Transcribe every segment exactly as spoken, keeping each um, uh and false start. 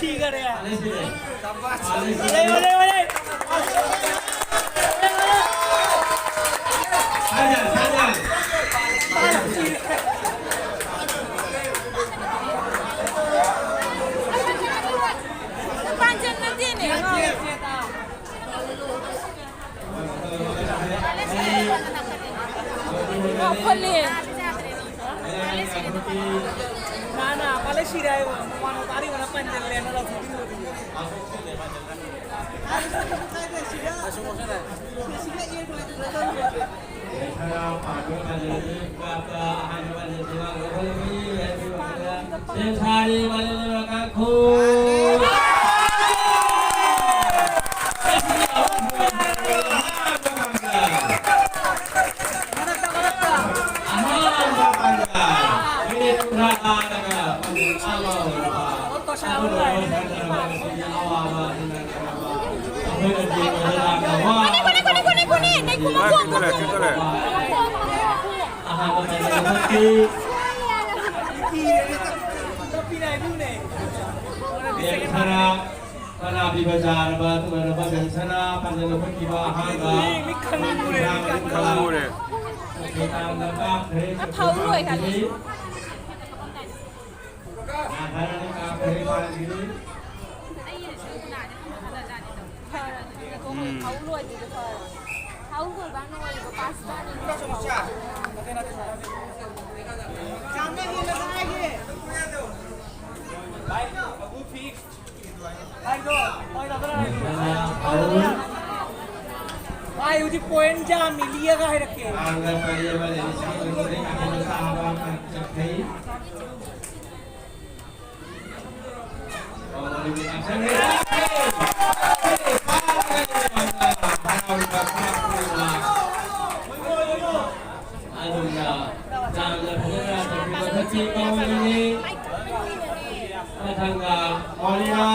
ठीक है यार। अरे, अरे, अरे। पाँच जन में देने। ꯈꯣꯠꯂꯤ꯫ ꯅꯥꯅ ꯄꯥꯂꯦꯁꯤꯔꯥꯏ ꯃꯃꯥꯅ ꯇꯥꯔꯤ ꯃꯅ ꯄꯟꯖꯜꯂꯦꯅ ꯂꯧꯊꯣꯛꯄꯤꯔꯨꯕꯗꯨꯅꯤ꯫ ꯁꯦꯝ ꯁꯥꯔꯤ ꯃꯅꯤꯄꯨꯔ ꯀꯥꯡꯈꯨ꯫ ꯑꯍꯥꯟꯕ ꯄꯥꯟꯗꯝ꯫ ꯃꯤꯅꯤꯠ ꯀꯨꯟꯊ꯭ꯔꯥ ꯀꯥꯔꯒ ꯄꯥꯟꯗꯝ ꯑꯃ ꯑꯣꯏꯔꯕ꯫ ꯑꯗꯨꯅ ꯃꯣꯏ ꯁꯥꯟꯅꯔꯕ ꯉꯁꯤꯒꯤ ꯑꯋꯥꯕ ꯊꯦꯡꯅꯔꯕ ꯑꯩꯈꯣꯏꯅ ꯌꯦꯡꯕꯗ ꯌꯥꯝꯅ ꯋꯥꯕ꯫ ꯈꯨꯅꯤ, ꯈꯨꯅꯤ, ꯈꯨꯅꯤ, ꯈꯨꯅꯤ, ꯅꯪ ꯈꯨꯃꯣ, ꯈꯨꯃꯣ, ꯈꯨꯃꯣ, ꯈꯨꯃꯣ, ꯈꯨꯃꯣ꯫ ꯑꯍꯥꯟꯕ ꯄꯥꯟꯗꯝ ꯂꯧꯈꯠꯈꯤ꯫ ꯕꯦꯡ ꯁꯅꯥ, ꯄꯅꯥ ꯄꯤꯕ ꯌꯥꯔꯕ ꯇꯨꯅꯔꯕ ꯕꯦꯡ ꯁꯅꯥ ꯄꯥꯟꯖꯜ ꯂꯧꯈꯠꯈꯤꯕ ꯑꯍꯥꯟꯕ ꯈꯪꯉꯨꯔꯦ꯫ ꯁꯦꯀꯥꯟꯗ ꯀꯥꯞꯈ꯭ꯔꯦ꯫ ꯐꯥꯎꯜ ꯑꯣꯏ ꯈꯜꯂꯦ꯫ ꯌꯥꯊꯥꯅ ꯀꯥꯞꯈ꯭ꯔꯦ ꯄꯥꯟꯖꯤꯅꯤ꯫ ꯎꯝ꯫ ꯐꯥꯎꯜ ꯑꯣꯏꯗ꯭ꯔꯤꯗꯣ ꯐꯔꯦ꯫ ꯐꯥꯎꯜ ꯑꯣꯏꯕ ꯅꯨꯡꯉꯥꯏꯕ ꯄꯥꯁ ꯇꯥꯅꯤ꯫ ꯑꯩ ꯍꯧꯖꯤꯛ ꯄꯣꯏꯟ ꯌꯥꯝꯃꯤ, ꯂꯤꯌꯒ ꯍꯥꯏꯔꯛꯀꯦ꯫ ꯑꯗꯨꯝꯅ ꯌꯥꯝꯅ ꯐꯖꯅ ꯆꯠꯄꯤ ꯃꯊꯛꯀꯤ ꯀꯧꯕꯅꯤ꯫ ꯃꯊꯪꯗ ꯃꯣꯂꯤꯅꯥ꯫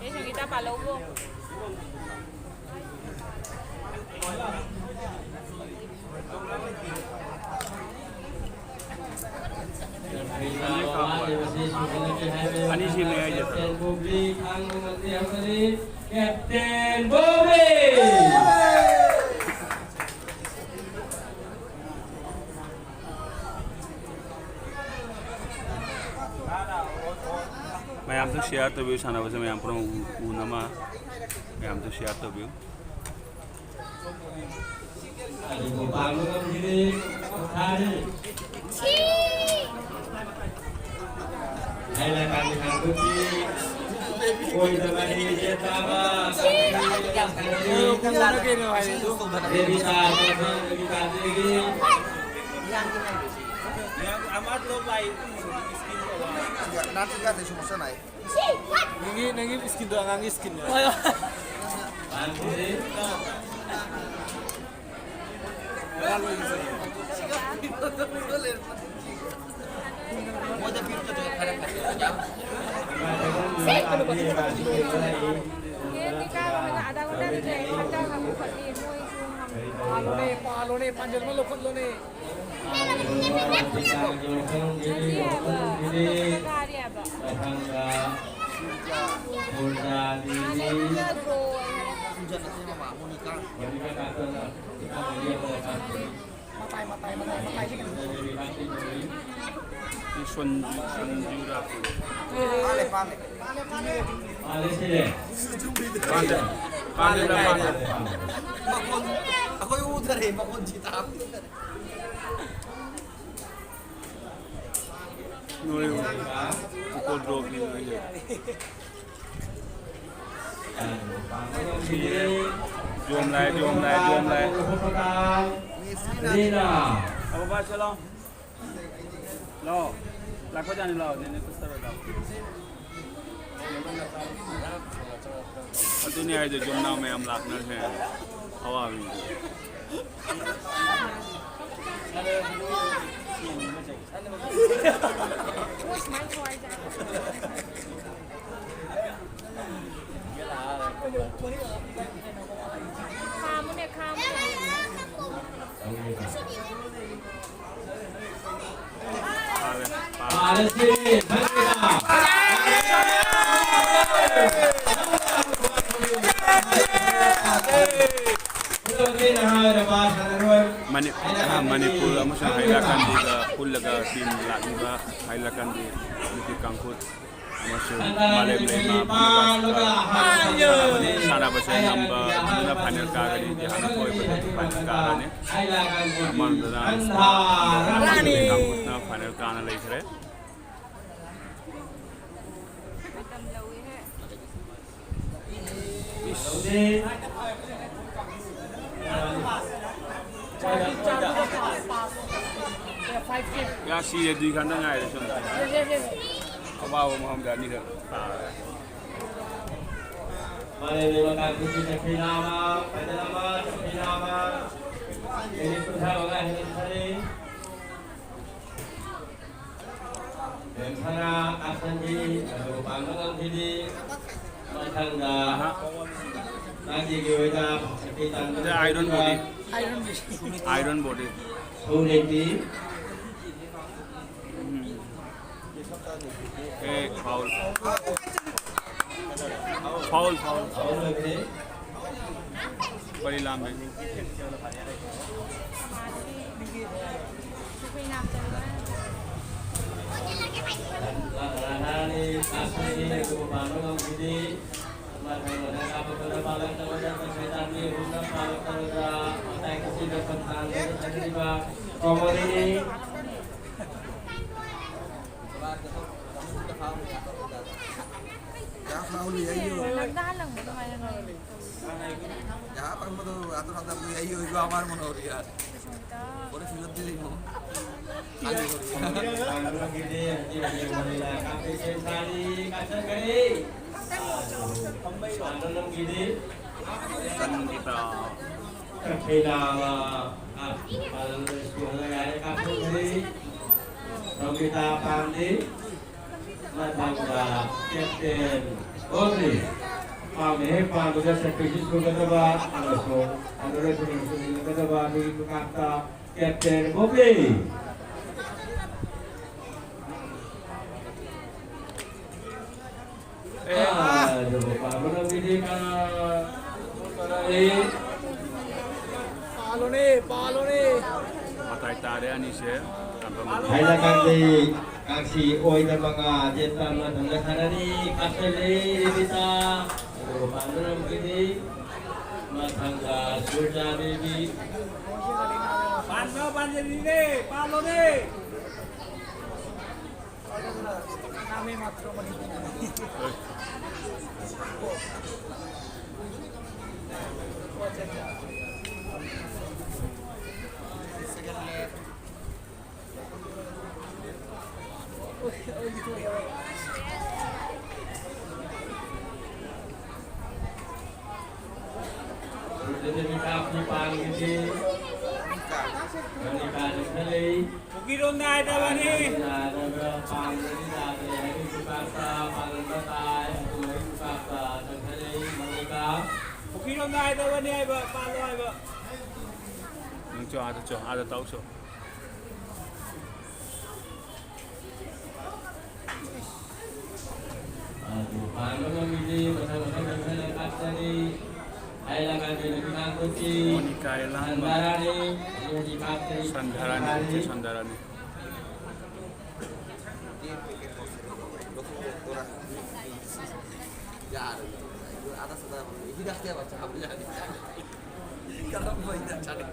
ꯑꯦ, ꯁꯪꯒꯤꯇꯥ ꯄꯥꯜꯍꯧꯕꯣ꯫ ꯑꯅꯤꯁꯤ ꯃꯌꯥꯏꯗ ꯀꯦꯞꯇꯦꯟ ꯕꯣꯕꯤ, ꯈꯥꯡꯕ ꯉꯝꯗꯦ ꯍꯥꯏꯕꯗꯤ ꯀꯦꯞꯇꯦꯟ ꯕꯣꯕꯤ꯫ ꯃꯌꯥꯝꯁꯨ ꯁꯤꯌꯥꯔ ꯇꯧꯕꯤꯌꯨ, ꯁꯥꯟꯅꯕꯁꯦ ꯃꯌꯥꯝ ꯄꯨꯝꯅꯃꯛ ꯎ-, ꯎꯅꯕ ꯃꯌꯥꯝꯁꯨ ꯁꯤꯌꯥꯔ ꯇꯧꯕꯤꯌꯨ꯫ ꯑꯗꯨꯕꯨ ꯄꯥꯡꯕ ꯉꯝꯈꯤꯗꯦ꯫ ꯊꯥꯔꯤ꯫ ꯍꯥꯏꯂꯥꯏꯠ ꯀꯥꯡꯕꯨ ꯀꯥꯡꯕꯨꯒꯤ ꯑꯣꯏꯗꯕ ꯔꯤꯖꯦꯛ ꯇꯥꯕ ꯔꯦꯕꯤꯀꯥ, ꯔꯦꯕꯤꯀꯥꯗꯒꯤ ꯅꯪꯒꯤ, ꯅꯪꯒꯤ ꯏꯁꯀꯤꯟꯗꯣ ꯑꯉꯥꯡꯒꯤ ꯏꯁꯀꯤꯟꯅꯦ꯫ ꯄꯥꯜꯂꯣꯅꯦ, ꯄꯥꯜꯂꯣꯅꯦ, ꯄꯥꯟꯖꯜ ꯑꯃ ꯂꯧꯈꯠꯂꯣꯅꯦ꯫ ꯅꯠꯇꯦ ꯍꯥꯏꯕ꯫ ꯃꯊꯪꯗ ꯒꯨꯔꯖꯥꯗꯤꯅꯤ꯫ ꯃꯣꯅꯤꯀꯥ ꯀꯥꯞꯇꯅ ꯃꯇꯥꯏ, ꯃꯇꯥꯏ, ꯃꯇꯥꯏ, ꯃꯇꯥꯏꯗꯒꯤ꯫ ꯁꯣꯟ-, ꯁꯣꯟꯖꯨꯔꯥ꯫ ꯄꯥꯜꯂꯦ, ꯄꯥꯜꯂꯦ꯫ ꯄꯥꯜꯂꯦ ꯁꯤꯅꯦ꯫ ꯄꯥꯜꯂꯦ, ꯄꯥꯜꯂꯦ, ꯄꯥꯜꯂꯦ꯫ ꯃꯈꯣꯟ, ꯑꯩꯈꯣꯏ ꯎꯗꯔꯦ, ꯃꯈꯣꯟꯁꯤ ꯇꯥꯕ꯫ ꯅꯣꯏ ꯎꯄꯗ꯭ꯔꯣꯞꯅꯤ ꯅꯣꯏꯁꯦ꯫ ꯌꯣꯝ ꯂꯥꯛꯑꯦ, ꯌꯣꯝ ꯂꯥꯛꯑꯦ, ꯌꯣꯝ ꯂꯥꯛꯑꯦ꯫ ꯑꯕꯣ ꯕꯥ ꯆꯠꯂꯣ꯫ ꯂꯥꯛꯑꯣ꯫ ꯂꯥꯛꯄ ꯌꯥꯅꯤ, ꯂꯥꯛꯑꯣ꯫ ꯅꯦꯅꯦ ꯀꯨꯁ ꯇꯧꯔꯣ, ꯂꯥꯛꯑꯣ꯫ ꯑꯗꯨꯅꯤ ꯍꯥꯏꯗꯣ, ꯌꯨꯝꯅꯥꯝ ꯃꯌꯥꯝ ꯂꯥꯛꯅꯈ꯭ꯔꯦ꯫ ꯑꯋꯥꯕꯤꯅꯤ꯫ ꯈꯥꯝꯃꯨꯅꯦ, ꯈꯥꯝꯃꯨꯅꯦ꯫ ꯐꯥꯔꯦ, ꯐꯥꯔꯦ꯫ ꯐꯥꯔꯦ, ꯁꯤ ꯐꯔꯦ꯫ ꯃꯅꯤ-, ꯃꯅꯤꯄꯨꯔ ꯑꯃꯁꯨꯡ ꯍꯩꯂꯥꯀꯥꯟꯗꯤꯒ ꯄꯨꯜꯂꯒ ꯇꯤꯝ ꯂꯥꯛꯂꯤꯕ ꯍꯩꯂꯥꯀꯥꯟꯗꯤ ꯅꯨꯄꯤ ꯀꯥꯡꯈꯨꯠ ꯑꯃꯁꯨꯡ ꯃꯥꯂꯦꯝ ꯂꯩꯃ ꯁꯥꯟꯅꯕꯁꯦ ꯉꯝꯕꯗꯨꯅ ꯐꯥꯏꯅꯦꯜ ꯀꯥꯒꯅꯤꯗꯤ ꯍꯥꯟꯅ ꯊꯣꯛꯏꯕ ꯐꯥꯏꯅꯦꯜ ꯀꯥꯔꯅꯤ꯫ ꯑꯃꯔꯣꯝꯗꯅ ꯀꯥꯡꯈꯨꯠꯅ ꯐꯥꯏꯅꯦꯜ ꯀꯥꯅ ꯂꯩꯈ꯭ꯔꯦ꯫ ꯌꯥ, ꯁꯤꯔꯦ, ꯑꯗꯨꯏ ꯈꯟꯗ ꯉꯥꯏꯔꯦ ꯁꯨꯝ꯫ ꯑꯋꯥꯕ ꯃꯐꯝꯗ ꯑꯅꯤꯈꯛ ꯇꯥꯔꯦ꯫ ꯃꯥꯂꯦꯝꯒꯤ ꯃꯇꯥꯡ ꯈꯨꯗꯤꯡ ꯆꯠꯈꯤ ꯂꯥꯎꯅ, ꯐꯖꯅ ꯑꯃ ꯆꯠꯈꯤ ꯂꯥꯎꯅ꯫ ꯃꯤꯅꯤꯠ ꯀꯨꯟꯊ꯭ꯔꯥ ꯃꯉꯥ ꯍꯦꯟꯅ ꯆꯠꯊꯔꯦ꯫ ꯃꯦꯝ ꯁꯅꯥ ꯑꯥꯁꯟꯒꯤ ꯑꯗꯨ ꯄꯥꯡꯕ ꯉꯝꯈꯤꯗꯤ ꯃꯊꯪꯗ ꯅꯥꯒꯤꯒꯤ ꯑꯣꯏꯅ ꯁꯛꯇꯤ ꯇꯥꯟꯕ ꯑꯥꯏꯔꯟ ꯕꯣꯗꯤ꯫ Iron body. ꯁꯣꯂꯦꯟꯒꯤ ꯑꯦ, ꯐꯥꯎꯜ꯫ Foul, foul. ꯐꯥꯎꯜ ꯑꯣꯏꯈ꯭ꯔꯦ꯫ ꯀꯔꯤ ꯂꯥꯝꯃꯦ? ꯔꯍꯥꯅꯤ ꯑꯥꯁꯟꯒꯤ ꯑꯗꯨ ꯄꯥꯟꯕ ꯉꯝꯈꯤꯗꯦ꯫ ꯃꯊꯪ ꯃꯊꯪ ꯀꯥꯞꯄꯛꯄꯗ ꯄꯥꯜꯂꯛꯇꯕꯗ ꯇꯪꯈꯥꯏ ꯇꯥꯕꯤ ꯑꯍꯨꯝꯅ ꯄꯥꯜꯂꯛꯇꯕꯗ ꯃꯇꯥꯏ ꯀꯨꯞꯁꯤꯗ ꯄꯟꯊꯥꯡꯗ ꯆꯪꯈꯤꯕ ꯀꯣꯃꯣꯗꯤꯅꯤ꯫ ꯌꯥ ꯐꯥꯎꯜ ꯌꯥꯏꯌꯣ꯫ ꯂꯝꯗ ꯍꯜꯂꯝꯕ ꯑꯗꯨꯃꯥꯏꯅ ꯅꯣꯏ꯫ ꯌꯥ ꯐꯥꯎꯜ ꯃꯗꯨ ꯑꯗꯨ ꯍꯟꯗꯛ ꯌꯥꯏꯌꯣ, ꯏꯕ ꯑꯃꯔ ꯃꯅꯣ ꯌꯥ꯫ ꯁꯨꯁꯃꯤꯇꯥ꯫ ꯀꯣꯔꯦ ꯐꯤꯜꯗ ꯂꯩꯃꯣ꯫ ꯈꯪꯗꯦ ꯀꯣꯔꯦ꯫ ꯀꯥꯞꯄꯛꯄꯗ ꯄꯥꯜꯂꯛꯇꯕꯗ ꯃꯇꯥꯏ ꯀꯨꯞꯁꯤꯗ ꯄꯟꯊꯥꯡꯗ ꯆꯪꯈꯤꯕ ꯀꯣꯃꯣꯗꯤꯅꯤ꯫ ꯆꯟꯈꯤꯕ꯫ ꯀꯩꯊꯦꯜ ꯂꯥꯕ, ꯑ, ꯄꯥꯂꯟꯗ ꯁ꯭ꯀꯨꯜꯗ ꯌꯥꯔꯦ ꯀꯥꯞꯊꯣꯛꯈ꯭ꯔꯦ꯫ ꯔꯣꯃꯤꯇꯥ ꯄꯥꯟꯗꯦ, ꯃꯊꯪꯗ ꯀꯦꯞꯇꯦꯟ ꯑꯣꯜꯂꯤ꯫ ꯄꯥꯝꯅ ꯍꯦꯛ ꯄꯥꯝꯕꯗ ꯁꯦꯟꯇ꯭ꯔꯤꯁꯤ ꯁꯨꯒꯗꯕ ꯑꯃꯁꯨꯡ ꯑꯗꯨꯗ ꯁꯨꯒꯗꯕ ꯑꯗꯨꯒꯤ ꯈꯨꯊꯥꯡꯗ ꯀꯦꯞꯇꯦꯟ ꯕꯣꯕꯤ꯫ ꯑꯦ꯫ ꯑꯥ, ꯄꯥꯜꯂꯣꯅꯦ, ꯄꯥꯜꯂꯣꯅꯦ꯫ ꯃꯇꯥꯏ ꯇꯥꯔꯦ ꯑꯅꯤꯁꯦ꯫ ꯍꯥꯏꯅ ꯈꯪꯖꯩ꯫ ꯀꯥꯡꯁꯤ ꯑꯣꯏꯅ ꯃꯉꯥ ꯆꯦꯠꯄ ꯑꯃ ꯊꯝꯅ ꯁꯥꯟꯅꯔꯤ꯫ ꯀꯥꯞꯁꯤꯜꯂꯤ ꯔꯦꯕꯤꯇꯥ꯫ ꯑꯗꯨꯒ ꯄꯥꯟꯗꯨꯅ ꯑꯃꯨꯛꯀꯤꯗꯤ ꯃꯊꯪꯗ ꯁꯨꯔꯖꯥ ꯗꯦꯕꯤ꯫ ꯄꯥꯟꯕ ꯄꯥꯟꯖꯜꯂꯤꯅꯦ, ꯄꯥꯜꯂꯣꯅꯦ꯫ ꯄꯨꯈ꯭ꯔꯤꯔꯣꯝꯗ ꯍꯥꯏꯗꯕꯅꯤ꯫ ꯄꯨꯈ꯭ꯔꯤꯔꯣꯝꯗ ꯍꯥꯏꯗꯕꯅꯤ ꯍꯥꯏꯕ, ꯄꯥꯜꯂꯣ ꯍꯥꯏꯕ꯫ ꯅꯪ ꯆꯣ, ꯑꯥꯗ ꯆꯣ, ꯑꯥꯗ ꯇꯧ ꯆꯣ꯫ ꯑꯗꯨ ꯄꯥꯟꯕ ꯉꯝꯃꯤꯗꯦ, ꯃꯊꯪ ꯃꯊꯪ ꯆꯪꯁꯤꯜꯂ ꯀꯥꯞꯆꯔꯤ꯫ ꯍꯥꯏ ꯂꯥꯛꯀꯥꯟꯗ ꯅꯨꯃꯤꯗꯥꯡ ꯈꯨꯗꯤꯡ ꯃꯣꯅꯤꯀꯥ ꯏꯂꯥꯝꯕ꯫ ꯁꯟꯗꯥꯔꯥꯅꯤ, ꯍꯧꯖꯤꯛ ꯍꯧꯖꯤꯛ ꯀꯥꯞꯆꯔꯤ꯫ ꯁꯟꯙꯥꯔꯥꯅꯤ, ꯁꯟꯙꯥꯔꯥꯅꯤ꯫ ꯏꯆꯦ ꯁꯟꯙꯥꯔꯥꯅꯤ꯫ ꯌꯥꯔꯦ꯫ ꯑꯗ ꯁꯗꯥ ꯍꯤꯗꯥꯛꯇꯤ ꯌꯥꯝ ꯆꯥꯕ ꯌꯥꯅꯤ꯫ ꯀꯔꯝꯕ ꯍꯤꯗꯥꯛ ꯆꯥꯅꯤꯡ?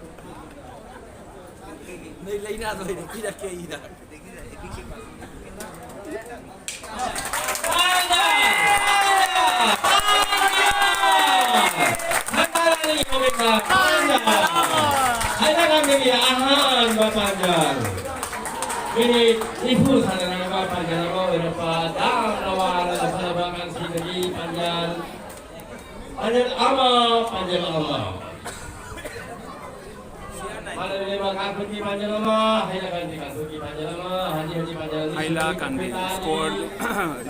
ꯅꯣꯏ ꯂꯥꯏꯅꯥꯗꯣ ꯑꯩꯅ ꯄꯤꯔꯛꯀꯦ ꯍꯤꯗꯥꯛ꯫ ꯍꯥꯏꯅ ꯉꯝꯒꯅꯤ ꯑꯍꯥꯟꯕ ꯄꯥꯟꯖꯜ꯫ ꯃꯤꯅꯤꯠ ꯅꯤꯐꯨ ꯁꯥꯟꯅꯔꯒ ꯄꯥꯟꯖꯜ ꯑꯃ ꯑꯣꯏꯔꯛꯄ ꯌꯥꯝꯅ ꯋꯥꯅ ꯂꯧꯈꯠꯂꯕ ꯀꯥꯡꯁꯤꯗꯒꯤ ꯄꯥꯟꯖꯜ꯫ ꯄꯥꯟꯖꯜ ꯑꯃ, ꯄꯥꯟꯖꯜ ꯑꯃ꯫ ꯃꯥꯂꯦꯝꯂꯩꯃ ꯀꯥꯡꯈꯨꯜꯒꯤ ꯄꯥꯟꯖꯜ ꯑꯃ, ꯍꯩꯔꯥꯀꯥꯟꯗꯤ ꯀꯥꯡꯈꯨꯜꯒꯤ ꯄꯥꯟꯖꯜ ꯑꯃ, ꯍꯥꯏꯗꯤ ꯍꯧꯖꯤꯛ ꯄꯥꯟꯖꯜ ꯑꯅꯤ ꯍꯩꯂꯥ ꯁꯨꯔꯦ꯫ ꯀꯥꯟꯗꯤ ꯁ꯭ꯀꯣꯔ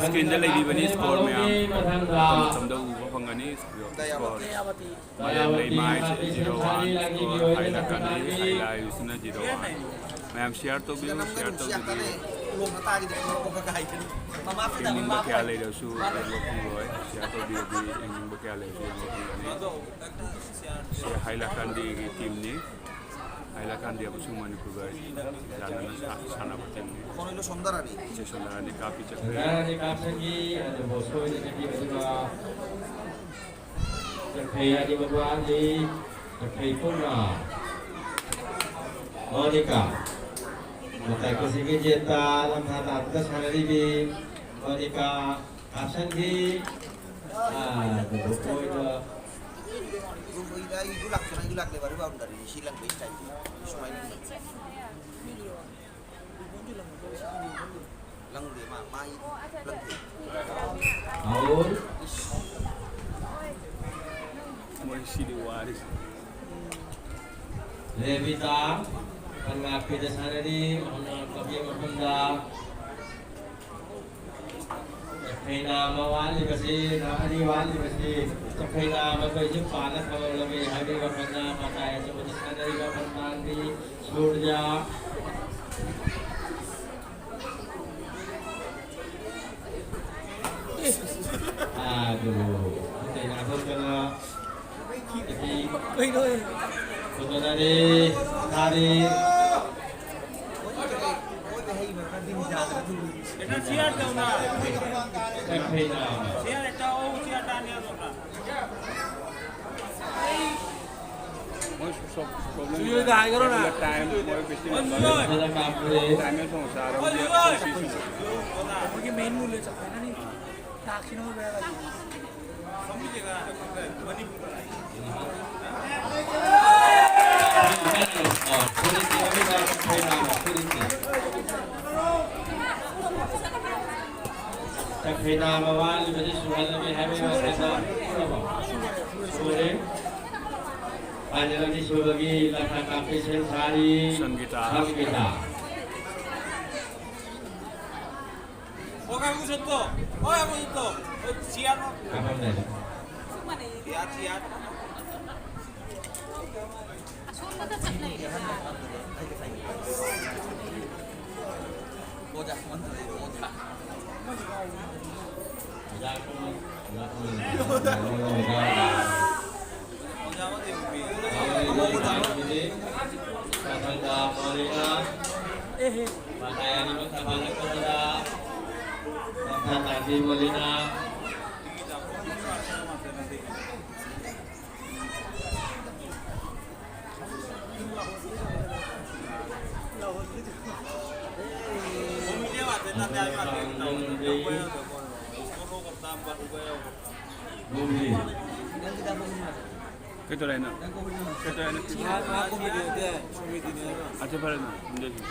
ꯁ꯭ꯀ꯭ꯔꯤꯟꯗ ꯂꯩꯕꯤꯕꯅꯤ, ꯁ꯭ꯀꯣꯔ ꯃꯌꯥꯝ ꯃꯊꯪꯗ ꯃꯇꯝ ꯃꯇꯝꯗ ꯎꯕ ꯐꯪꯒꯅꯤ꯫ ꯁ꯭ꯀꯣꯔ ꯃꯥꯂꯦꯝꯂꯩꯃ ꯍꯥꯏꯁꯦ ꯖꯤꯔꯣ ꯋꯥꯟ, ꯁ꯭ꯀꯣꯔ ꯍꯩꯂꯥ ꯀꯥꯟꯗꯤ ꯍꯩꯂꯥ ꯍꯥꯏꯕꯁꯤꯅ ꯖꯤꯔꯣ ꯋꯥꯟ꯫ ꯃꯌꯥꯝ ꯁꯤꯌꯥꯔ ꯇꯧꯕꯤꯌꯨ, ꯁꯤꯌꯥꯔ ꯇꯧꯕꯤꯌꯨ꯫ ꯂꯣꯝꯗ ꯇꯥꯈꯤꯗ꯭ꯔꯦ, ꯃꯀꯣꯛꯀ ꯀꯥꯏꯗ꯭ꯔꯦ꯫ ꯃꯃꯥ ꯐꯠꯇꯕ ꯌꯦꯡꯅꯤꯡꯕ ꯃꯃꯥ ꯀꯌꯥ ꯐꯠꯇꯕ꯫ ꯂꯩꯔꯁꯨ ꯌꯦꯡꯕ ꯐꯪꯂꯣꯏ꯫ ꯁꯤꯌꯥꯔ ꯇꯧꯕꯤꯔꯗꯤ ꯌꯦꯡꯅꯤꯡꯕ ꯀꯌꯥ ꯂꯩꯔꯁꯨ ꯌꯦꯡꯕ ꯐꯪꯒꯅꯤ꯫ ꯁꯤ ꯍꯥꯏꯂꯥꯀꯥꯟꯗꯤꯒꯤ ꯇꯤꯝꯅꯤ꯫ ꯍꯥꯏꯂꯥꯀꯥꯟꯗꯤ ꯑꯃꯁꯨꯡ ꯃꯅꯤꯄꯨꯔꯒ ꯌꯥꯅꯅ ꯁꯥ-, ꯁꯥꯟꯅꯕ ꯇꯤꯝꯅꯤ꯫ ꯃꯈꯣꯏ ꯂꯣꯏ ꯁꯣꯟꯊꯔꯅꯤ꯫ ꯁꯤ ꯁꯣꯟꯊꯔꯅꯤ, ꯀꯥꯞꯄꯤ ꯆꯠꯈ꯭ꯔꯦ꯫ ꯁꯣꯟꯊꯔꯅꯤ, ꯀꯥꯞꯁꯟꯈꯤ꯫ ꯑꯗꯨꯕꯨ ꯁꯣꯏꯗꯅꯗꯤ ꯑꯗꯨꯒ ꯆꯠꯈ꯭ꯔꯦ ꯍꯥꯏꯔꯤꯕ ꯋꯥꯅꯤ꯫ ꯆꯠꯈ꯭ꯔꯦ ꯄꯨꯟꯅ꯫ ꯃꯣꯅꯤꯀꯥ꯫ ꯃꯇꯥꯏ ꯀꯣꯁꯤꯒꯤ ꯖꯦꯠꯇ ꯂꯝꯊꯥ ꯇꯥꯕꯗ ꯁꯥꯟꯅꯔꯤꯕꯤ ꯃꯣꯅꯤꯀꯥ ꯀꯥꯞꯁꯟꯈꯤ꯫ ꯑꯥ, ꯑꯗꯨꯕꯨ ꯃꯣꯏꯗ ꯑꯩ ꯏꯗꯨ ꯂꯥꯛꯇꯅ ꯑꯩꯗꯨ ꯂꯥꯛꯂꯦꯕ, ꯑꯗꯨ ꯕꯥꯎꯟꯗꯔꯤ ꯁꯤ ꯂꯪꯕꯩ ꯁ꯭ꯇꯥꯏꯜꯁꯦ ꯁꯨꯃꯥꯏꯅ ꯂꯪꯕ꯫ ꯂꯪꯗꯦ, ꯃꯥ, ꯃꯥ ꯂꯪꯗꯦ꯫ ꯑꯥꯎꯠ꯫ ꯃꯣꯏ ꯁꯤꯗꯤ ꯋꯥꯔꯤꯁꯦ꯫ ꯔꯦꯕꯤꯇꯥ, ꯄꯟꯉꯥꯛꯄꯤꯗ ꯁꯥꯟꯅꯔꯤ, ꯃꯍꯥꯛꯅ ꯀꯕꯤ ꯃꯐꯝꯗ꯫ ꯆꯈꯩꯅꯥ ꯑꯃ ꯋꯥꯠꯂꯤꯕꯁꯤ, ꯅꯥ ꯑꯅꯤ ꯋꯥꯠꯂꯤꯕꯁꯤ, ꯆꯈꯩꯅꯥ ꯑꯃ ꯑꯩꯈꯣꯏꯁꯨ ꯄꯥꯅ ꯊꯝꯃꯝꯂꯝꯃꯤ ꯍꯥꯏꯕꯒꯤ ꯋꯥꯈꯜꯗ ꯃꯇꯥꯏ ꯑꯆꯧꯕꯗ ꯁꯥꯟꯅꯔꯤꯕ ꯐꯝꯇꯥꯟꯕꯤ ꯁꯨꯔꯖꯥ꯫ ꯑꯗꯨ ꯆꯈꯩꯅꯥ ꯊꯣꯛꯇꯅ ꯀꯩꯅꯣ? ꯐꯖꯅꯔꯦ, ꯊꯥꯔꯦ꯫ ꯆꯠꯈ꯭ꯔꯦꯅ꯫ ꯃꯣꯏ ꯁꯣ-, ꯁꯣ-, ꯄ꯭ꯔꯣꯕ꯭ꯂꯦꯝ ꯁꯨꯖꯣꯏꯗ ꯍꯥꯏꯒꯔꯣ ꯅꯪ꯫ ꯇꯥꯏꯝ ꯃꯣꯏ ꯐꯦꯁꯇꯤꯚꯦꯜ ꯐꯖꯅ ꯀꯥꯞꯈ꯭ꯔꯦ꯫ ꯇꯥꯏꯝ ꯌꯥꯝ ꯁꯥꯡꯅ ꯆꯥꯔꯕꯗꯤ ꯑꯩꯈꯣꯏ ꯁꯤ ꯁꯨꯝ ꯑꯩꯈꯣꯏꯒꯤ ꯃꯦꯟ ꯃꯨꯟꯂꯦ ꯆꯠꯈ꯭ꯔꯦ꯫ ꯅꯪ ꯗꯥꯛꯁꯤꯅ ꯑꯣꯏꯕ ꯌꯥꯔꯣꯏ꯫ ꯆꯈꯩꯅꯥ ꯃꯃꯥ ꯑꯅꯤꯕꯗꯤ ꯁꯨꯍꯜꯂꯒꯦ ꯍꯥꯏꯕꯒꯤ ꯋꯥꯈꯜꯗ ꯁꯨꯔꯦ꯫ ꯐꯥꯏꯅꯦꯜ ꯑꯅꯤꯁꯨꯕꯒꯤ ꯂꯥꯈꯥ ꯀꯥꯞꯄꯤ ꯁꯦꯝ ꯁꯥꯔꯤ ꯁꯪꯒꯤꯇꯥ꯫ ꯁꯪꯒꯤꯇꯥ꯫ ꯍꯣꯏ, ꯀꯥꯡꯕꯨ ꯁꯠꯇꯣ꯫ ꯍꯣꯏ, ꯀꯥꯡꯕꯨ ꯁꯠꯇꯣ꯫ ꯍꯣꯏ, ꯁꯤꯌꯥꯔ꯫ ꯀꯥꯞꯄꯝꯗꯥꯏꯗ꯫ ꯁꯤꯌꯥꯔ, ꯁꯤꯌꯥꯔ꯫ ꯑꯁꯣꯝꯗꯒ ꯆꯠꯅꯩꯗꯅ꯫ ꯀꯣ ꯃꯇꯥꯏ ꯑꯅꯤꯃꯛ ꯊꯝꯕꯥꯜ ꯂꯦꯞꯄꯗ ꯃꯈꯥ ꯇꯥꯕꯤ ꯃꯣꯂꯤꯅꯥ꯫ ꯀꯩꯗꯧꯔꯦ ꯍꯥꯏꯅꯣ? ꯀꯩꯗꯧꯔꯦ ꯍꯥꯏꯅꯣ? ꯑꯥ, ꯑꯥ, comedy ꯅꯠꯇꯦ, comedy ꯅꯦ ꯍꯥꯏꯕ꯫ ꯑꯗꯨ ꯐꯔꯦ, ꯑꯗꯨꯝ ꯁꯤꯟꯖꯔꯁꯤ꯫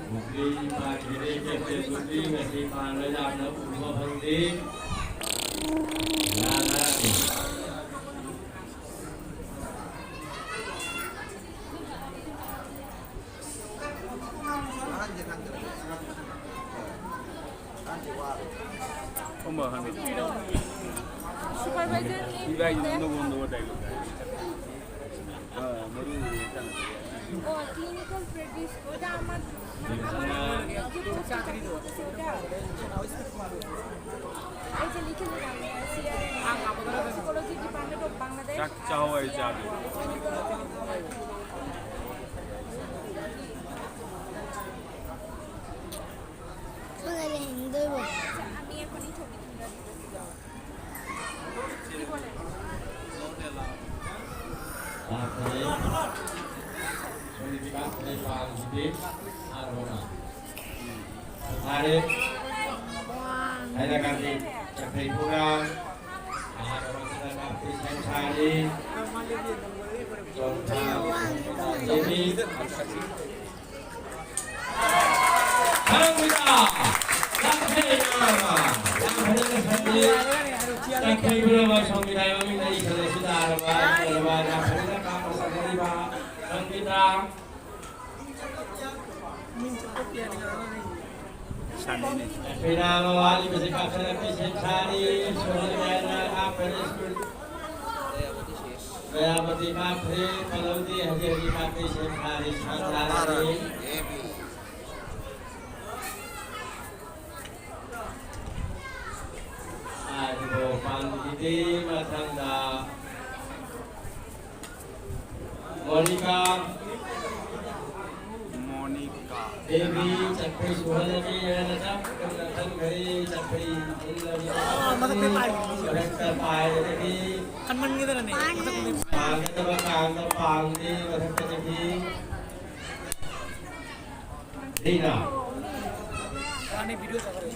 ꯄꯨꯈ꯭ꯔꯤ ꯄꯥꯟꯈꯤꯔꯦ, ꯀꯦꯞꯇꯦꯟ ꯄꯨꯈ꯭ꯔꯤ ꯉꯁꯤ ꯄꯥꯟꯕ ꯌꯥꯝꯅ ꯎꯕ ꯐꯪꯗꯦ꯫ ꯂꯥꯟꯅꯔꯝꯃꯤ꯫ ꯐꯝꯕ ꯍꯪꯉꯤ꯫ Supervisor ꯅꯤ꯫ ꯏꯕꯥꯏꯒꯤ ꯅꯪꯉꯣꯟꯗ ꯋꯥ ꯗꯥꯏꯂꯣꯛ ꯍꯥꯏ꯫ ꯑꯥ, ꯃꯔꯨ ꯑꯣꯏꯅ ꯆꯪꯉꯛꯑꯦ꯫ ꯑꯣ, clinical practice, ꯑꯣꯖꯥ ꯑꯃ, ꯑꯃ ꯂꯩꯌꯦ, ꯍꯧꯖꯤꯛ post ꯇꯧꯕꯁꯦ ꯑꯣꯖꯥ꯫ ꯑꯩꯁꯦ ꯅꯤꯈꯤꯜ ꯏꯅꯥꯎꯅꯦ, C R N, Psychology Department of Bangladesh, ꯆꯥꯛ ꯆꯥꯍꯧ ꯍꯥꯏ ꯆꯥꯗ꯭ꯔꯤ꯫ ꯈꯪꯉꯦ, ꯂꯩꯍꯟꯗꯣꯏꯕ꯫ ꯐꯥꯔꯦ꯫ ꯍꯥꯏꯅ ꯀꯥꯟꯗꯤ ꯆꯐꯩ ꯄꯨꯔꯥ ꯑꯍꯥꯟꯕ ꯃꯊꯪꯗ ꯀꯥꯞꯄꯤ ꯁꯦꯝ ꯁꯥꯔꯤ꯫ ꯆꯣꯡꯊꯥ ꯂꯦꯝꯃꯤ꯫ ꯈꯪꯕꯤꯗ ꯆꯐꯩ ꯄꯨꯔꯥ ꯌꯥꯝ ꯐꯖꯅ ꯁꯪꯉꯤ꯫ ꯆꯐꯩ ꯄꯨꯔꯥ ꯁꯪꯕꯤꯗ ꯃꯃꯤꯡꯗ ꯏꯁꯜ ꯑꯁꯤ ꯇꯥꯔꯕ ꯌꯥꯝ ꯐꯖꯅ ꯀꯥꯞꯄ ꯁꯪꯒꯅꯤꯕ ꯈꯪꯕꯤꯗ꯫ ꯁꯥꯟꯅꯩꯅꯦ꯫ ꯄꯦꯅꯥ ꯃꯋꯥꯂꯤ ꯃꯁꯤ ꯀꯥꯞꯁꯤꯜꯂꯛꯄꯤ ꯁꯦꯝ ꯁꯥꯔꯤ꯫ ꯁꯣꯍꯜ ꯌꯥꯏꯅ ꯀꯥꯞꯈ꯭ꯔꯦ꯫ ꯀꯌꯥꯄꯇꯤ ꯀꯥꯞꯈ꯭ꯔꯦ꯫ ꯄꯜꯂꯧꯗꯤ ꯍꯧꯖꯤꯛ ꯍꯧꯖꯤꯛ ꯀꯥꯞꯄꯤ ꯁꯦꯝ ꯁꯥꯔꯤ꯫ ꯁꯥꯟ ꯇꯥꯔꯛꯑꯅꯤ꯫ ꯍꯥꯏꯔꯤꯕ ꯄꯥꯟꯒꯤꯗꯤ ꯃꯊꯪꯗ ꯃꯣꯅꯤꯀꯥ꯫ ꯃꯣꯅꯤꯀꯥ꯫ ꯗꯦꯕꯤ ꯆꯠꯈ꯭ꯔꯤ ꯁꯨꯍꯜꯂꯒꯦ ꯍꯥꯏꯅ ꯆꯞ ꯀꯟꯅ ꯈꯟꯈ꯭ꯔꯦ꯫ ꯆꯠꯈ꯭ꯔꯤ ꯏꯜꯂꯒꯦ꯫ ꯑꯥ, ꯃꯊꯛꯇ ꯄꯥꯏ꯫ ꯃꯊꯛꯇ ꯄꯥꯏꯔꯒꯗꯤ ꯀꯟꯃꯟꯒꯤꯗꯅꯅꯦ꯫ ꯃꯊꯛꯇ ꯄꯥꯏꯒꯗꯕ ꯀꯥꯟꯗ ꯄꯥꯟꯗꯦ, ꯃꯊꯛꯇ ꯆꯠꯈꯤ꯫ ꯔꯤꯅꯥ꯫ ꯑꯅꯤ video ꯆꯠꯈ꯭ꯔꯦ꯫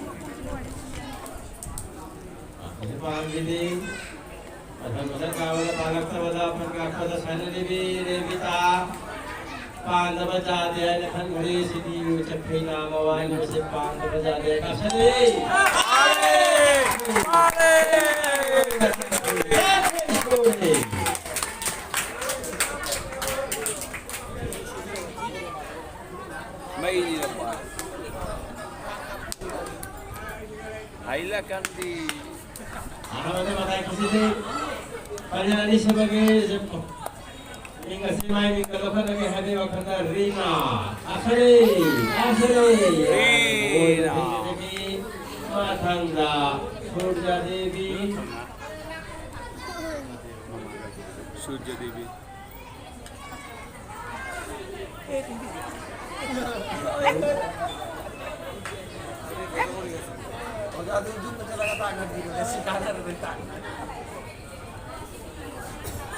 ꯄꯥꯟꯈꯤꯗꯦ꯫ ꯃꯊꯪ ꯃꯊꯪ ꯀꯥꯕꯗ ꯄꯥꯜꯂꯛꯇꯕꯗ ꯐꯝ ꯉꯥꯛꯄꯗ ꯁꯥꯟꯅꯔꯤꯕꯤ ꯔꯦꯕꯤꯇꯥ꯫ ꯄꯥꯟꯗꯕ ꯌꯥꯗꯦ ꯍꯥꯏꯅ ꯈꯟꯈ꯭ꯔꯦ꯫ ꯁꯤꯗꯤ ꯆꯠꯈ꯭ꯔꯦ ꯅꯥ ꯃꯋꯥꯅꯤ ꯃꯁꯤ ꯄꯥꯟꯗꯕ ꯌꯥꯗꯦ꯫ ꯀꯥꯞꯁꯜꯂꯤ꯫ ꯃꯩꯅꯤꯅꯀꯣ꯫ ꯍꯥꯏꯂ ꯀꯥꯟꯗꯤ꯫ ꯑꯍꯥꯟꯕꯗ ꯃꯇꯥꯏ ꯀꯨꯁꯤꯗꯤ ꯄꯥꯏꯅ ꯑꯅꯤꯁꯨꯕꯒꯤ ꯃꯤꯡ ꯑꯁꯤ ꯃꯥꯏ ꯃꯤꯡꯗ ꯂꯧꯈꯠꯂꯒꯦ ꯍꯥꯏꯕꯒꯤ ꯋꯥꯈꯜꯗ ꯔꯤꯅꯥ꯫ ꯑꯁꯔꯤ! ꯑꯁꯔꯤ! ꯔꯤꯅꯥ! ꯃꯊꯪꯗ ꯁꯨꯔꯖꯥ ꯗꯦꯕꯤ꯫ ꯁꯨꯔꯖꯥ ꯗꯦꯕꯤ꯫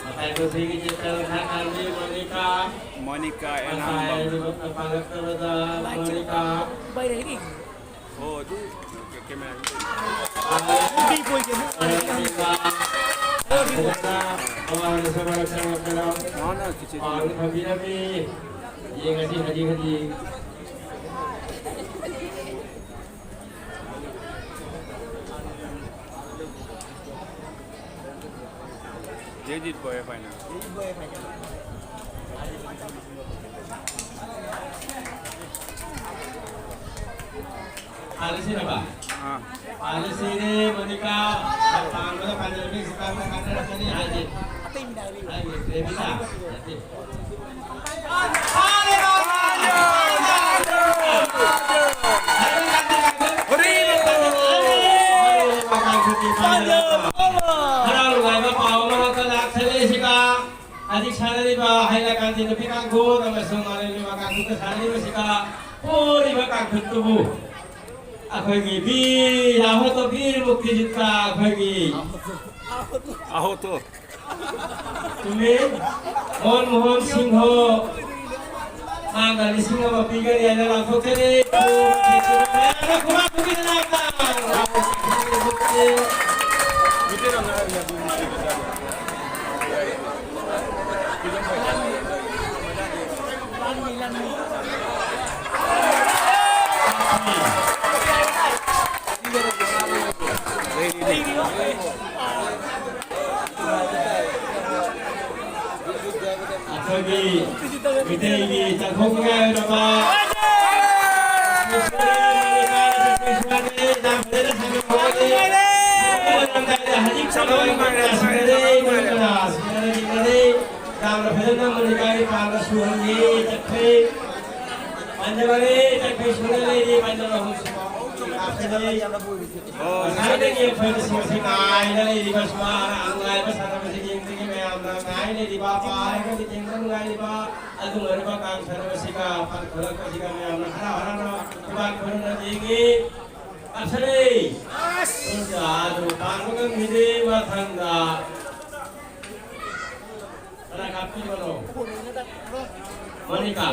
ꯃꯇꯥꯏ ꯀꯨꯁꯤꯒꯤ ꯆꯤꯠꯇ ꯂꯧꯁꯥ ꯀꯥꯡꯕꯤ ꯃꯣꯅꯤꯀꯥ꯫ ꯃꯣꯅꯤꯀꯥ ꯃꯇꯥꯏ ꯑꯦꯂꯥꯡꯕꯝ꯫ ꯑꯅꯤꯃꯛꯇ ꯄꯥꯜꯂꯛꯇꯕꯗ ꯃꯣꯅꯤꯀꯥ꯫ ꯑꯣ, ꯑꯗꯨ ꯀꯦ-, ꯀꯦꯃꯦꯔꯥ꯫ ꯃꯥꯅ ꯀꯤꯆꯦ ꯄꯥꯎ ꯊꯝꯕꯤꯔꯝꯃꯤ꯫ ꯌꯦꯡꯉꯁꯤ ꯍꯧꯖꯤꯛ ꯍꯧꯖꯤꯛ꯫ ꯖꯦꯖꯤꯠ ꯕꯣꯏ ꯐꯥꯏꯅꯦꯜ꯫ ꯍꯥꯟꯅ ꯁꯤꯔꯕ? ꯑꯥ꯫ ꯍꯥꯟꯅ ꯁꯤꯔꯦ, ꯃꯣꯅꯤꯀꯥ꯫ ꯍꯥꯟꯕꯗ ꯐꯥꯏꯅꯦꯜ ꯃꯤ ꯁꯤꯇꯥꯟꯗ ꯀꯥꯟꯅꯔꯛꯀꯅꯤ ꯍꯥꯏꯗꯤ꯫ ꯍꯥꯏꯗꯤ, ꯔꯦꯕꯤꯅꯥ꯫ ꯅꯠꯇꯦ꯫ ꯍꯔꯥꯎ ꯅꯨꯡꯉꯥꯏꯕ ꯄꯥꯎ ꯑꯃꯈꯛꯇ ꯂꯥꯛꯆꯔꯦ ꯁꯤꯗ꯫ ꯍꯧꯖꯤꯛ ꯁꯥꯟꯅꯔꯤꯕ ꯍꯥꯏꯂꯀꯥꯟꯗꯤ ꯅꯨꯄꯤ ꯀꯥꯡꯈꯨꯠ ꯑꯃꯁꯨꯡ ꯃꯥꯂꯦꯝꯒꯤ ꯀꯥꯡꯈꯨꯠꯇ ꯁꯥꯟꯅꯔꯤꯕꯁꯤꯗ ꯄꯣꯔꯤꯕ ꯀꯥꯡꯈꯨꯠꯇꯨꯕꯨ ꯑꯩꯈꯣꯏꯒꯤ ꯕꯤꯔ ꯑꯍꯣꯇꯣ ꯕꯤꯔ ꯃꯨꯛꯇꯤꯖꯤꯠꯇ ꯑꯩꯈꯣꯏꯒꯤ ꯑꯍꯣꯇꯣ ꯆꯨꯝꯃꯤ꯫ ꯃꯣꯍꯟ ꯃꯣꯍꯟ ꯁꯤꯡꯍ ꯃꯥꯅ ꯂꯤꯁꯤꯡ ꯑꯃ ꯄꯤꯒꯅꯤ ꯍꯥꯏꯅ ꯂꯥꯎꯊꯣꯛꯆꯔꯤ꯫ ꯃꯌꯥꯝꯅ ꯈꯨꯕꯥꯛ ꯈꯨꯕꯤꯗꯅ ꯑꯝꯇ ꯑꯩꯈꯣꯏꯒꯤ ꯃꯤꯇꯩꯒꯤ ꯆꯥꯛꯊꯣꯛꯅꯤꯡꯉꯥꯏ ꯑꯣꯏꯔꯕ ꯌꯥꯝꯅ ꯐꯖꯅ ꯃꯅꯤꯀꯥꯒꯤ ꯄꯥꯡꯒ ꯁꯨꯍꯟꯒꯦ ꯆꯠꯈ꯭ꯔꯦ꯫ ꯄꯥꯟꯖꯕꯔꯦ ꯆꯠꯈ꯭ꯔꯦ ꯁꯨꯅ ꯂꯩꯔꯤ ꯄꯥꯟꯖꯕ ꯑꯍꯨꯝ ꯁꯨꯕ꯫ ꯉꯁꯥꯏꯗꯒꯤ ꯑꯩꯈꯣꯏ ꯃꯁꯤ ꯉꯥꯏꯅ ꯂꯩꯔꯤꯕ ꯁꯨꯃꯥꯏꯅ ꯅꯨꯡꯉꯥꯏꯕ ꯁꯥꯟꯅꯕꯁꯤ ꯌꯦꯡꯕꯒꯤ ꯃꯌꯥꯝꯅ ꯉꯥꯏ ꯂꯩꯔꯤꯕ ꯄꯥꯔꯒꯗꯤ ꯌꯦꯡꯕ ꯅꯨꯡꯉꯥꯏꯔꯤꯕ ꯑꯗꯨꯝ ꯑꯣꯏꯔꯕ ꯀꯥꯡ ꯁꯥꯟꯅꯕꯁꯤꯒ ꯄꯥꯡꯊꯣꯔꯛꯄꯁꯤꯒ ꯃꯌꯥꯝꯅ ꯍꯔꯥꯎ ꯍꯔꯥꯎꯅ ꯈꯨꯕꯥꯛ ꯈꯨꯅꯅ ꯌꯦꯡꯉꯤ꯫ ꯀꯥꯞꯁꯔꯦ꯫ ꯑꯗꯨ ꯄꯥꯡꯕ ꯉꯝꯈꯤꯗꯦ꯫ ꯃꯊꯪꯗ ꯀꯅꯥ ꯀꯥꯞꯄꯤꯕꯅꯣ? ꯃꯣꯅꯤꯀꯥ꯫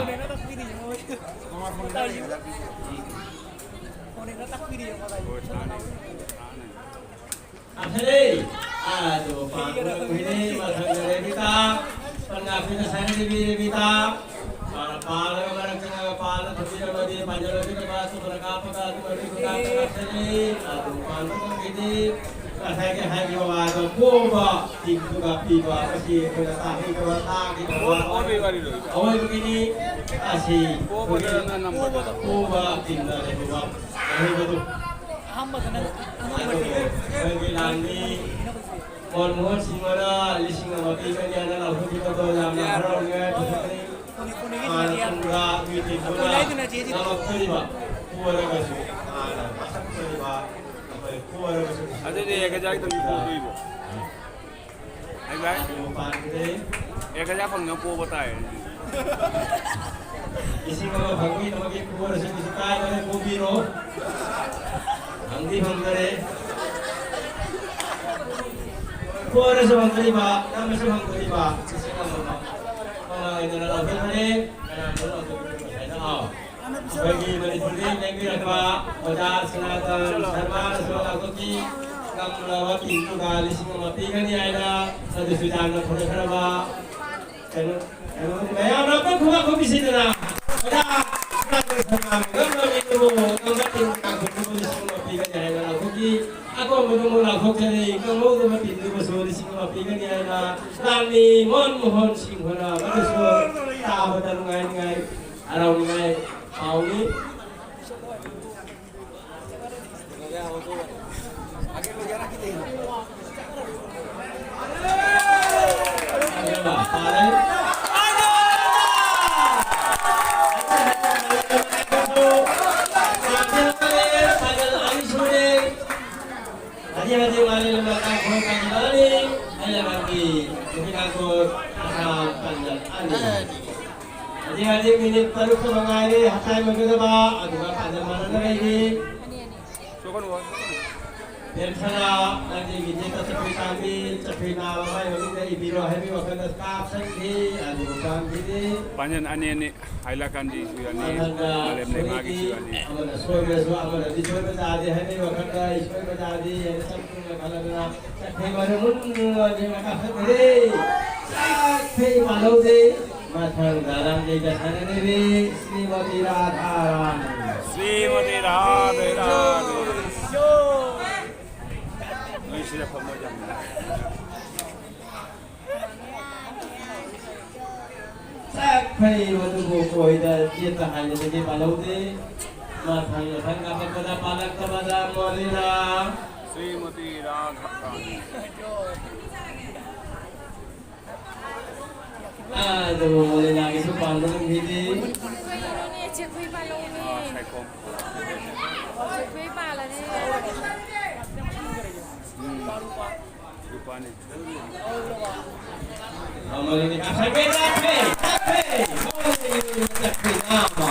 ꯀꯥꯞꯁꯔꯦ꯫ ꯑꯗꯨ ꯄꯥꯡꯕ ꯉꯝꯈꯤꯗꯦ꯫ ꯃꯊꯪꯗ ꯔꯦꯕꯤꯀꯥ꯫ ꯄꯟꯖꯥꯕꯤꯅ ꯁꯥꯏꯅ ꯔꯦꯕꯤ, ꯔꯦꯕꯤꯀꯥ꯫ ꯃꯥꯅ ꯄꯥꯜꯂꯒ ꯃꯔꯛ ꯆꯪꯉꯒ ꯄꯥꯜꯂ ꯊꯝꯕꯤꯔꯝꯃꯗꯤ ꯄꯥꯟꯖꯜꯂꯣꯏꯗꯕ ꯑꯗꯨꯃꯅ ꯀꯥꯞꯄꯒ ꯑꯗꯨꯃ ꯔꯦꯕꯤꯀꯥ ꯀꯥꯞꯁꯔꯦ꯫ ꯑꯗꯨ ꯄꯥꯡꯕ ꯉꯝꯈꯤꯗꯦ꯫ ꯉꯁꯥꯏꯒꯤ ꯍꯥꯏꯈꯤꯕ ꯋꯥꯗꯣ ꯄꯣꯕ ꯇꯤꯝꯗꯨꯒ ꯄꯤꯕ ꯑꯁꯤ ꯑꯩꯈꯣꯏꯅ ꯇꯥꯛꯄꯤꯗꯕ, ꯇꯥꯛꯈꯤꯗꯕ ꯑꯣꯏꯕꯒꯤꯅꯤ꯫ ꯑꯁꯤ ꯑꯩꯈꯣꯏꯒꯤ ꯄꯣꯕ ꯇꯤꯝꯗ ꯂꯩꯍꯧꯕ, ꯂꯩꯍꯧꯕꯗꯨ꯫ ꯑꯍꯥꯟꯕꯗꯅ ꯑꯉꯝꯕ ꯑꯗꯨꯕꯨ ꯇꯤꯝ ꯑꯩꯈꯣꯏꯒꯤ ꯂꯥꯟꯃꯤ ꯃꯣꯟꯃꯣꯍꯟ ꯁꯤꯡꯍꯅ ꯂꯤꯁꯤꯡ ꯑꯃ ꯄꯤꯒꯅꯤ ꯍꯥꯏꯅ ꯂꯥꯎꯊꯣꯛꯈꯤꯕꯗꯣ ꯌꯥꯝꯅ ꯍꯔꯥꯎꯅꯤꯡꯉꯥꯏ ꯄꯣꯛꯆꯩ꯫ ꯃꯥꯅ ꯇꯨꯡꯗ ꯃꯤ ꯇꯤꯝꯗꯨꯅ ꯉꯝꯃꯛꯇꯣꯔꯤꯕ, ꯄꯣꯔꯒꯁꯨ ꯃꯥꯅ ꯃꯁꯛꯇꯣꯔꯤꯕ ꯑꯩꯈꯣꯏ ꯄꯣꯔꯒꯁꯨ ꯑꯗꯨꯗꯤ ꯀꯖꯥꯏꯗꯒꯤ ꯄꯣꯛꯇꯣꯏꯕꯣ? ꯄꯥꯟꯈ꯭ꯔꯦ꯫ ꯑꯦꯛ ꯍꯖꯥꯔ ꯐꯪꯅꯕ ꯄꯣꯕ ꯇꯥꯏ꯫ ꯂꯤꯁꯤꯡ ꯑꯃ ꯐꯪꯕꯒꯤꯗꯃꯛꯀꯤ ꯄꯣꯔꯁꯨ ꯀꯩꯁꯨ ꯀꯥꯏꯗꯕ ꯄꯣꯕꯤꯔꯣ꯫ ꯐꯪꯗꯤ ꯐꯪꯗꯔꯦ꯫ ꯄꯣꯔꯁꯨ ꯐꯪꯗꯣꯔꯤꯕ, ꯅꯝꯃꯁꯨ ꯐꯪꯗꯣꯔꯤꯕ꯫ ꯂꯤꯁꯤꯡ ꯑꯃ ꯐꯪ-, ꯐꯪꯉꯣꯏꯗꯅ ꯂꯥꯎꯊꯣꯛꯈ꯭ꯔꯦ꯫ ꯀꯅꯥꯅꯣ ꯂꯥꯎꯊꯣꯛꯈ꯭ꯔꯤꯕ ꯉꯁꯥꯏꯅ? ꯑꯥꯎ꯫ ꯑꯩꯈꯣꯏꯒꯤ ꯃꯅꯤꯄꯨꯔꯗꯒꯤ ꯂꯦꯡꯕꯤꯔꯛꯄ ꯑꯣꯖꯥ ꯁꯅꯥꯇꯟ ꯁꯔꯃꯥꯅꯁꯨ ꯂꯥꯎꯊꯣꯛꯈꯤ꯫ ꯉꯝꯂꯕ ꯇꯤꯝꯗꯨꯗ ꯂꯤꯁꯤꯡ ꯑꯃ ꯄꯤꯒꯅꯤ ꯍꯥꯏꯅ, ꯑꯗꯨꯁꯨ ꯌꯥꯝꯅ ꯐꯖꯈ꯭ꯔꯕ ꯀꯩꯅꯣ, ꯀꯩꯅꯣ, ꯃꯌꯥꯝꯅ ꯑꯝꯇ ꯈꯨꯕꯥꯛ ꯈꯨꯕꯤꯁꯤꯗꯅ꯫ ꯑꯣꯖꯥ ꯁꯅꯥꯇꯟ ꯁꯔꯃꯥꯅ ꯉꯝꯂꯕ ꯃꯤꯗꯨꯕꯨ, ꯉꯝꯕ ꯇꯤꯝ ꯀꯥꯡꯕꯨꯗꯨꯕꯨ ꯂꯤꯁꯤꯡ ꯑꯃ ꯄꯤꯒꯅꯤ ꯍꯥꯏꯅ ꯂꯥꯎꯊꯣꯛꯈꯤ꯫ ꯑꯀꯣꯟꯕꯗ ꯑꯃꯨꯛ ꯂꯥꯎꯊꯣꯛꯆꯔꯤ, ꯉꯝꯍꯧꯗꯕ ꯇꯤꯝꯗꯨꯕꯨꯁꯨ ꯂꯤꯁꯤꯡ ꯑꯃ ꯄꯤꯒꯅꯤ ꯍꯥꯏꯅ ꯂꯥꯟꯃꯤ ꯃꯣꯟ ꯃꯣꯍꯟ ꯁꯤꯡꯍꯅ ꯃꯗꯨꯁꯨ ꯇꯥꯕꯗ ꯅꯨꯡꯉꯥꯏꯅꯤꯡꯉꯥꯏ, ꯍꯔꯥꯎꯅꯤꯡꯉꯥꯏ ꯄꯥꯎꯅꯤ꯫ ꯍꯧꯖꯤꯛ ꯍꯧꯖꯤꯛ ꯃꯥꯂꯦꯝ ꯂꯝꯕꯥ ꯀꯥꯡꯈꯣꯡ ꯀꯥꯡꯖꯤꯜ ꯑꯅꯤ, ꯑꯩ ꯂꯩꯕꯥꯛꯀꯤ ꯅꯨꯄꯤ ꯀꯥꯡꯊꯣꯟ ꯑꯁꯥꯝ ꯄꯥꯟꯖꯜ ꯑꯅꯤ꯫ ꯍꯧꯖꯤꯛ ꯍꯧꯖꯤꯛ ꯃꯤꯅꯤꯠ ꯇꯔꯨꯛꯇ ꯃꯉꯥꯏꯔꯦ ꯍꯞꯇꯥꯏ ꯃꯟꯒꯗꯕ, ꯑꯗꯨꯒ ꯄꯥꯟꯖꯜ ꯃꯥꯟꯅꯅ ꯂꯩꯔꯤ꯫ ꯄꯦꯟꯁꯔꯥ, ꯅꯪꯒꯤ ꯋꯤꯀꯦꯠꯇ ꯆꯐꯨ ꯇꯥꯡꯕꯤ, ꯆꯐꯨ ꯅꯥꯕ ꯃꯥꯏ ꯃꯃꯤꯡꯗ ꯏꯕꯤꯔꯣ ꯍꯥꯏꯕꯒꯤ ꯋꯥꯈꯜꯗ ꯀꯥꯞꯁꯟꯈꯤ, ꯑꯗꯨꯕꯨ ꯄꯥꯟꯈꯤꯗꯦ꯫ ꯄꯥꯟꯖꯜ ꯑꯅꯤ ꯑꯅꯤ꯫ ꯍꯥꯏꯂꯥꯀꯥꯟꯗꯤꯁꯨ ꯌꯥꯅꯤ, ꯃꯊꯪꯗ ꯃꯥꯂꯦꯝ ꯂꯩꯃꯥꯒꯤꯁꯨ ꯁꯣꯏꯈꯤ, ꯌꯥꯅꯤ꯫ ꯑꯃꯅ ꯁꯣꯏꯈ꯭ꯔꯁꯨ ꯑꯃꯅꯗꯤ ꯁꯣꯏꯕ ꯇꯥꯗꯦ ꯍꯥꯏꯕꯒꯤ ꯋꯥꯈꯜꯗ ꯑꯩ ꯁꯣꯏꯕ ꯇꯥꯗꯦ ꯍꯥꯏꯅ ꯆꯠꯄ ꯈꯜꯂꯗꯨꯅ ꯆꯠꯈ꯭ꯔꯦ꯫ ꯃꯔꯝ ꯃꯨꯟꯅ ꯀꯥꯈꯠꯈ꯭ꯔꯦ꯫ ꯆꯠꯈ꯭ꯔꯦ ꯄꯥꯜꯍꯧꯗꯦ꯫ ꯃꯊꯪꯗ ꯂꯥꯡꯖꯩꯗ ꯁꯥꯟꯅꯔꯤꯕꯤ ꯁ꯭ꯔꯤꯃꯇꯤ ꯔꯥꯙꯥꯔꯥꯅꯤ꯫ ꯁ꯭ꯔꯤꯃꯇꯤ ꯔꯥꯙꯦ ꯔꯥꯙꯦ꯫ ꯅꯣꯏ ꯁꯤꯗ ꯐꯝꯃꯣ ꯌꯥꯝꯅ꯫ ꯆꯥꯛ ꯐꯩ ꯃꯗꯨꯕꯨ ꯀꯣꯏꯗ ꯆꯦꯠꯇ ꯍꯥꯏꯕꯗꯒꯤ ꯄꯥꯜꯍꯧꯗꯦ꯫ ꯃꯊꯪ ꯃꯊꯪ ꯀꯥꯞꯄꯛꯄꯗ ꯄꯥꯜꯂꯛꯇꯕꯗ ꯃꯣꯂꯤꯅꯥ꯫ ꯁ꯭ꯔꯤꯃꯇꯤ ꯔꯥꯙꯥꯔꯥꯅꯤ꯫ ꯑꯗꯨꯕꯨ ꯃꯣꯂꯤꯅꯥꯒꯤꯁꯨ ꯄꯥꯟꯕ ꯉꯝꯈꯤꯗꯦ꯫ ꯀꯩꯅꯣꯅꯦ, ꯆꯦꯛꯈꯨꯏ ꯄꯥꯜꯍꯧꯅꯦ꯫ ꯑꯥ, ꯁꯥꯏꯈꯣꯝ꯫ ꯆꯦꯛꯈꯨꯏ ꯄꯥꯜꯂꯗꯤ꯫ ꯎꯝ꯫ ꯅꯨꯄꯥꯅꯤ꯫ ꯀꯣꯃꯣꯂꯤꯅꯤ ꯀꯥꯞꯁꯟꯕꯤ ꯆꯠꯈ꯭ꯔꯦ, ꯆꯠꯈ꯭ꯔꯦ, ꯀꯣꯃꯣꯂꯤꯅꯤ ꯆꯠꯈ꯭ꯔꯦ, ꯅꯥꯃ꯫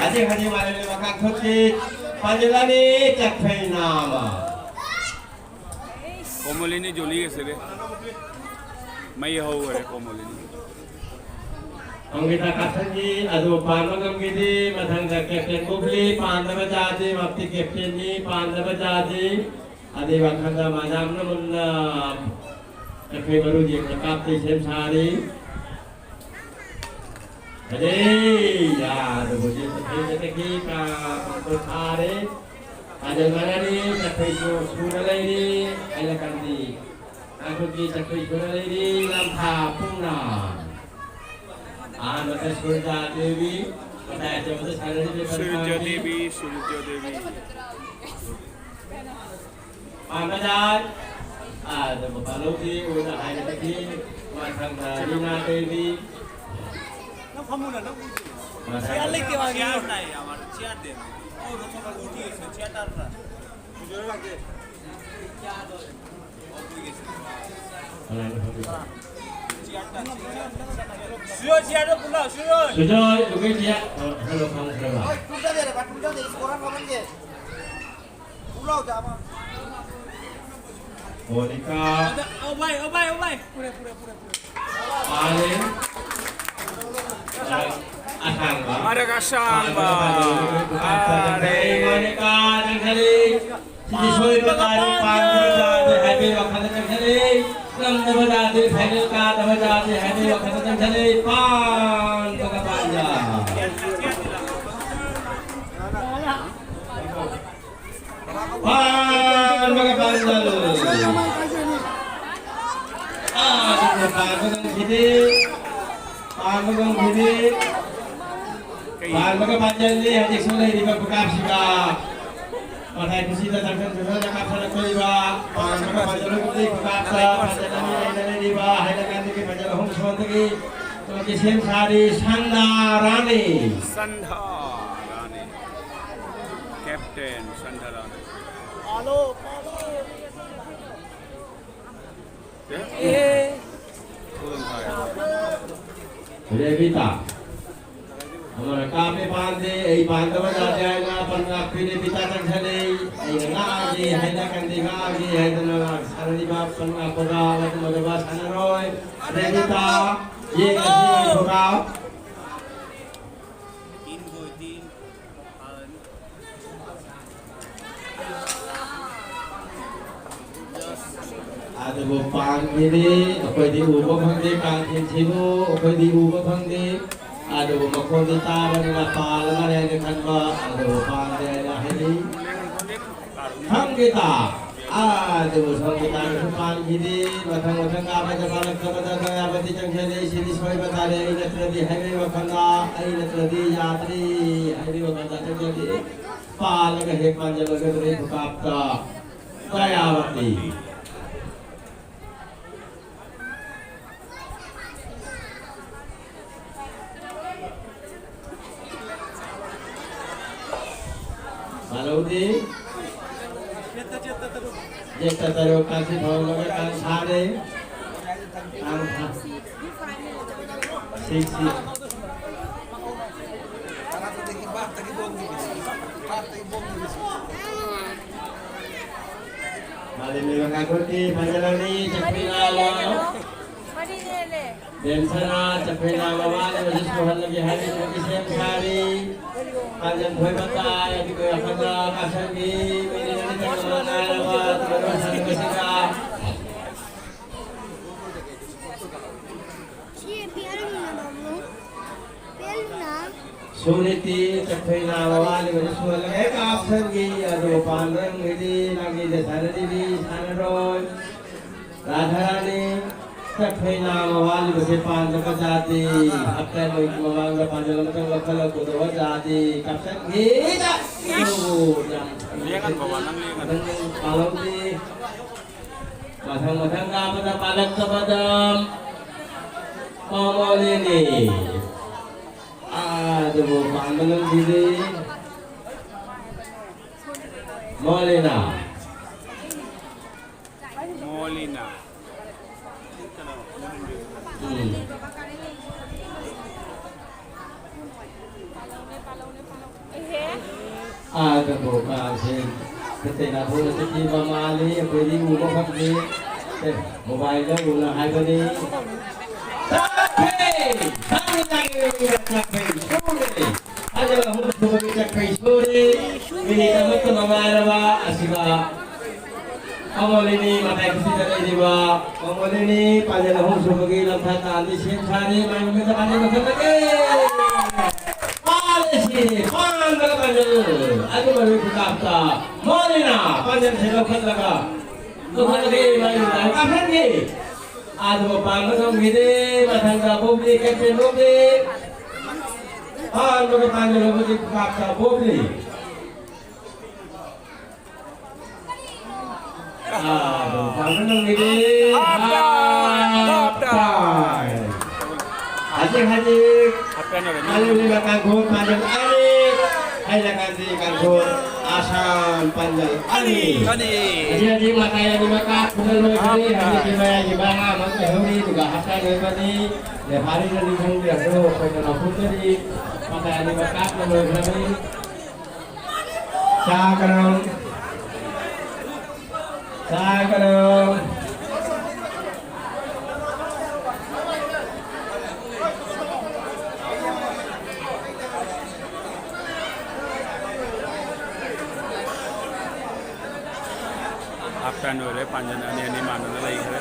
ꯍꯧꯖꯤꯛ ꯍꯧꯖꯤꯛ ꯃꯥꯂꯦꯝꯒꯤ ꯃꯀꯥ ꯊꯣꯛꯈꯤ, ꯄꯥꯟꯖꯤꯜ ꯑꯅꯤ ꯆꯠꯈ꯭ꯔꯦ, ꯅꯥꯃ꯫ ꯀꯣꯃꯣꯂꯤꯅꯤ ꯖꯣꯂꯤ ꯑꯁꯤꯗꯤ ꯃꯩ ꯍꯧꯈꯔꯦ, ꯀꯣꯃꯣꯂꯤꯅꯤ꯫ ꯑꯪꯒꯤꯇꯥ ꯀꯥꯞꯁꯟꯈꯤ, ꯑꯗꯨ ꯄꯥꯟꯕ ꯉꯝꯈꯤꯗꯦ꯫ ꯃꯊꯪꯗ ꯀꯦꯞꯇꯦꯟ ꯕꯨꯕ꯭ꯂꯤ, ꯄꯥꯟꯗꯕ ꯖꯥꯗꯤ, ꯃꯞꯇꯤ ꯀꯦꯞꯇꯦꯟꯅꯤ, ꯄꯥꯟꯗꯕ ꯖꯥꯗꯤ꯫ ꯑꯗꯩ ꯋꯥꯈꯜꯗ ꯃꯌꯥꯝꯅ ꯃꯨꯟꯅ ꯑꯩꯈꯣꯏ ꯃꯔꯨ ꯌꯦꯡꯅ ꯀꯥꯞꯇꯦ ꯁꯦꯝ ꯁꯥꯔꯤ꯫ ꯑꯗꯩ ꯌꯥꯗꯕꯁꯦ ꯇꯈꯦꯜꯗꯒꯤ ꯀꯥꯞꯄ ꯊꯥꯔꯦ꯫ ꯑꯗꯨꯃꯥꯏꯅꯅꯤ ꯆꯈꯩꯁꯨ ꯁꯨꯅ ꯂꯩꯔꯤ꯫ ꯑꯩꯅ ꯀꯟꯗꯤ ꯑꯩꯈꯣꯏꯒꯤ ꯆꯈꯩ ꯁꯨꯅ ꯂꯩꯔꯤ꯫ ꯂꯝꯊꯥ ꯄꯨꯡꯅ ꯑꯍꯥꯟꯕꯗ ꯁꯨꯔꯖꯥ ꯗꯦꯕꯤ, ꯃꯇꯥꯏ ꯑꯆꯧꯕꯗ ꯁꯥꯟꯅꯔꯤꯕ ꯁꯨꯔꯖꯥ ꯄꯟꯊꯥꯡꯒꯤ ꯗꯦꯕꯤ, ꯁꯨꯔꯖꯥ ꯗꯦꯕꯤ꯫ ꯄꯥꯟꯕꯖꯥꯠ꯫ ꯑꯥꯗ ꯃꯄꯥꯟ ꯂꯧꯗꯦ ꯑꯣꯏꯅ ꯍꯥꯏꯔꯒꯗꯤ ꯃꯊꯪꯗ ꯔꯤꯅꯥ ꯗꯦꯕꯤ꯫ ꯅꯪ ꯐꯝꯃꯨꯅ, ꯅꯪ ꯃꯊꯪꯗ ꯆꯤꯌꯥꯔ ꯂꯩꯇꯦ ꯃꯥꯒꯤ꯫ ꯆꯤꯌꯥꯔ ꯅꯥꯏ, ꯑꯃ ꯆꯤꯌꯥꯔ ꯗꯦ꯫ ꯑꯣ, ꯅꯊꯣꯛ ꯎꯗꯤ ꯆꯤꯌꯥꯔ ꯇꯥꯔꯅ꯫ ꯀꯅꯥꯅꯣ ꯐꯝꯃꯤꯁꯦ? ꯁꯨꯔꯣ, ꯆꯤꯌꯥꯔꯗꯣ ꯄꯨꯜꯂꯣ, ꯁꯨꯔꯣ꯫ ꯁꯨꯖꯣꯏ, ꯑꯗꯨꯒ ꯆꯤꯌꯥꯔ꯫ ꯑꯣ, ꯍꯜꯂꯣ, ꯐꯝꯈ꯭ꯔꯕ? ꯍꯣꯏ, ꯇꯨꯝꯖꯗꯦꯔꯦ, ꯕꯥ, ꯇꯨꯝꯖꯗꯦ, ꯏꯁꯀꯣꯔ ꯑꯃ ꯐꯝꯍꯟꯒꯦ꯫ ꯃꯣꯅꯤꯀꯥ꯫ ꯑꯣ ꯚꯥꯏ, ꯑꯣ ꯚꯥꯏ, ꯑꯣ ꯚꯥꯏ꯫ ꯄꯨꯔꯦ, ꯄꯨꯔꯦ, ꯄꯨꯔꯦ, ꯄꯨꯔꯦ꯫ ꯑꯥꯂꯦ꯫ ꯑꯁꯥꯡꯕ꯫ ꯃꯔꯛ ꯑꯁꯥꯡꯕ꯫ ꯑꯥꯂꯦ꯫ ꯃꯣꯅꯤꯀꯥ ꯆꯪꯁꯤꯜꯂꯤ꯫ ꯁꯤꯗꯤ ꯁꯣꯏꯕ ꯇꯥꯔꯦ꯫ ꯄꯥꯟꯗꯕ ꯇꯥꯔꯦ ꯍꯥꯏꯕꯒꯤ ꯋꯥꯈꯜꯗ ꯆꯪꯁꯤꯜꯂꯤ꯫ ꯉꯝꯗꯕ ꯇꯥꯔꯗꯤ ꯐꯥꯏꯅꯦꯜ ꯀꯥꯗꯕ ꯇꯥꯔꯗꯤ ꯍꯥꯏꯕꯒꯤ ꯋꯥꯈꯜꯗ ꯆꯪꯁꯤꯜꯂꯤ꯫ ꯄꯥꯟꯕꯒ ꯄꯥꯟꯖ꯫ ꯄꯥꯟꯕꯒ ꯄꯥꯟꯖꯜ꯫ ꯑꯥ, ꯄꯥꯟꯕ ꯉꯝꯈꯤꯗꯦ꯫ ꯄꯥꯟꯕ ꯉꯝꯈꯤꯗꯦ꯫ ꯄꯥꯟꯕꯒ ꯄꯥꯟꯖꯜꯂꯤ꯫ ꯍꯧꯖꯤꯛꯁꯨ ꯂꯩꯔꯤꯕ ꯈꯨꯀꯥꯞꯁꯤꯒ ꯃꯊꯥꯏ ꯈꯨꯁꯤꯗ ꯆꯪꯁꯤꯟ ꯆꯪꯁꯤꯟꯅ ꯀꯥꯞꯁꯤꯜꯂꯛꯇꯣꯔꯤꯕ ꯄꯥꯟꯕꯒ ꯄꯥꯟꯖꯜꯂꯨꯕꯗꯤ ꯈꯨꯀꯥꯞꯇ ꯄꯥꯟꯖꯜ ꯑꯅꯤ ꯂꯩꯅ ꯂꯩꯔꯤꯕ ꯍꯥꯏꯂꯀꯥꯟꯗꯒꯤ ꯄꯥꯟꯖꯜ ꯑꯍꯨꯝ ꯁꯣꯟꯗꯒꯤ ꯇꯣꯀꯤ ꯁꯦꯝ ꯁꯥꯔꯤ ꯁꯟꯗꯥ ꯔꯥꯅꯤ꯫ ꯁꯟꯗꯥ ꯔꯥꯅꯤ꯫ ꯀꯦꯞꯇꯦꯟ ꯁꯟꯗꯥ ꯔꯥꯅꯤ꯫ ꯄꯥꯜꯂꯣ, ꯄꯥꯜꯂꯣ꯫ ꯔꯦꯕꯤꯇꯥ꯫ ꯑꯃꯅ ꯀꯥꯞꯄꯦ ꯄꯥꯟꯗꯦ, ꯑꯩ ꯄꯥꯟꯗꯕ ꯌꯥꯗꯦ ꯍꯥꯏꯅ ꯄꯟ ꯉꯥꯛꯄꯤ ꯔꯦꯕꯤꯇꯥ ꯆꯪꯁꯜꯂꯛꯏ꯫ ꯑꯩꯅ ꯉꯥꯛꯑꯒꯦ ꯍꯥꯏꯅ ꯀꯟꯗꯦ, ꯉꯥꯛꯑꯒꯦ ꯍꯥꯏꯗꯅ ꯁꯥꯟꯅꯔꯤꯕ ꯄꯟ ꯉꯥꯛꯄꯗ ꯃꯗꯨ ꯃꯗꯨ ꯁꯥꯟꯅꯔꯣꯏ꯫ ꯔꯦꯕꯤꯇꯥ, ꯌꯦꯡꯉꯁꯤ ꯊꯣꯔꯥ꯫ ꯑꯗꯨꯕꯨ ꯄꯥꯟꯈꯤꯗꯦ, ꯑꯩꯈꯣꯏꯗꯤ ꯎꯕ ꯐꯪꯗꯦ, ꯄꯥꯟꯈꯤꯕꯁꯤꯕꯨ ꯑꯩꯈꯣꯏꯗꯤ ꯎꯕ ꯐꯪꯗꯦ꯫ ꯑꯗꯨꯕꯨ ꯃꯈꯣꯟꯗꯤ ꯇꯥꯕꯅꯤꯅ ꯄꯥꯜꯂ ꯃꯥꯜꯂꯦ ꯍꯥꯏꯅ ꯈꯟꯕ, ꯑꯗꯨꯕꯨ ꯄꯥꯟꯗꯦ ꯍꯥꯏꯅ ꯍꯥꯏꯅꯩ꯫ ꯁꯪꯒꯤꯇꯥ, ꯑꯗꯨꯕꯨ ꯁꯪꯒꯤꯇꯥꯒꯤꯁꯨ ꯄꯥꯟꯈꯤꯗꯦ꯫ ꯃꯊꯪ ꯃꯊꯪ ꯀꯥꯕꯗ ꯄꯥꯜꯂꯛꯇꯕꯗ ꯀꯌꯥꯕꯗꯤ ꯆꯪꯁꯤꯜꯂꯦ꯫ ꯁꯤꯗꯤ ꯁꯣꯏꯕ ꯇꯥꯔꯦ꯫ ꯑꯩ ꯅꯠꯇ꯭ꯔꯗꯤ ꯍꯥꯏꯕꯒꯤ ꯋꯥꯈꯜꯗ, ꯑꯩ ꯅꯠꯇ꯭ꯔꯗꯤ ꯌꯥꯗ꯭ꯔꯤ ꯍꯥꯏꯕꯒꯤ ꯋꯥꯈꯜꯗ ꯆꯪꯁꯤꯜꯂꯤ꯫ ꯄꯥꯜꯂꯒ ꯍꯦꯛ ꯄꯥꯟꯖꯜꯂꯒ ꯈꯨꯀꯥꯞꯇ ꯀꯌꯥꯕꯗꯤ꯫ ꯃꯥꯂꯧꯗꯤ꯫ ꯌꯦꯠꯇ ꯇꯔꯨꯛ ꯀꯥꯡꯁꯤ ꯐꯥꯎꯔꯒ ꯀꯥꯡ ꯁꯥꯔꯦ꯫ ꯀꯥꯡ ꯁꯥ-, ꯁꯤꯛꯁꯤ꯫ ꯃꯥꯂꯦꯝꯒꯤ ꯃꯈꯥ ꯈꯨꯠꯀꯤ ꯐꯖꯔꯕꯤ ꯆꯠꯃꯤꯟꯅꯕ꯫ ꯕꯦꯝꯁꯅꯥ ꯆꯠꯈ꯭ꯔꯦ, ꯅꯥꯕ ꯃꯥꯅ ꯍꯧꯖꯤꯛ ꯁꯨꯍꯜꯂꯒꯦ ꯍꯥꯏꯔꯤꯕ ꯃꯤꯁꯦꯝ ꯁꯥꯔꯤ꯫ ꯄꯥꯟꯖꯟ ꯊꯣꯏꯕ ꯇꯥꯏ, ꯑꯗꯨꯒ ꯑꯩꯈꯣꯏꯅ ꯀꯥꯁꯟꯕꯤ ꯃꯤꯅꯤꯠ ꯑꯅꯤ ꯇꯪ ꯉꯥꯏꯔꯕ ꯇꯣꯔꯕꯥꯟ ꯁꯥꯟꯅꯕꯁꯤꯗ꯫ ꯁꯤ ꯄꯤꯍꯜꯂꯨꯅ ꯕꯥꯕꯨ꯫ ꯄꯤꯍꯜꯂꯨꯅ꯫ ꯁꯨꯅꯤꯇꯤ ꯆꯠꯈ꯭ꯔꯦ, ꯅꯥꯕ ꯃꯥꯅ ꯍꯧꯖꯤꯛ ꯁꯨꯍꯜꯂꯒꯦ ꯍꯦꯛ ꯀꯥꯞꯁꯟꯈꯤ, ꯑꯗꯨꯒ ꯄꯥꯟꯕ ꯉꯝꯈꯤꯗꯤ ꯅꯪꯒꯤꯗ ꯁꯥꯟꯅꯔꯤꯕꯤ ꯁꯥꯟꯅꯔꯣꯏ꯫ ꯔꯥꯙꯥꯔꯥꯅꯤ, ꯆꯠꯈ꯭ꯔꯦ ꯅꯥꯕ ꯋꯥꯠꯂꯤꯕꯁꯦ ꯄꯥꯟꯗꯕ ꯖꯥꯇꯤ꯫ ꯍꯞꯇꯥ ꯃꯣꯏꯒꯤ ꯃꯃꯥꯡꯗ ꯄꯥꯟꯖꯜ ꯑꯃꯇꯪ ꯂꯧꯈꯠꯂꯛꯀꯗꯕ ꯖꯥꯇꯤ꯫ ꯀꯥꯞꯁꯟꯈꯤꯗ꯫ ꯑꯣ, ꯌꯥꯝ ꯂꯦꯡꯍꯟꯕ ꯋꯥ, ꯅꯪ ꯂꯦꯡꯍꯟꯕ꯫ ꯃꯊꯪ ꯄꯥꯜꯍꯧꯗꯦ꯫ ꯃꯊꯪ ꯃꯊꯪ ꯀꯥꯕꯗ ꯄꯥꯜꯂꯛꯇꯕꯗ ꯃꯃꯣꯂꯤꯅꯤ꯫ ꯑꯗꯨꯕꯨ ꯄꯥꯟꯕ ꯉꯝꯈꯤꯗꯦ꯫ ꯃꯣꯂꯤꯅꯥ꯫ ꯃꯣꯂꯤꯅꯥ꯫ ꯎꯝ꯫ ꯑꯥꯗꯕꯨ ꯀꯥꯡꯁꯦ ꯀꯇꯩꯅ ꯊꯣꯛꯅ ꯆꯠꯈꯤꯕ ꯃꯥꯜꯂꯤ, ꯑꯩꯈꯣꯏꯗꯤ ꯎꯕ ꯐꯪꯗꯦ꯫ ꯑꯦ, ꯃꯣꯕꯥꯏꯜꯗ ꯎꯅ ꯍꯥꯏꯕꯅꯤ꯫ ꯆꯠꯈ꯭ꯔꯦ! ꯊꯥꯡꯅ ꯆꯥꯡꯒꯦ ꯆꯠꯈ꯭ꯔꯦ! ꯁꯣꯔꯦ! ꯐꯖꯅ ꯑꯍꯨꯝ ꯁꯨꯕꯒꯤ ꯆꯠꯈ꯭ꯔꯦ! ꯁꯣꯔꯦ! ꯃꯤꯅꯤꯠ ꯑꯃꯠꯇ ꯃꯉꯥꯏꯔꯕ ꯑꯁꯤꯗ ꯃꯉꯣꯟꯗꯅꯤ ꯃꯇꯥꯏ ꯈꯨꯁꯤꯗ ꯂꯩꯔꯤꯕ, ꯃꯉꯣꯟꯗꯅꯤ ꯄꯥꯖꯜ ꯑꯍꯨꯝ ꯁꯨꯕꯒꯤ ꯂꯝꯊꯥ ꯇꯥꯟꯗꯤ ꯁꯦꯝ ꯁꯥꯔꯤ, ꯃꯥꯏ ꯃꯃꯤꯠꯇ ꯄꯥꯟꯖꯜ ꯂꯧꯈꯠꯂꯒꯦ꯫ ꯄꯥꯜꯂꯁꯤ, ꯄꯥꯟꯕꯒ ꯄꯥꯟꯖꯜ꯫ ꯑꯗꯨ ꯃꯔꯨ ꯈꯨꯀꯥꯞꯇ ꯃꯣꯂꯤꯅ ꯄꯥꯟꯖꯜꯁꯦ ꯂꯧꯈꯠꯂꯒ, ꯂꯧꯈꯠꯂꯒꯦ, ꯃꯥꯏ ꯃꯃꯤꯠꯇ ꯀꯥꯞꯍꯟꯒꯦ꯫ ꯑꯗꯨꯒ ꯄꯥꯟꯕ ꯉꯝꯈꯤꯗꯦ, ꯃꯊꯪꯗ ꯕꯣꯕꯤ, ꯀꯦꯞꯇꯦꯟ ꯕꯣꯕꯤ꯫ ꯄꯥꯟꯕꯒ ꯄꯥꯟꯖꯜ ꯍꯧꯕꯒꯤ ꯈꯨꯀꯥꯞꯇ ꯕꯣꯕꯤ꯫ ꯑꯥ, ꯄꯥꯟꯕ ꯉꯝꯈꯤꯗꯦ꯫ Half time, half time꯫ ꯍꯧꯖꯤꯛ, ꯍꯧꯖꯤꯛ꯫ Half time ꯑꯣꯏꯔꯦ꯫ ꯃꯥꯂꯦꯝ ꯂꯩꯃ ꯀꯥꯡꯈꯣꯟ ꯄꯥꯟꯖꯜ ꯑꯅꯤ, ꯍꯥꯏꯂꯀꯥꯟꯗꯤ ꯀꯥꯡꯈꯣꯟ ꯑꯁꯥꯝ ꯄꯥꯟꯖꯜ ꯑꯅꯤ꯫ ꯑꯅꯤ꯫ ꯍꯧꯖꯤꯛ, ꯍꯧꯖꯤꯛ ꯃꯇꯥꯏ ꯑꯅꯤꯃꯛ ꯀꯥꯞꯇꯨꯅ ꯂꯣꯏꯈ꯭ꯔꯦ꯫ Half time꯫ ꯍꯧꯖꯤꯛꯀꯤ ꯃꯌꯥꯏꯒꯤ ꯚꯥꯔꯥ ꯑꯃ ꯂꯩꯍꯧꯔꯤ, ꯑꯗꯨꯒ half time ꯑꯣꯏꯕꯅꯤ꯫ ꯔꯦꯐꯥꯔꯤꯅꯗꯤ ꯈꯪꯗꯦ, ꯑꯗꯨ ꯑꯩꯈꯣꯏꯅ ꯂꯥꯎꯊꯣꯛꯆꯔꯤ꯫ ꯃꯇꯥꯏ ꯑꯅꯤꯃꯛ ꯀꯥꯞꯇꯨꯅ ꯂꯣꯏꯈ꯭ꯔꯕꯅꯤ꯫ ꯆꯥꯒ꯭ꯔꯝ꯫ ꯆꯥꯒ꯭ꯔꯝ꯫ Half time ꯂꯣꯏꯔꯦ, ꯄꯥꯟꯖꯜ ꯑꯅꯤ ꯑꯅꯤ ꯃꯥꯟꯅꯅ ꯂꯩꯈ꯭ꯔꯦ꯫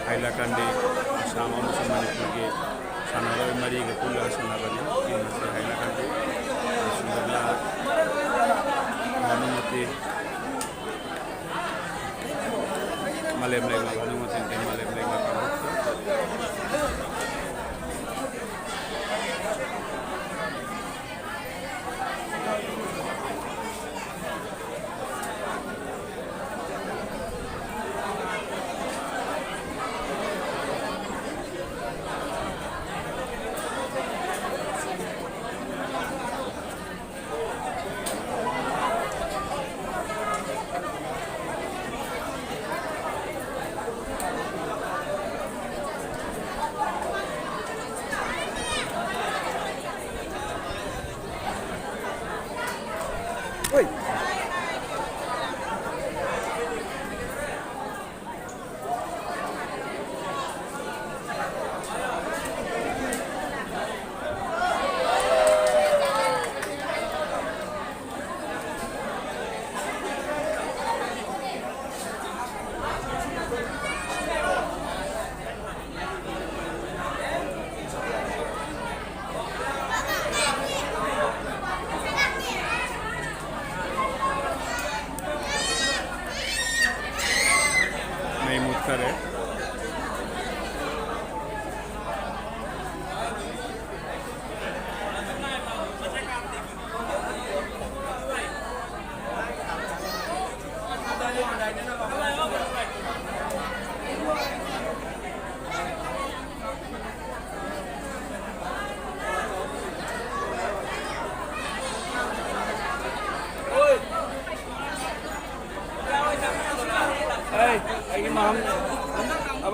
ꯍꯥꯏꯂꯀꯥꯟꯗꯤ ꯑꯁꯥꯝ ꯑꯃꯁꯨꯡ ꯃꯅꯤꯄꯨꯔꯒꯤ ꯁꯥꯟꯅꯔꯣꯏ ꯃꯔꯤꯒ ꯄꯨꯜꯂꯒ ꯁꯥꯟꯅꯕꯅꯤ꯫ ꯇꯤꯝ ꯑꯁꯤ ꯍꯥꯏꯂꯀꯥꯟꯗꯤ ꯁꯨꯟꯗꯔꯂꯥꯜ, ꯚꯥꯅꯨꯃꯇꯤ, ꯃꯥꯂꯦꯝ ꯂꯩꯃ, ꯚꯥꯅꯨꯃꯇꯤ ꯅꯠꯇꯦ, ꯃꯥꯂꯦꯝ ꯂꯩꯃ ꯀꯥꯡꯕꯨ꯫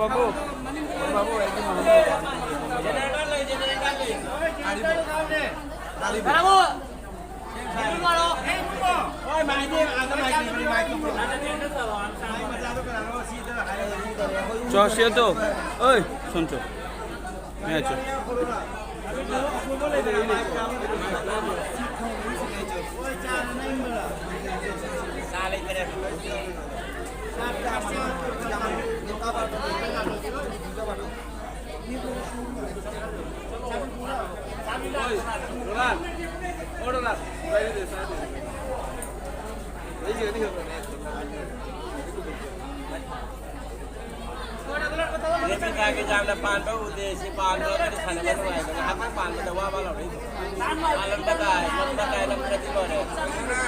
ꯕꯥꯕꯨ, ꯕꯥꯕꯨ, ꯑꯩꯒꯤ ꯃꯃꯥ꯫ ꯇꯥꯔꯤꯕꯣ? ꯇꯥꯔꯤꯕꯣ? ꯆꯣ, ꯁꯤ ꯑꯗꯣ꯫ ꯑꯣꯏ, ꯁꯣꯝ ꯆꯣ꯫ ꯃꯌꯥ ꯆꯣ꯫ ꯔꯦꯄꯤꯀꯥꯒꯤ ꯌꯥꯝꯅ ꯄꯥꯟꯕ ꯎꯗꯦ꯫ ꯁꯤ ꯄꯥꯟꯕ ꯑꯃꯗꯤ ꯁꯥꯟꯅꯕ ꯅꯨꯡꯉꯥꯏꯕ꯫ ꯉꯥꯏꯍꯥꯛꯇꯪ ꯄꯥꯟꯕꯗ ꯋꯥ ꯋꯥ ꯂꯥꯎꯔꯛꯏꯗꯣ꯫ ꯄꯥꯜꯂꯝꯗꯥꯏ, ꯂꯝꯗꯥꯏ, ꯂꯝꯗꯗꯤ ꯂꯣꯏꯔꯦ꯫ ꯍꯥ?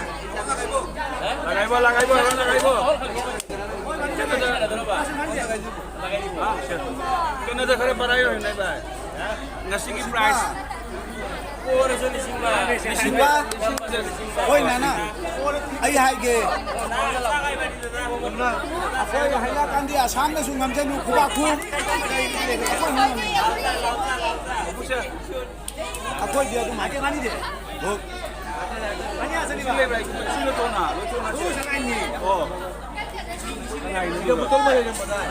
ꯂꯥꯛ ꯍꯥꯏꯕꯣ, ꯂꯥꯛ ꯍꯥꯏꯕꯣ, ꯂꯥꯛ ꯍꯥꯏꯕꯣ꯫ ꯁꯥꯟꯅꯗꯣꯏꯔꯕ? ꯀꯩꯅꯣꯗ ꯈꯔ ꯄꯥꯔꯥꯏꯌꯣ ꯍꯦꯟꯅ ꯚꯥꯏ꯫ ꯉꯁꯤꯒꯤ ꯄ꯭ꯔꯥꯏꯖ꯫ ꯄꯣꯔꯁꯨ ꯂꯤꯁꯤꯡ ꯑꯃ꯫ ꯂꯤꯁꯤꯡ ꯑꯃ? ꯍꯣꯏ, ꯅꯥꯅꯥ꯫ ꯑꯩ ꯍꯥꯏꯒꯦ꯫ ꯑꯩꯈꯣꯏ ꯍꯥꯏꯂꯥꯀꯥꯟꯗꯤ ꯑꯁꯥꯝꯅꯁꯨ ꯉꯝꯖꯅꯨ, ꯈꯨꯕꯥꯛ ꯈꯨ꯫ ꯑꯩꯈꯣꯏ ꯉꯝꯃꯤ꯫ ꯑꯩꯈꯣꯏꯗꯤ ꯑꯗꯨꯝ ꯍꯥꯏꯖꯔꯛꯑꯅꯤꯗꯦ꯫ ꯍꯣꯏ꯫ ꯁꯤ ꯂꯩꯕ꯭ꯔꯥ? ꯁꯤꯒ ꯇꯣꯉꯥꯟ, ꯂꯣꯏ ꯇꯣꯉꯥꯟ꯫ ꯑꯣ꯫ ꯁꯤꯒ ꯕꯣꯇꯜ ꯑꯃ ꯂꯩꯔꯝꯕꯗꯥꯏ?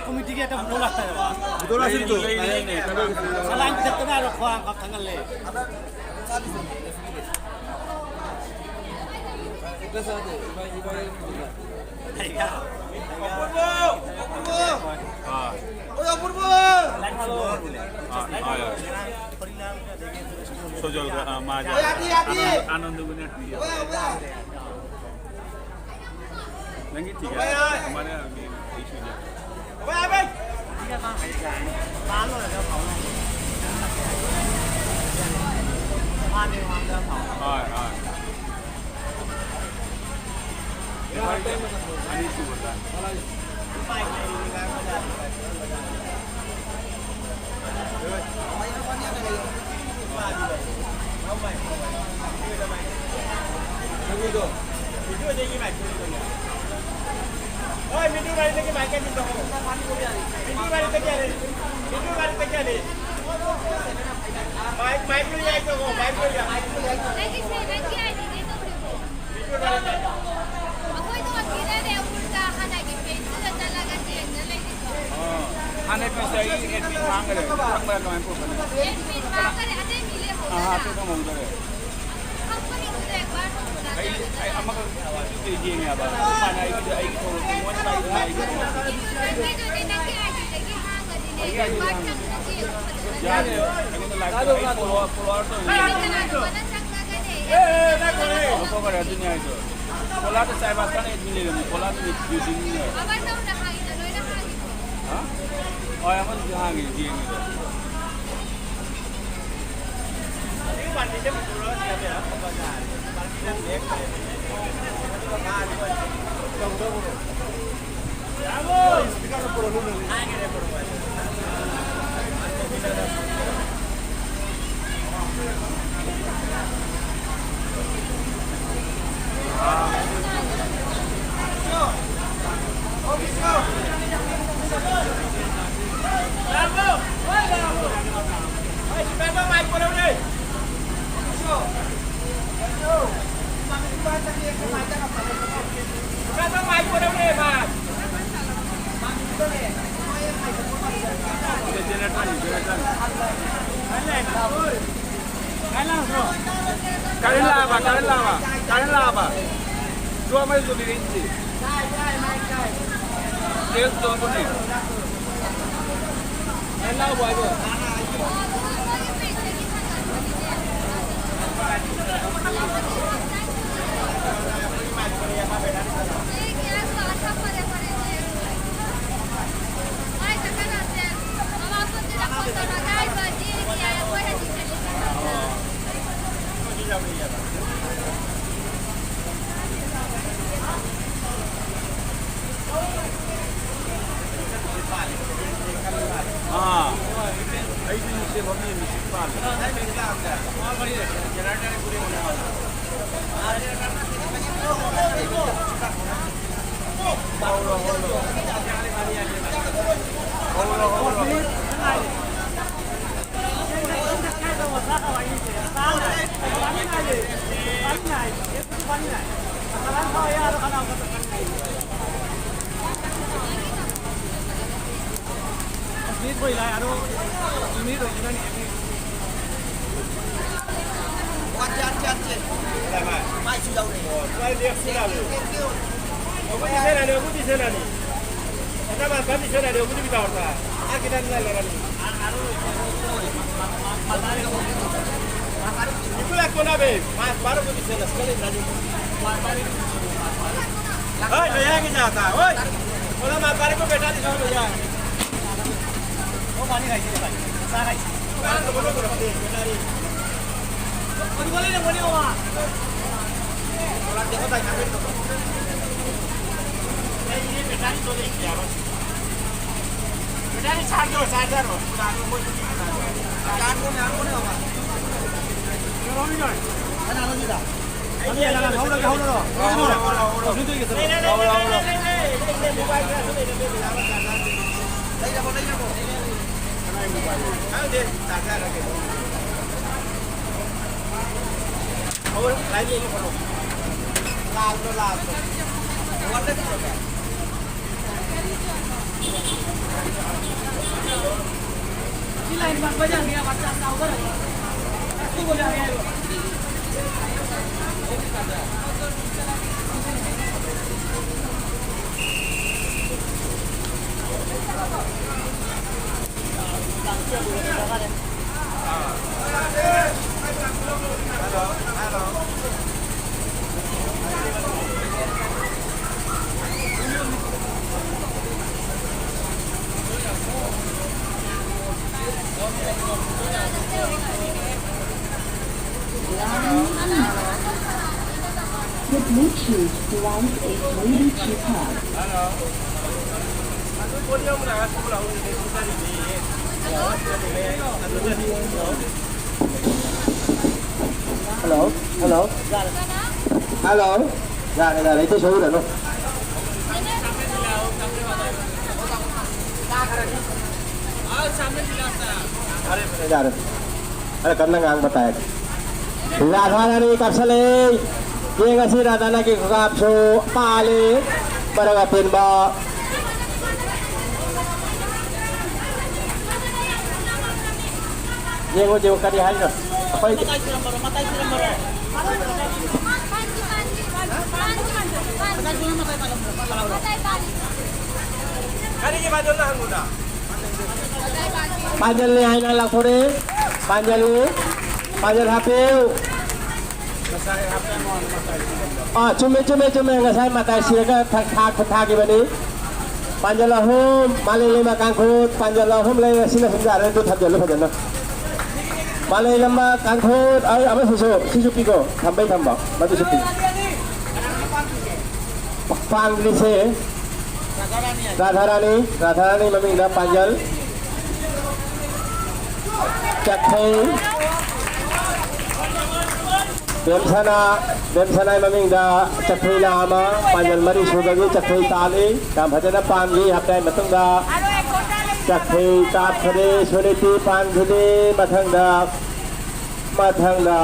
ꯀꯃꯤꯇꯤꯒꯤ ꯑꯇ ꯐꯣꯇꯣ ꯂꯥꯛꯇꯥꯔꯦꯕ꯫ ꯐꯣꯇꯣ ꯂꯥꯛꯁꯤꯟꯗꯣ꯫ ꯂꯩ, ꯂꯩ, ꯂꯩ, ꯀꯅꯥ? ꯁꯂꯥꯏꯟ ꯄꯤꯊꯛꯇꯅ ꯍꯥꯏꯔꯣ, ꯈ꯭ꯋꯥꯡ ꯀꯞ ꯊꯥꯡꯍꯜꯂꯦ꯫ ꯑꯥ꯫ ꯑꯥ, ꯑꯥ, ꯑꯥ꯫ ꯁꯣꯖꯜꯒ, ꯑꯥ, ꯃꯥꯖꯥ꯫ ꯑꯥꯅꯟꯗ, ꯑꯥꯅꯟꯗꯒꯅꯦ꯫ ꯅꯪꯒꯤ ꯇꯤꯀꯦꯠ ꯀꯃꯥꯏꯅ ꯏꯁꯨꯁꯦ? ꯍꯣꯏ, ꯍꯣꯏ꯫ ꯑꯅꯤꯁꯨꯕꯗ꯫ ꯑꯩꯈꯣꯏꯗꯣ ꯁꯤꯗꯅꯦ ꯎꯜꯇꯥ ꯍꯥꯟꯅꯒꯤ ꯄꯦꯖꯇꯨꯗ ꯆꯠꯂꯒ ꯆꯦꯟꯗ ꯂꯩꯔꯤꯀꯣ꯫ ꯑꯥ, ꯍꯥꯟꯅꯩ ꯄꯦꯖꯇ ꯑꯩ ꯑꯦꯗꯃꯤꯟ ꯍꯥꯡꯈ꯭ꯔꯦ꯫ ꯈꯪꯕ꯭ꯔꯥ ꯀꯃꯥꯏꯅ ꯇꯧꯕꯅꯣ? ꯑꯦꯗꯃꯤꯟ ꯍꯥꯡꯈꯔꯦ, ꯑꯇꯩ ꯃꯤ ꯑꯥ, ꯂꯩꯍꯧꯗꯅ꯫ ꯑꯇꯩ ꯈꯪꯍꯧꯗꯔꯦ꯫ ꯈꯪꯕꯅꯤ ꯑꯗꯨꯗ ꯑꯦꯛꯕꯥꯔ ꯇꯧꯕꯗ ꯑꯩ, ꯑꯩ ꯑꯃꯈꯛ ꯌꯦꯡꯉꯦꯕ꯫ ꯑꯗꯨ ꯃꯥꯅ ꯑꯩꯒꯤꯗꯤ ꯑꯩꯒꯤ ꯊꯣꯛꯂꯛꯄ, ꯃꯣꯏꯅ ꯄꯥꯏꯗꯨꯅ ꯑꯩꯒꯤ ꯊꯣꯛꯂꯛꯄ꯫ ꯅꯪꯒꯤ ꯑꯥꯏ ꯗꯤꯗꯒꯤ ꯍꯥꯡꯉꯗꯤꯅꯦ, ꯑꯩꯒꯤ ꯑꯥꯏ ꯗꯤ ꯑꯦꯛꯕꯥꯔ ꯆꯪꯉꯗꯤ ꯌꯦꯡꯉꯣ ꯐꯖꯅ꯫ ꯌꯥꯗꯦ꯫ ꯑꯩꯉꯣꯟꯗ ꯂꯥꯏꯚ ꯑꯩ ꯐꯣꯂꯣ-, ꯐꯣꯂꯣꯋꯔ ꯇꯧꯔꯤꯅꯦ꯫ ꯃꯤ ꯀꯅꯥꯅꯣ ꯃꯅ ꯆꯪꯉꯒꯅꯦ, ꯂꯧꯊꯣꯛꯈ꯭ꯔꯦ ꯑꯗꯨꯅꯤ ꯍꯥꯏꯗꯣ꯫ ꯀꯣꯂꯥꯗ ꯆꯥꯏꯕꯥꯁꯀꯥꯟ ꯑꯦꯗꯃꯤꯟ ꯂꯩꯔꯝꯃꯤ꯫ ꯀꯣꯂꯥꯗ ꯕꯤꯜꯗꯤꯡꯅꯦ꯫ ꯑꯃ ꯇꯧꯅ ꯍꯥꯏꯗ ꯂꯣꯏꯅ ꯍꯥꯡꯉꯤꯀꯣ꯫ ꯍꯥ? ꯍꯣꯏ, ꯑꯃꯗꯨꯁꯨ ꯍꯥꯡꯉꯤ, ꯌꯦꯡꯉꯤꯗꯣ꯫ ꯀꯥꯔꯦꯟ ꯂꯥꯛꯑꯕ, ꯀꯥꯔꯦꯟ ꯂꯥꯛꯑꯕ, ꯀꯥꯔꯦꯟ ꯂꯥꯛꯑꯕ꯫ ꯗ꯭ꯔꯣ ꯑꯃ ꯆꯣꯡꯕꯤꯔꯛꯏꯁꯤꯗꯤ꯫ ꯇꯦꯜ ꯆꯣꯡꯕꯅꯤ꯫ ꯀꯥꯔꯦꯟ ꯂꯥꯛꯑꯕ ꯍꯥꯏꯕ꯫ Ikula kona be, mas baro ko dise na, sekali lagi. Oi, bhaiya ke jata, oi. Bola mas baro ko beta dise, bhaiya. O pani khai dise bhai. Sa khai. Baro ko bolo ko rakhe, beta re. Kodi bole na, bole mama. Bola dekho bhai, khabe to. Ei, ye beta re to dekh liya bas. The Bluetooth device is ready to pair. Hello, hello. Hello. ꯌꯥꯔꯦ, ꯌꯥꯔꯦ, ꯏꯇꯩ ꯁꯣꯏꯔꯅꯨ꯫ ꯐꯔꯦ, ꯐꯔꯦ, ꯌꯥꯔꯦ꯫ ꯈꯔ ꯀꯟꯅ ꯉꯥꯡꯕ ꯇꯥꯏ꯫ ꯔꯥꯙꯥ ꯔꯥꯅꯤ ꯀꯥꯞꯁꯜꯂꯦ꯫ ꯌꯦꯡꯉꯁꯤ ꯔꯥꯙꯥ ꯔꯥꯅꯤꯒꯤ ꯈꯨꯀꯥꯞꯁꯨ ꯄꯥꯜꯂꯤ꯫ ꯃꯔꯛ ꯑꯄꯦꯟꯕ꯫ ꯌꯦꯡꯉꯨ, ꯌꯦꯡꯉꯨ, ꯀꯔꯤ ꯍꯥꯏꯅꯣ? ꯑꯩꯈꯣꯏ ꯀꯔꯤꯒꯤ ꯃꯥꯗꯣ ꯍꯪꯉꯨꯗ? ꯄꯥꯟꯖꯜꯅꯤ ꯍꯥꯏꯅ ꯂꯥꯎꯊꯣꯔꯛꯏ꯫ ꯄꯥꯟꯖꯜꯅꯤ꯫ ꯄꯥꯟꯖꯜ ꯍꯥꯞꯄꯤꯌꯨ꯫ ꯑꯥ, ꯆꯨꯝꯃꯦ, ꯆꯨꯝꯃꯦ, ꯆꯨꯝꯃꯦ꯫ ꯉꯁꯥꯏ ꯃꯇꯥꯏ ꯁꯤꯔꯒ ꯊꯥ-, ꯊꯥ-, ꯊꯥꯈꯤꯕꯅꯤ꯫ ꯄꯥꯟꯖꯜ ꯑꯍꯨꯝ, ꯃꯥꯂꯦꯝꯂꯩꯃ ꯀꯥꯡꯈꯨꯠ, ꯄꯥꯟꯖꯜ ꯑꯍꯨꯝ ꯂꯩꯔꯦ꯫ ꯁꯤꯅ ꯁꯨꯝ ꯌꯥꯔꯦ, ꯑꯗꯨ ꯊꯝꯖꯜꯂꯨ ꯐꯖꯅ꯫ ꯃꯥꯂꯦꯝꯂꯩꯃ ꯀꯥꯡꯈꯨꯠ, ꯑꯩ ꯑꯃꯁꯤꯁꯨ, ꯁꯤꯁꯨ ꯄꯤꯈꯣ, ꯊꯝꯕꯩ ꯊꯝꯕ, ꯃꯗꯨꯁꯨ ꯄꯤꯈꯣ꯫ ꯄꯥꯡꯂꯤꯁꯦ ꯔꯥꯙꯥꯔꯥꯅꯤ, ꯔꯥꯙꯥꯔꯥꯅꯤ ꯃꯃꯤꯡꯗ ꯄꯥꯟꯖꯜ꯫ ꯆꯠꯈꯩ꯫ ꯕꯦꯝꯁꯅꯥ, ꯕꯦꯝꯁꯅꯥꯒꯤ ꯃꯃꯤꯡꯗ ꯆꯠꯈꯩ ꯂꯥꯈ ꯑꯃ, ꯄꯥꯟꯖꯜ ꯃꯔꯤ ꯁꯨꯕꯒꯤ ꯆꯠꯈꯩ ꯇꯥꯜꯂꯤ꯫ ꯌꯥꯝ ꯐꯖꯅ ꯄꯥꯟꯈꯤ꯫ ꯍꯞꯇꯥꯒꯤ ꯃꯇꯨꯡꯗ ꯆꯠꯈꯩ ꯀꯥꯞꯈꯔꯦ꯫ ꯁꯨꯅꯤꯇꯤ ꯄꯥꯟꯈꯤꯅꯤ꯫ ꯃꯊꯪꯗ ꯃꯊꯪꯗ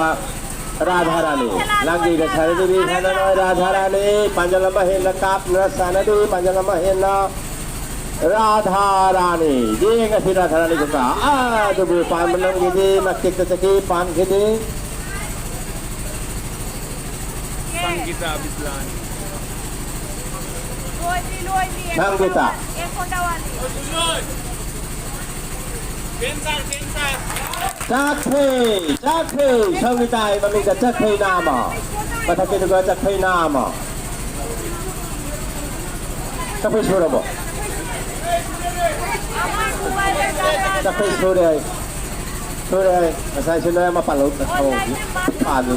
ꯔꯥꯙꯥꯔꯥꯅꯤ꯫ ꯂꯥꯡꯖꯩꯗ ꯁꯥꯟꯅꯗꯕꯤ ꯁꯥꯟꯅꯔꯣꯏ ꯔꯥꯙꯥꯔꯥꯅꯤ꯫ ꯄꯥꯟꯖꯜ ꯑꯃ ꯍꯦꯟꯅ ꯀꯥꯞꯅ ꯁꯥꯟꯅꯗꯦ꯫ ꯄꯥꯟꯖꯜ ꯑꯃ ꯍꯦꯟꯅ ꯔꯥꯙꯥꯔꯥꯅꯤ꯫ ꯌꯦꯡꯉꯁꯤ ꯔꯥꯙꯥꯔꯥꯅꯤ ꯈꯨꯀꯥ꯫ ꯑꯗꯨꯕꯨ ꯄꯥꯟꯕ ꯅꯝꯈꯤꯗꯦ꯫ ꯃꯇꯦꯛꯇ ꯆꯠꯈꯤ, ꯄꯥꯟꯈꯤꯗꯦ꯫ ꯁꯪꯒꯤꯇꯥ ꯕꯤꯁꯂꯥꯅꯤ꯫ ꯂꯣꯏꯗ꯭ꯔꯤ, ꯂꯣꯏꯗ꯭ꯔꯤ꯫ ꯁꯪꯒꯤꯇꯥ꯫ ꯑꯦ, ꯈꯣꯟꯗꯥ ꯋꯥꯠꯂꯤ꯫ ꯆꯠꯈ꯭ꯔꯦ, ꯆꯠꯈ꯭ꯔꯦ, ꯁꯪꯒꯤꯇꯥꯒꯤ ꯃꯃꯤꯡꯗ ꯆꯠꯈ꯭ꯔꯦ ꯅꯥꯃ꯫ ꯃꯊꯛꯀꯤꯗꯨꯒ ꯆꯠꯈ꯭ꯔꯦ ꯅꯥꯃ꯫ ꯆꯠꯈ꯭ꯔꯦ ꯁꯨꯔꯕꯣ? ꯆꯠꯈ꯭ꯔꯦ ꯁꯨꯔꯦ ꯑꯩ꯫ ꯁꯨꯔꯦ ꯑꯩ꯫ ꯉꯁꯥꯏꯁꯨ ꯅꯣꯏ ꯑꯃ ꯄꯥꯜꯍꯧ-, ꯄꯥꯜꯍꯧꯗꯦ꯫ ꯄꯥꯜꯂꯦ꯫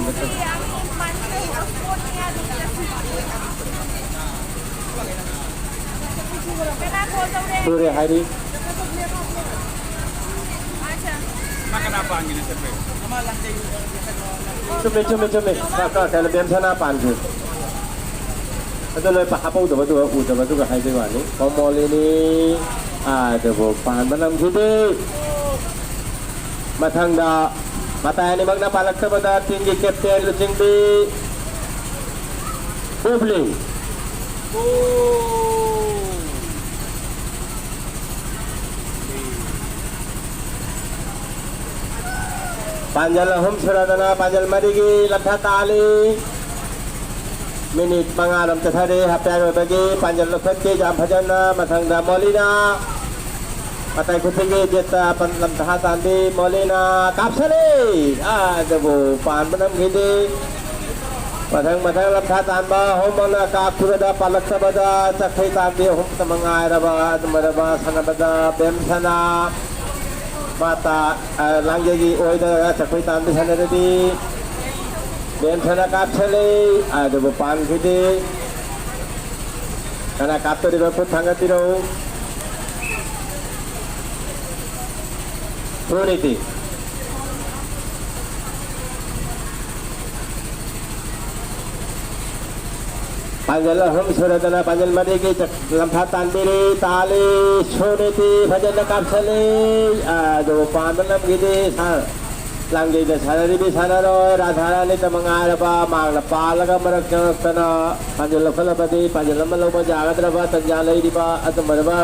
ꯁꯨꯔꯦ ꯍꯥꯏꯔꯤ꯫ ꯆꯨꯝꯃꯦ, ꯆꯨꯝꯃꯦ, ꯆꯨꯝꯃꯦ꯫ ꯀ-, ꯀ-, ꯀꯩꯅꯣ, ꯕꯦꯝꯁꯅꯥ ꯄꯥꯟꯈ꯭ꯔꯦ꯫ ꯑꯗꯨ ꯂꯣꯏ ꯄ-, ꯍꯥꯞꯍꯧꯗꯕꯗꯨꯒ ꯎꯗꯕꯗꯨꯒ ꯍꯥꯏꯕꯩ ꯋꯥꯅꯤ꯫ ꯃꯣꯃꯣꯂꯤꯅꯤ꯫ ꯑꯗꯨꯕꯨ ꯄꯥꯟꯕ ꯉꯝꯈꯤꯗꯦ꯫ ꯃꯊꯪꯗ ꯃꯇꯥꯏ ꯑꯅꯤꯃꯛꯅ ꯄꯥꯜꯂꯛꯇꯕꯗ ꯇꯤꯝꯒꯤ ꯀꯦꯞꯇꯦꯟ ꯂꯨꯆꯤꯡꯕꯤ ꯄꯣꯞꯂꯤ꯫ ꯄꯥꯟꯖꯜ ꯑꯍꯨꯝ ꯁꯨꯔꯗꯅ ꯄꯥꯟꯖꯜ ꯃꯔꯤꯒꯤ ꯂꯝꯊꯥ ꯇꯥꯜꯂꯤ꯫ ꯃꯤꯅꯤꯠ ꯃꯉꯥꯔꯣꯝ ꯆꯠꯊꯔꯦ ꯍꯥꯞ ꯇꯥꯏꯝ ꯑꯣꯏꯕꯒꯤ꯫ ꯄꯥꯟꯖꯜ ꯂꯧꯈꯠꯈꯤ ꯌꯥꯝ ꯐꯖꯅ꯫ ꯃꯊꯪꯗ ꯃꯣꯂꯤꯅꯥ꯫ ꯃꯇꯥꯏ ꯈꯨꯠꯇꯒꯤ ꯖꯦꯠꯇ ꯄꯟ-, ꯂꯝꯊꯥ ꯇꯥꯟꯕꯤ ꯃꯣꯂꯤꯅꯥ ꯀꯥꯞꯁꯜꯂꯤ꯫ ꯑꯗꯨꯕꯨ ꯄꯥꯟꯕ ꯉꯝꯈꯤꯗꯦ꯫ ꯃꯊꯪ ꯃꯊꯪ ꯂꯝꯊꯥ ꯇꯥꯟꯕ ꯑꯍꯨꯝꯃꯛꯅ ꯀꯥꯞꯈꯤꯕꯗ ꯄꯥꯜꯂꯛꯇꯕꯗ ꯆꯠꯈꯩ ꯇꯥꯟꯕꯤ ꯑꯍꯨꯝꯇ ꯃꯉꯥꯏꯔꯕ ꯑꯗꯨꯃꯥꯏꯅ ꯁꯥꯟꯅꯕꯗ ꯕꯦꯝꯁꯅꯥ ꯃꯥꯇ, ꯑ, ꯂꯥꯡꯖꯩꯒꯤ ꯑꯣꯏꯗ ꯆꯠꯈꯩ ꯇꯥꯟꯕꯤ ꯁꯥꯟꯅꯔꯗꯤ ꯕꯦꯝꯁꯅꯥ ꯀꯥꯞꯁꯜꯂꯤ꯫ ꯑꯗꯨꯕꯨ ꯄꯥꯟꯈꯤꯗꯦ꯫ ꯀꯅꯥ ꯀꯥꯞꯇꯣꯔꯤꯕ ꯈꯨꯠ ꯊꯥꯡꯒꯠꯄꯤꯔꯛꯎ꯫ ꯇꯨ ꯅꯤꯇꯤ꯫ ꯄꯥꯟꯖꯜ ꯑꯍꯨꯝ ꯁꯨꯔꯗꯅ ꯄꯥꯟꯖꯜ ꯃꯔꯤꯒꯤ ꯆꯛ-, ꯂꯝꯐꯥ ꯇꯥꯟꯕꯤꯔꯤ, ꯇꯥꯜꯂꯤ, ꯁꯨꯅꯤꯇꯤ ꯐꯖꯅ ꯀꯥꯞꯁꯜꯂꯤ, ꯑꯗꯨꯕꯨ ꯄꯥꯟꯕ ꯉꯝꯈꯤꯗꯦ꯫ ꯁꯥ-, ꯂꯥꯡꯖꯩꯗ ꯁꯥꯟꯅꯔꯤꯕꯤ ꯁꯥꯟꯅꯔꯣꯏ ꯔꯥꯙꯥꯔꯥꯅꯤꯇ ꯃꯉꯥꯏꯔꯕ ꯃꯥꯡꯅ ꯄꯥꯜꯂꯒ ꯃꯔꯛ ꯆꯪꯉꯛꯇꯅ ꯄꯥꯟꯖꯜ ꯂꯧꯈꯠꯂꯕꯗꯤ ꯄꯥꯟꯖꯜ ꯑꯃ ꯂꯧꯕ ꯌꯥꯒꯗ꯭ꯔꯕ ꯇꯟꯖꯥ ꯂꯩꯔꯤꯕ ꯑꯗꯨꯝꯕ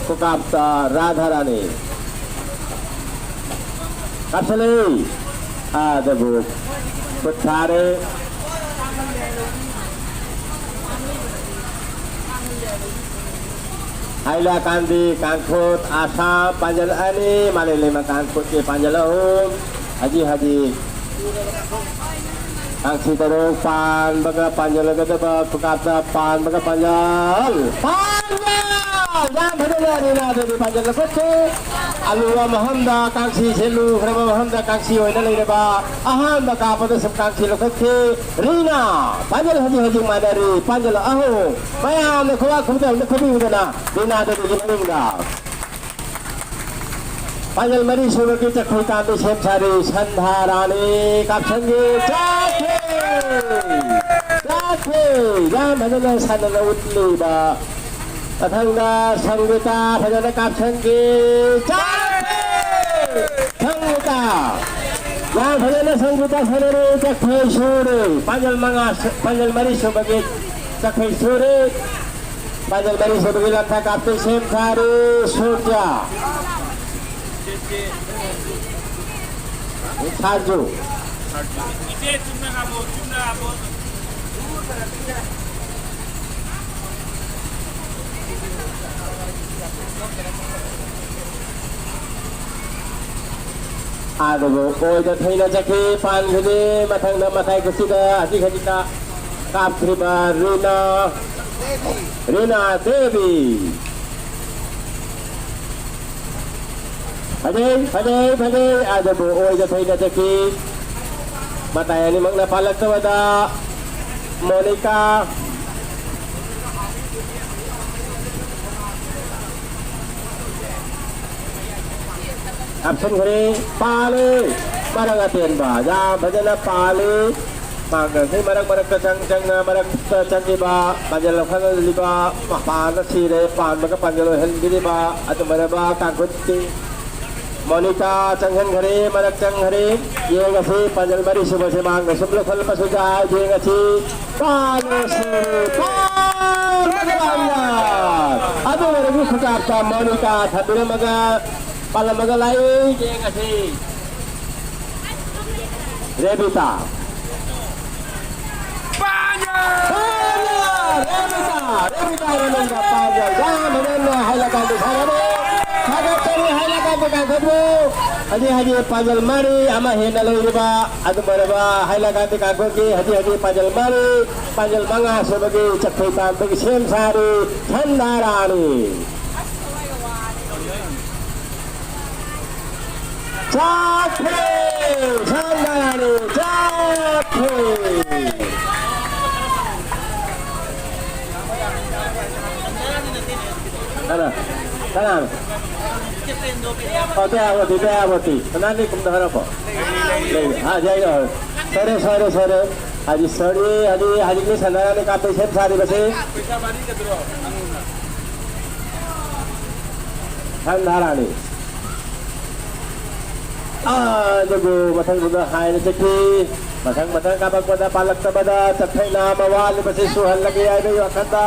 ꯈꯨꯀꯥꯞꯇ ꯔꯥꯙꯥꯔꯥꯅꯤ꯫ ꯀꯥꯞꯁꯜꯂꯤ꯫ ꯑꯗꯨꯕꯨ ꯈꯨꯠ ꯊꯥꯔꯦ꯫ ꯍꯥꯏꯂꯥꯀꯥꯟꯗꯤ ꯀꯥꯡꯈꯨꯠ ꯑꯁꯥꯝ ꯄꯥꯟꯖꯜ ꯑꯅꯤ, ꯃꯥꯂꯦꯝꯂꯩꯃ ꯀꯥꯡꯈꯨꯠꯀꯤ ꯄꯥꯟꯖꯜ ꯑꯍꯨꯝ꯫ ꯍꯧꯖꯤꯛ ꯍꯧꯖꯤꯛ ꯀꯥꯡꯁꯤ ꯇꯔꯨꯛ ꯄꯥꯟꯕꯒ ꯄꯥꯟꯖꯜꯂꯒꯗꯕ ꯈꯨꯀꯥꯞꯇ ꯄꯥꯟꯕꯒ ꯄꯥꯟꯖꯜ꯫ ꯄꯥꯟꯖꯜ! ꯌꯥꯝ ꯐꯖꯅ ꯔꯤꯅꯥꯗꯨꯗꯤ ꯄꯥꯟꯖꯜ ꯂꯧꯈꯠꯈꯤ꯫ ꯑꯂꯨꯕ ꯃꯐꯝꯗ ꯀꯥꯡꯁꯤꯁꯦ ꯂꯨꯈ꯭ꯔꯕ ꯃꯐꯝꯗ ꯀꯥꯡꯁꯤ ꯑꯣꯏꯅ ꯂꯩꯔꯕ ꯑꯍꯥꯟꯕ ꯀꯥꯞꯄꯗ ꯁꯨꯝ ꯀꯥꯡꯁꯤ ꯂꯧꯈꯠꯈꯤ꯫ ꯔꯤꯅꯥ ꯄꯥꯟꯖꯜ ꯍꯧꯖꯤꯛ ꯍꯧꯖꯤꯛ ꯃꯥꯟꯅꯔꯤ꯫ ꯄꯥꯟꯖꯜ ꯑꯍꯨꯝ꯫ ꯃꯌꯥꯝꯅ ꯈꯨꯕꯥꯛ ꯈꯨꯕꯗ ꯑꯝꯇ ꯈꯨꯕꯤꯌꯨꯗꯅ ꯔꯤꯅꯥꯗꯨꯒꯤ ꯃꯅꯤꯡꯗ꯫ ꯄꯥꯡꯒꯜ ꯃꯔꯤ ꯁꯨꯕꯒꯤ ꯆꯈꯣꯏ ꯇꯥꯟꯕ ꯁꯦꯝ ꯁꯥꯔꯤ ꯁꯟꯙꯥ ꯔꯥꯅꯤ ꯀꯥꯞꯁꯟꯒꯤ ꯆꯠꯈꯤ! ꯆꯠꯈꯤ! ꯌꯥꯝ ꯐꯖꯅ ꯁꯥꯟꯅꯅ ꯎꯠꯂꯤꯕ ꯃꯊꯪꯗ ꯁꯪꯒꯤꯇꯥ ꯐꯖꯅ ꯀꯥꯞꯁꯟꯒꯤ ꯆꯠꯈꯤ! ꯁꯪꯒꯤꯇꯥ! ꯌꯥꯝ ꯐꯖꯅ ꯁꯪꯒꯤꯇꯥ ꯁꯥꯟꯅꯔꯤ ꯆꯈꯣꯏ ꯁꯨꯔꯤ ꯄꯥꯡꯒꯜ ꯃꯉꯥ ꯄꯥꯡꯒꯜ ꯃꯔꯤ ꯁꯨꯕꯒꯤ ꯆꯈꯣꯏ ꯁꯨꯔꯤ ꯄꯥꯡꯒꯜ ꯃꯔꯤ ꯁꯨꯕꯒꯤ ꯂꯝꯊꯥ ꯀꯥꯞꯇꯨ ꯁꯦꯝ ꯁꯥꯔꯤ ꯁꯨꯔꯖ ꯁꯥꯔꯖꯨ ꯑꯗꯨꯕꯨ ꯑꯣꯏꯗ ꯊꯩꯅ ꯆꯠꯈꯤ ꯄꯥꯟꯈꯤꯗꯦ ꯃꯊꯪꯗ ꯃꯊꯥꯏ ꯀꯨꯁꯤꯗ ꯍꯧꯖꯤꯛ ꯍꯧꯖꯤꯛꯇ ꯀꯥꯞꯈ꯭ꯔꯤꯕ ꯔꯤꯅꯥ ꯔꯤꯅꯥ ꯗꯦꯕꯤ ꯐꯖꯩ ꯐꯖꯩ ꯐꯖꯩ ꯑꯗꯨꯕꯨ ꯑꯣꯏꯗ ꯊꯩꯅ ꯆꯠꯈꯤ ꯃꯇꯥꯏ ꯑꯅꯤꯃꯛꯅ ꯄꯥꯜꯂꯛꯇꯕꯗ ꯃꯣꯅꯤꯀꯥ ꯀꯥꯞꯁꯤꯟꯈ꯭ꯔꯦ ꯄꯥꯜꯂꯤ ꯃꯔꯛ ꯑꯇꯦꯟꯕ ꯌꯥꯝ ꯐꯖꯅ ꯄꯥꯜꯂꯤ ꯃꯥꯡꯗ꯭ꯔꯁꯤ ꯃꯔꯛ ꯃꯔꯛꯇ ꯆꯪ ꯆꯪꯅ ꯃꯔꯛꯇ ꯆꯪꯉꯤꯕ ꯄꯥꯟꯖꯜ ꯂꯧꯈꯠꯍꯜꯂꯤꯕ ꯃꯄꯥꯟꯗ ꯁꯤꯔꯦ ꯄꯥꯟꯕꯒ ꯄꯥꯟꯖꯜ ꯑꯣꯏꯍꯟꯕꯤꯔꯤꯕ ꯑꯗꯨꯃꯥꯏꯅ ꯀꯥꯡꯈꯨꯠꯇꯤ ꯃꯣꯅꯤꯀꯥ ꯆꯪꯍꯟꯈꯔꯦ ꯃꯔꯛ ꯆꯪꯈꯔꯦ ꯌꯦꯡꯉꯁꯤ ꯄꯥꯟꯖꯜ ꯃꯔꯤ ꯁꯨꯕꯁꯦ ꯃꯥꯡꯗ ꯁꯨꯝ ꯂꯧꯈꯠꯂꯛꯄꯁꯨ ꯌꯥꯏ ꯌꯦꯡꯉꯁꯤ ꯄꯥꯜꯂꯁꯤ ꯄꯥꯜꯂꯒ ꯄꯥꯟꯖꯜ ꯑꯗꯨ ꯑꯣꯏꯔꯁꯨ ꯈꯨꯀꯥꯞꯇ ꯃꯣꯅꯤꯀꯥ ꯊꯝꯕꯤꯔꯝꯃꯒ ꯄꯥꯜꯂꯝꯃꯒ ꯂꯥꯛꯏ ꯌꯦꯡꯉꯁꯤ ꯔꯦꯕꯤꯇꯥ ꯄꯥꯟꯖꯜ! ꯄꯥꯟꯖꯜ! ꯔꯦꯕꯤꯇꯥ! ꯔꯦꯕꯤꯇꯥ ꯔꯦꯅꯨꯡꯒ ꯄꯥꯟꯖꯜ! ꯌꯥꯝ ꯐꯖꯅ ꯍꯥꯏꯂꯀꯥꯟꯗ ꯁꯥꯟꯅꯔꯦ꯫ ꯊꯥꯒꯠꯆꯔꯤ ꯍꯥꯏꯂꯀꯥꯟꯗ ꯀꯥꯡꯈꯣꯠꯄꯨ ꯍꯧꯖꯤꯛ ꯍꯧꯖꯤꯛ ꯄꯥꯟꯖꯜ ꯃꯔꯤ ꯑꯃ ꯍꯦꯟꯅ ꯂꯩꯔꯤꯕ ꯑꯗꯨꯝ ꯑꯣꯏꯔꯕ ꯍꯥꯏꯂꯀꯥꯟꯗ ꯀꯥꯡꯈꯣꯠꯀꯤ ꯍꯧꯖꯤꯛ ꯍꯧꯖꯤꯛ ꯄꯥꯟꯖꯜ ꯃꯔꯤ ꯄꯥꯟꯖꯜ ꯃꯉꯥ ꯁꯨꯕꯒꯤ ꯆꯠꯈꯣꯏ ꯇꯥꯟꯕꯒꯤ ꯁꯦꯝ ꯁꯥꯔꯤ ꯁꯟꯗꯥꯔꯥꯅꯤ꯫ ꯆꯥꯛꯈ꯭ꯔꯦ! ꯁꯟꯗꯥꯔꯥꯅꯤ ꯆꯥꯛꯈ꯭ꯔꯦ! ꯑꯗ ꯀꯅꯥꯅꯣ? ꯑꯣ, ꯗꯌꯥꯕꯇꯤ, ꯗꯌꯥꯕꯇꯤ꯫ ꯀꯅꯥꯅꯤ ꯀꯨꯝꯗ ꯍꯥꯏꯔꯛꯄꯣ? ꯂꯩ꯫ ꯑꯥ, ꯌꯥꯏ, ꯌꯥꯏ꯫ ꯁꯣꯏꯔꯦ, ꯁꯣꯏꯔꯦ, ꯁꯣꯏꯔꯦ꯫ ꯍꯥꯏꯗꯤ ꯁꯣꯏꯔꯦ, ꯍꯥꯏꯗꯤ, ꯍꯧꯖꯤꯛꯀꯤ ꯁꯥꯟꯅꯔꯅꯤ ꯀꯥꯞꯄꯩ ꯁꯦꯝ ꯁꯥꯔꯤꯕꯁꯤ꯫ ꯁꯟ ꯍꯥꯔꯥꯅꯤ꯫ ꯑꯥ, ꯑꯗꯨꯕꯨ ꯃꯊꯪꯗꯨꯗ ꯍꯥꯏꯅ ꯆꯠꯈꯤ꯫ ꯃꯊꯪ ꯃꯊꯪ ꯀꯥꯞꯄꯛꯄꯗ ꯄꯥꯜꯂꯛꯇꯕꯗ ꯆꯠꯈꯩꯅ ꯃꯋꯥ ꯂꯦꯞꯄꯁꯤ ꯁꯨꯍꯜꯂꯒꯦ ꯍꯥꯏꯕꯒꯤ ꯋꯥꯈꯜꯗ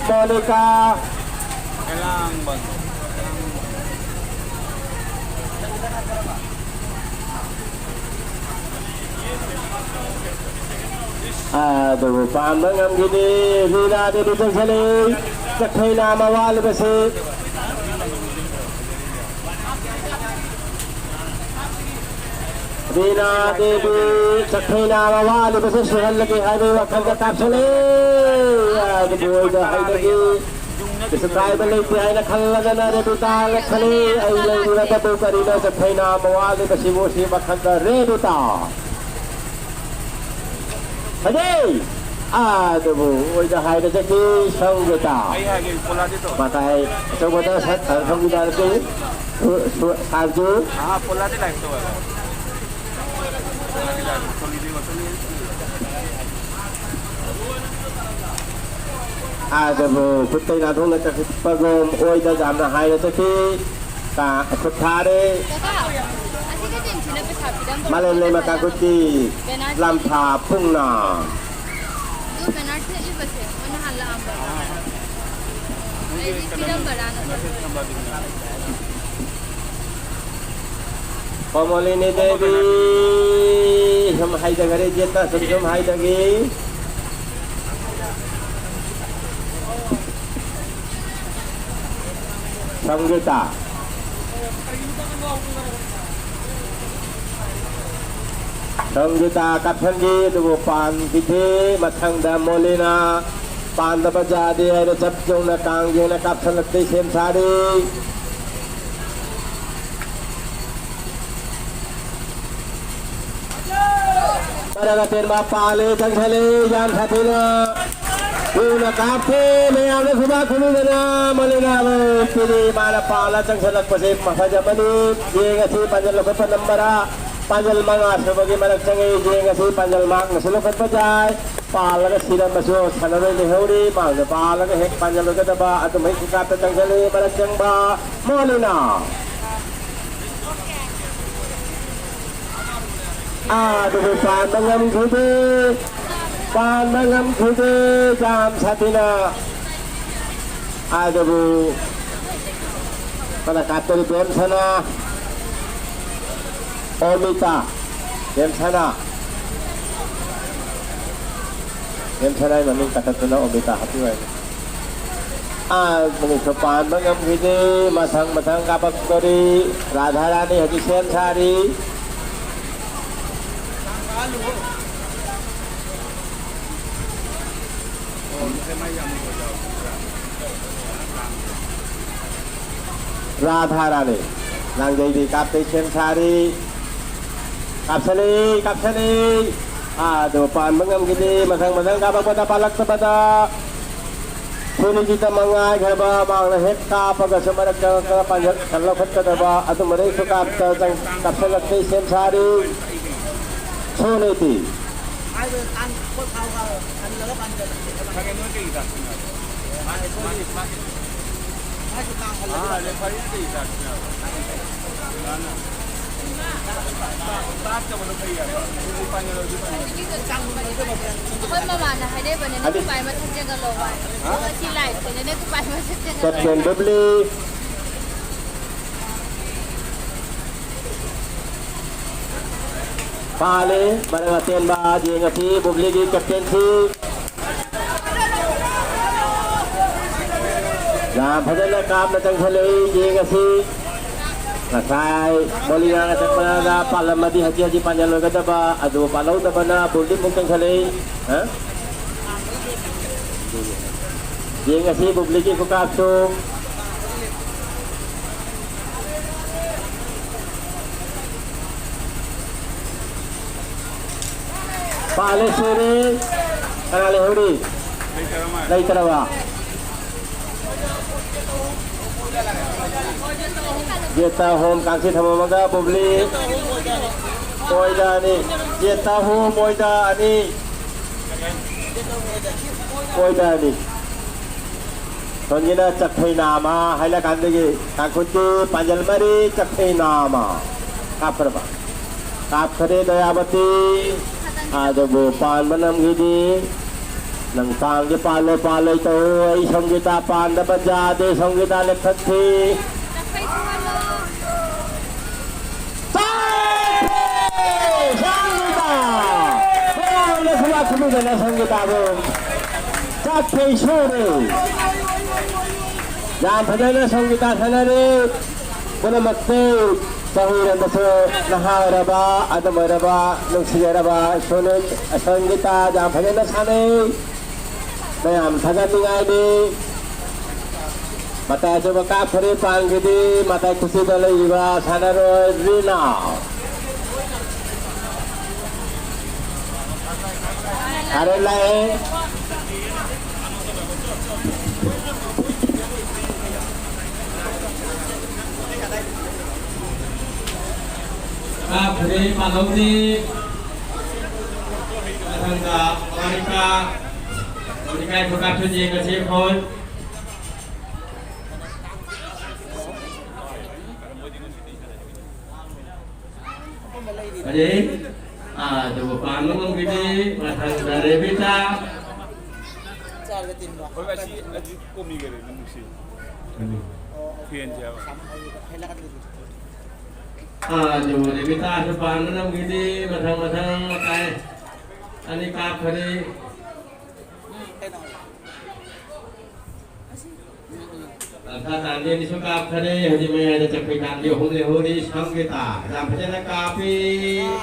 ꯃꯣꯅꯤꯀꯥ꯫ ꯑꯗꯨꯕꯨ ꯄꯥꯟꯕ ꯉꯝꯈꯤꯗꯦ꯫ ꯔꯤꯅꯥ ꯗꯦꯕꯤ ꯆꯪꯁꯤꯜꯂꯤ꯫ ꯆꯠꯈꯩꯅ ꯃꯋꯥ ꯂꯦꯞꯄꯁꯤ꯫ ꯔꯤꯅꯥ ꯗꯦꯕꯤ ꯆꯠꯈꯩꯅ ꯃꯋꯥ ꯂꯦꯞꯄꯁꯤ ꯁꯨꯍꯜꯂꯒꯦ ꯍꯥꯏꯕꯒꯤ ꯋꯥꯈꯜꯗ ꯀꯥꯞꯁꯤꯜꯂꯤ꯫ ꯑꯗꯨꯕꯨ ꯑꯣꯏꯗ ꯍꯥꯏꯗꯒꯤ ꯀꯩꯁꯨ ꯀꯥꯏꯕ ꯂꯩꯇꯦ ꯍꯥꯏꯅ ꯈꯜꯂꯒꯅ ꯔꯦꯕꯤꯇꯥ ꯂꯦꯞꯈꯠꯂꯤ꯫ ꯑꯩ ꯂꯩꯔꯤꯕꯗꯕꯨ ꯀꯔꯤꯅꯣ ꯆꯠꯈꯩꯅ ꯃꯋꯥ ꯂꯦꯞꯄꯁꯤꯕꯨ ꯁꯤ ꯋꯥꯈꯜꯗ ꯔꯦꯕꯤꯇꯥ꯫ ꯐꯖꯩ! ꯑꯗꯨꯕꯨ ꯑꯣꯏꯗ ꯍꯥꯏꯔꯒꯗꯤ ꯁꯪꯒꯤꯇꯥ꯫ ꯑꯩ ꯍꯥꯏꯒꯦ, ꯄꯣꯂꯥꯗꯤ ꯇꯧ꯫ ꯃꯇꯥꯏ ꯑꯆꯧꯕꯗ ꯁꯠ-, ꯑ, ꯁꯪꯒꯤꯇꯥ ꯅꯠꯇꯦ꯫ ꯁꯨ-, ꯁꯨ-, ꯁꯥꯔꯖꯨ꯫ ꯑꯍꯥ, ꯄꯣꯂꯥꯗꯤ ꯂꯥꯏꯟ ꯇꯧ ꯍꯥꯏꯕ꯫ ꯄꯣꯂꯥꯗꯤ ꯂꯥꯏꯟ ꯇꯧ꯫ ꯁꯣꯂꯤꯗꯤ ꯉꯥꯛꯇꯅꯤ꯫ ꯑꯗꯨꯕꯨ ꯈꯨꯠꯇꯩ ꯅꯥꯊꯣꯛꯅ ꯆꯠꯄꯒꯨꯝ ꯑꯣꯏꯗ ꯌꯥꯝꯅ ꯍꯥꯏꯅ ꯆꯠꯈꯤ꯫ ꯀꯥ-, ꯈꯨꯠ ꯊꯥꯔꯦ꯫ ꯀꯀꯥ, ꯑꯁꯤꯒꯤ ꯆꯦꯡꯁꯤꯅ ꯄꯩꯁꯥ ꯄꯤꯔꯝꯕ꯭ꯔꯣ? ꯃꯥꯂꯦꯝ ꯂꯩꯃ ꯀꯥꯡꯈꯨꯠꯀꯤ ꯕꯦꯅꯥꯔꯁꯤ꯫ ꯂꯝꯊꯥ ꯄꯨꯡꯅ꯫ ꯑꯗꯨ ꯕꯦꯅꯥꯔꯁꯤ ꯏꯕꯁꯦ ꯃꯣꯏ ꯅꯍꯥꯟ ꯂꯥꯛꯑꯝꯕ꯭ꯔꯣ? ꯑꯩꯗꯤ ꯄꯤꯔꯝꯕ꯭ꯔꯥꯅ ꯈꯜꯂꯨꯔꯦ꯫ ꯀꯣꯃꯣꯂꯤꯅꯤ ꯗꯦꯕꯤ ꯁꯨꯝ ꯍꯥꯏꯊꯈꯔꯦ, ꯌꯦꯠꯇ ꯁꯨꯝ ꯁꯨꯝ ꯍꯥꯏꯊꯈꯤ꯫ ꯁꯪꯒꯤꯇꯥ꯫ ꯁꯪꯒꯤꯇꯥ ꯀꯥꯞꯁꯟꯈꯤ, ꯑꯗꯨꯕꯨ ꯄꯥꯟꯈꯤꯗꯦ꯫ ꯃꯊꯪꯗ ꯃꯣꯂꯤꯅꯥ ꯄꯥꯟꯗꯕ ꯌꯥꯗꯦ ꯍꯥꯏꯅ ꯆꯞ ꯌꯨꯡꯅ ꯀꯥꯡ ꯌꯦꯡꯅ ꯀꯥꯞꯁꯜꯂꯛꯇꯦ, ꯁꯦꯝ ꯁꯥꯔꯤ꯫ ꯃꯔꯛ ꯑꯇꯦꯟꯕ ꯄꯥꯜꯂꯦ, ꯆꯪꯁꯜꯂꯦ, ꯌꯥꯝ ꯁꯥꯊꯤꯅ꯫ ꯊꯨꯅ ꯀꯥꯞꯄꯦ꯫ ꯃꯌꯥꯝꯅ ꯈꯨꯕꯥꯛ ꯈꯨꯕꯤꯗꯅ ꯃꯣꯂꯤꯅꯥꯕꯨ ꯄꯤꯔꯤ꯫ ꯃꯥꯅ ꯄꯥꯜꯂ ꯆꯪꯁꯤꯜꯂꯛꯄꯁꯦ ꯐꯖꯕꯅꯤ꯫ ꯌꯦꯡꯉꯁꯤ ꯄꯥꯟꯖꯜ ꯂꯧꯈꯠꯄ ꯅꯝꯕꯔ ꯄꯥꯟꯖꯜ ꯃꯉꯥ ꯁꯨꯕꯒꯤ ꯃꯔꯛ ꯆꯪꯉꯤ꯫ ꯌꯦꯡꯉꯁꯤ ꯄꯥꯟꯖꯜ ꯃꯍꯥꯛꯅꯁꯨ ꯂꯧꯈꯠꯄ ꯌꯥꯏ꯫ ꯄꯥꯜꯂꯒ ꯁꯤꯔꯝꯕꯁꯨ ꯁꯥꯟꯅꯔꯣꯏ ꯂꯩꯍꯧꯔꯤ꯫ ꯃꯍꯥꯛꯅ ꯄꯥꯜꯂꯒ ꯍꯦꯛ ꯄꯥꯟꯖꯜ ꯂꯧꯒꯗꯕ ꯑꯗꯨꯝ ꯍꯦꯛ ꯈꯨꯀꯥꯞꯇ ꯆꯪꯁꯤꯜꯂꯤ꯫ ꯃꯔꯛ ꯆꯪꯕ ꯃꯣꯂꯤꯅꯥ꯫ ꯑꯥ, ꯑꯗꯨꯕꯨ ꯄꯥꯟꯕ ꯉꯝꯈꯤꯗꯦ꯫ ꯄꯥꯟꯕ ꯉꯝꯈꯤꯗꯦ꯫ ꯌꯥꯝ ꯁꯥꯊꯤꯅ꯫ ꯑꯗꯨꯕꯨ ꯀꯅꯥ ꯀꯥꯞꯇꯣꯔꯤ? ꯕꯦꯝꯁꯅꯥ, ꯑꯣꯃꯤꯇꯥ꯫ ꯕꯦꯝꯁꯅꯥ꯫ ꯕꯦꯝꯁꯅꯥꯒꯤ ꯃꯃꯤꯡ ꯀꯥꯈꯠꯇꯨꯅ ꯑꯣꯃꯤꯇꯥ ꯍꯥꯞꯄꯤꯌꯨ ꯍꯥꯏꯅꯤ꯫ ꯑꯥ, ꯃꯃꯤꯠꯁꯨ ꯄꯥꯟꯕ ꯉꯝꯈꯤꯗꯦ꯫ ꯃꯊꯪ ꯃꯊꯪ ꯀꯥꯞꯄꯛꯇꯣꯔꯤ꯫ ꯔꯥꯙꯥꯔꯥꯅꯤ ꯍꯧꯖꯤꯛ ꯁꯦꯝ ꯁꯥꯔꯤ꯫ ꯔꯥꯙꯥꯔꯥꯅꯤ ꯂꯥꯡꯖꯩꯗꯤ ꯀꯥꯞꯇꯩ ꯁꯦꯝ ꯁꯥꯔꯤ꯫ ꯀꯥꯞꯁꯜꯂꯤ, ꯀꯥꯞꯁꯜꯂꯤ꯫ ꯑꯥ, ꯑꯗꯨ ꯄꯥꯟꯕ ꯉꯝꯈꯤꯗꯦ꯫ ꯃꯊꯪ ꯃꯊꯪ ꯀꯥꯞꯄꯛꯄꯗ ꯄꯥꯜꯂꯛꯇꯕꯗ ꯁꯨꯅꯤꯖꯤꯠꯇ ꯃꯉꯥꯏꯈ꯭ꯔꯕ꯫ ꯃꯍꯥꯛꯅ ꯍꯦꯛ ꯀꯥꯞꯄꯒꯁꯨ ꯃꯔꯛ ꯆꯪꯉꯛꯇꯅ ꯄꯥꯟꯖꯜ ꯂꯧꯈꯠꯀꯗꯕ ꯑꯗꯨꯝꯕꯗꯩꯁꯨ ꯀꯥꯞꯇ ꯆꯪ-, ꯀꯥꯞꯁꯜꯂꯛꯇꯦ ꯁꯦꯝ ꯁꯥꯔꯤ꯫ ꯁꯨꯅꯤꯇꯤ꯫ ꯑꯩꯈꯣꯏ ꯃꯃꯥꯅ ꯍꯥꯏꯅꯩꯕꯅꯦ, ꯅꯪ ꯈ꯭ꯋꯥꯏ ꯃꯊꯛ ꯆꯦꯟꯒꯠꯂꯣ ꯍꯥꯏ꯫ ꯁꯤ ꯂꯥꯏꯐꯁꯤꯅꯅꯦ, ꯈ꯭ꯋꯥꯏ ꯃꯊꯛ ꯆꯦꯟꯒꯠꯂꯣ꯫ ꯀꯦꯞꯇꯦꯟ ꯕꯕ꯭ꯂꯤ꯫ ꯄꯥꯜꯂꯦ, ꯃꯔꯛ ꯑꯇꯦꯟꯕ ꯌꯦꯡꯉꯁꯤ ꯕꯕ꯭ꯂꯤꯒꯤ ꯀꯦꯞꯇꯦꯟꯁꯤ꯫ ꯌꯥꯝ ꯐꯖꯅ ꯀꯥꯞꯅ ꯆꯪꯁꯤꯜꯂꯛꯏ, ꯌꯦꯡꯉꯁꯤ꯫ ꯉꯁꯥꯏ ꯃꯣꯂꯤꯅꯥꯅ ꯆꯠꯄꯗ ꯄꯥꯜꯂꯝꯃꯗꯤ ꯍꯧꯖꯤꯛ ꯍꯧꯖꯤꯛ ꯄꯥꯟꯖꯜꯂꯣꯏꯒꯗꯕ, ꯑꯗꯨ ꯄꯥꯜꯍꯧꯗꯕꯅ ꯕꯕ꯭ꯂꯤ ꯑꯃꯨꯛ ꯆꯪꯁꯤꯜꯂꯛꯏ꯫ ꯍꯥ? ꯌꯦꯡꯉꯁꯤ ꯕꯕ꯭ꯂꯤꯒꯤ ꯈꯨꯀꯥꯞꯁꯨ꯫ ꯄꯥꯜꯂꯦ, ꯁꯨꯔꯦ꯫ ꯀꯅꯥ ꯂꯩꯍꯧꯔꯤ? ꯂꯩꯇ꯭ꯔꯕ? ꯌꯦꯠꯇ ꯑꯍꯨꯝ, ꯀꯥꯡꯁꯤ ꯊꯝꯃꯝꯃꯒ ꯕꯨꯕ꯭ꯂꯤ꯫ ꯑꯣꯏꯗ ꯑꯅꯤ꯫ ꯌꯦꯠꯇ ꯑꯍꯨꯝ, ꯑꯣꯏꯗ ꯑꯅꯤ꯫ ꯑꯣꯏꯗ ꯑꯅꯤ꯫ ꯁꯣꯝꯒꯤꯅ ꯆꯠꯈꯩ ꯅꯥꯃ ꯍꯥꯏꯅ ꯀꯥꯟꯗꯒꯤ ꯇꯥꯡꯈꯨꯜꯒꯤ ꯄꯥꯟꯖꯜ ꯃꯔꯤ ꯆꯠꯈꯩ ꯅꯥꯃ꯫ ꯀꯥꯞꯈ꯭ꯔꯕ? ꯀꯥꯞꯈ꯭ꯔꯦ ꯗꯌꯥꯕꯇꯤ꯫ ꯑꯗꯨꯕꯨ ꯄꯥꯟꯕ ꯅꯝꯈꯤꯗꯤ꯫ ꯅꯪ ꯄꯥꯟꯒꯦ ꯄꯥꯜꯂꯣ, ꯄꯥꯜꯂꯣꯏ ꯇꯧ꯫ ꯑꯩ ꯁꯪꯒꯤꯇꯥ ꯄꯥꯟꯗꯕ ꯌꯥꯗꯦ, ꯁꯪꯒꯤꯇꯥ ꯂꯦꯞꯊꯠꯈꯤ꯫ ꯆꯠꯈ꯭ꯔꯦ! ꯁꯪꯒꯤꯇꯥ! ꯃꯌꯥꯝꯅ ꯈꯨꯕꯥꯛ ꯈꯨꯕꯤꯗꯅ ꯁꯪꯒꯤꯇꯥꯕꯨ ꯆꯠꯈꯩ ꯁꯨꯔꯦ꯫ ꯌꯥꯝ ꯐꯖꯅ ꯁꯪꯒꯤꯇꯥ ꯁꯥꯟꯅꯔꯦ꯫ ꯄꯨꯝꯅꯃꯛꯇꯤ ꯆꯍꯤꯔꯣꯝꯗꯁꯨ ꯅꯍꯥ ꯑꯣꯏꯔꯕ, ꯑꯗꯨꯝ ꯑꯣꯏꯔꯕ, ꯅꯨꯡꯁꯤꯖꯔꯕ ꯁꯣꯅꯤꯠ ꯁꯪꯒꯤꯇꯥ ꯌꯥꯝ ꯐꯖꯅ ꯁꯥꯟꯅꯩ꯫ ꯃꯌꯥꯝ ꯊꯥꯒꯠꯅꯤꯡꯉꯥꯏꯅꯤ꯫ ꯃꯇꯥꯏ ꯑꯆꯧꯕ ꯀꯥꯞꯈꯔꯦ ꯄꯥꯟꯒꯤꯗꯤ, ꯃꯇꯥꯏ ꯈꯨꯆꯨꯗ ꯂꯩꯔꯤꯕ ꯁꯥꯟꯅꯔꯣꯏ ꯔꯤꯅꯥ꯫ ꯀꯥꯔꯦꯟ ꯂꯥꯛꯑꯦ꯫ ꯀꯥꯞꯈ꯭ꯔꯦ ꯄꯥꯜꯍꯧꯔꯤ꯫ ꯃꯊꯪꯗ ꯃꯣꯅꯤꯀꯥ꯫ ꯃꯣꯅꯤꯀꯥꯒꯤ ꯈꯨꯀꯥꯞꯁꯨ ꯌꯦꯡꯉꯁꯤ ꯑꯩꯈꯣꯏ꯫ ꯐꯖꯩ꯫ ꯑꯥ, ꯑꯗꯨꯕꯨ ꯄꯥꯟꯕ ꯉꯝꯈꯤꯗꯦ꯫ ꯃꯊꯪꯗ ꯔꯦꯕꯤꯇꯥ꯫ ꯍꯣꯏ, ꯑꯁꯤ, ꯑꯁꯤ ꯀꯣꯃꯤꯒꯔꯦ ꯅꯪꯁꯤ꯫ ꯐꯦꯟꯁꯦ ꯍꯥꯏꯕ꯫ ꯑꯥ, ꯑꯗꯨꯕꯨ ꯔꯦꯕꯤꯇꯥꯁꯨ ꯄꯥꯟꯕ ꯉꯝꯈꯤꯗꯦ꯫ ꯃꯊꯪ, ꯃꯊꯪ ꯃꯇꯥꯏ ꯑꯅꯤ ꯀꯥꯞꯈꯔꯦ꯫ ꯂꯝꯁꯥ ꯇꯥꯟꯕꯤ ꯑꯅꯤꯁꯨ ꯀꯥꯞꯈꯔꯦ꯫ ꯍꯧꯖꯤꯛ ꯃꯌꯥꯏꯗ ꯆꯠꯈꯣꯏ ꯇꯥꯟꯕꯤ ꯑꯍꯨꯝ ꯂꯩꯍꯧꯔꯤ꯫ ꯁꯪꯒꯤꯇꯥ ꯌꯥꯝ ꯐꯖꯅ ꯀꯥꯞꯄꯤ꯫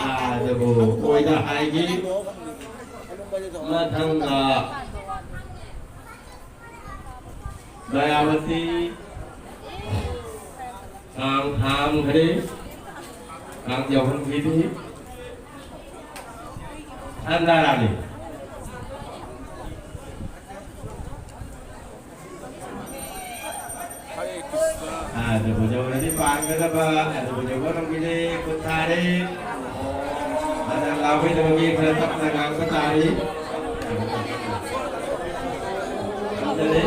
ꯑꯗꯨꯕꯨ ꯑꯣꯏꯗ ꯍꯥꯏꯒꯤ꯫ ꯃꯊꯪꯗ ꯗꯌꯥꯕꯇꯤ꯫ ꯀꯥꯡ ꯊꯥꯡꯈ꯭ꯔꯦ꯫ ꯀꯥꯡ ꯌꯧꯍꯟꯈꯤꯗꯦ꯫ ꯁꯟꯗꯥꯔꯥꯅꯤ꯫ ꯄꯥꯡꯒꯗꯕ ꯑꯗꯨꯕꯨ ꯌꯧꯕ ꯉꯝꯈꯤꯗꯦ꯫ ꯈꯨꯠ ꯊꯥꯔꯦ꯫ ꯃꯥꯅ ꯂꯥꯎꯍꯩꯗꯕꯒꯤ ꯈꯔ ꯇꯞꯅ ꯉꯥꯡꯕ ꯇꯥꯔꯤ꯫ ꯉꯝꯗꯔꯦ꯫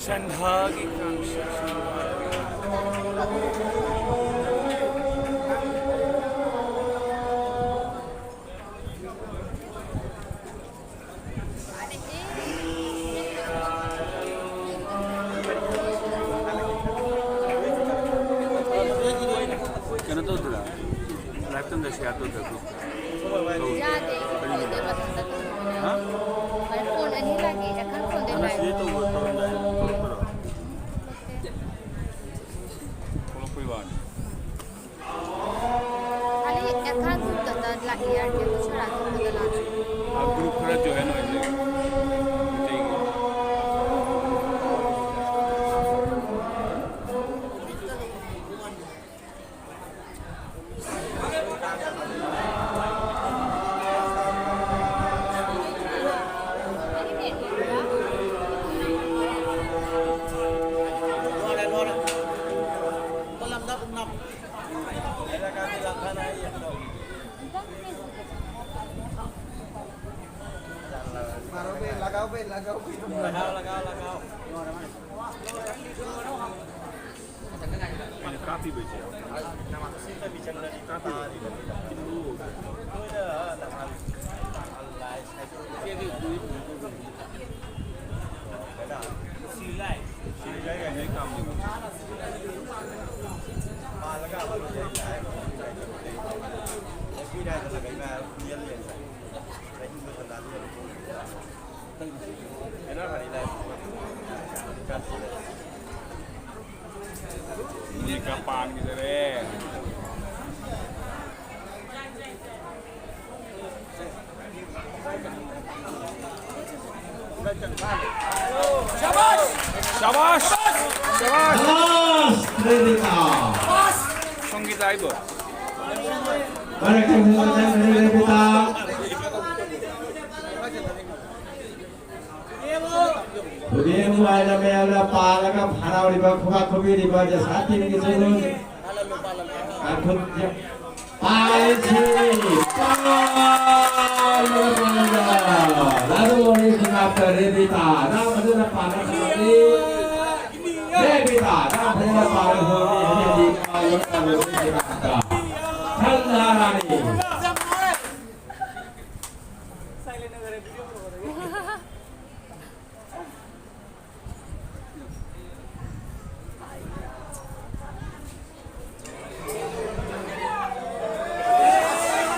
ꯁꯟꯊꯥꯒꯤ ꯀꯥꯡꯁꯤ꯫ ꯀꯩꯅꯣ ꯇꯧꯗꯣꯏꯔꯥ? ꯂꯥꯏꯐ ꯇꯝꯗ ꯁꯤꯌꯥꯔ ꯇꯧꯗ꯭ꯔꯥ ꯒ꯭ꯔꯨꯞꯇ? ꯌꯥꯗꯦ꯫ ꯀꯔꯤꯒꯤꯅꯣ? ꯃꯊꯟꯇ ꯇꯧꯕꯅꯦ꯫ ꯍꯥ? ꯑꯩ ꯐꯣꯟ ꯑꯅꯤ ꯂꯥꯛꯑꯦ꯫ ꯑꯦꯀꯥꯎꯟ ꯐꯣꯟꯗꯩ ꯍꯥꯟꯅ ꯂꯥꯛꯑꯦ꯫ ꯁꯤꯗꯩ ꯇꯧꯕ ꯇꯧꯔꯝꯗꯥꯏ ꯊꯣꯛꯂꯛꯄꯔꯣ? ꯊꯣꯛꯂꯛꯄꯩ ꯋꯥꯅꯤ꯫ ꯈꯥꯂꯤ ꯑꯦꯀꯥꯎꯟ ꯒ꯭ꯔꯨꯞꯇ ꯂꯥꯛꯑꯦ ꯌꯥꯔꯗꯤ ꯑꯩꯈꯣꯏ ꯁꯣꯔꯥꯠ ꯇꯧꯕꯗ ꯂꯥꯛꯑꯦ꯫ ꯑ, ꯒ꯭ꯔꯨꯞ ꯈꯔ ꯖꯣꯏꯟ ꯑꯣꯏꯅ ꯂꯩ꯫ ꯃꯩꯇꯩꯒꯤ꯫ लगाओ, लगाओ, लगाओ। मैंने काफी बेचे। काफी बेचे। किलो हो गया। Ini kapan gitu deh. शाबाश! शाबाश! शाबाश! संगीत आइबो। ꯈꯨꯗꯦꯡ ꯋꯥꯏꯅ ꯃꯌꯥꯝꯅ ꯄꯥꯜꯂꯒ ꯍꯔꯥꯎꯔꯤꯕ, ꯈꯨꯕꯥꯛ ꯈꯨꯕꯤꯔꯤꯕ ꯖꯁꯥꯇꯤꯟꯒꯤ ꯆꯩꯅꯨꯡ ꯀꯥꯡꯈꯨꯠ ꯄꯥꯏꯁꯤ ꯄꯥꯜꯂꯒ ꯄꯥꯜꯂꯒ ꯂꯥꯗꯨ ꯋꯥꯔꯤ ꯈꯨꯅꯥꯛꯇ ꯔꯦꯕꯤꯇꯥ ꯅꯪ ꯐꯖꯅ ꯄꯥꯜꯂꯒ ꯔꯦꯕꯤꯇꯥ ꯅꯪ ꯐꯖꯅ ꯄꯥꯜꯂꯒ ꯍꯧꯖꯤꯛ ꯍꯧꯖꯤꯛ ꯄꯥꯜꯂꯒ ꯄꯥꯜꯂꯒ ꯁꯟꯙꯥꯔꯥꯅꯤ꯫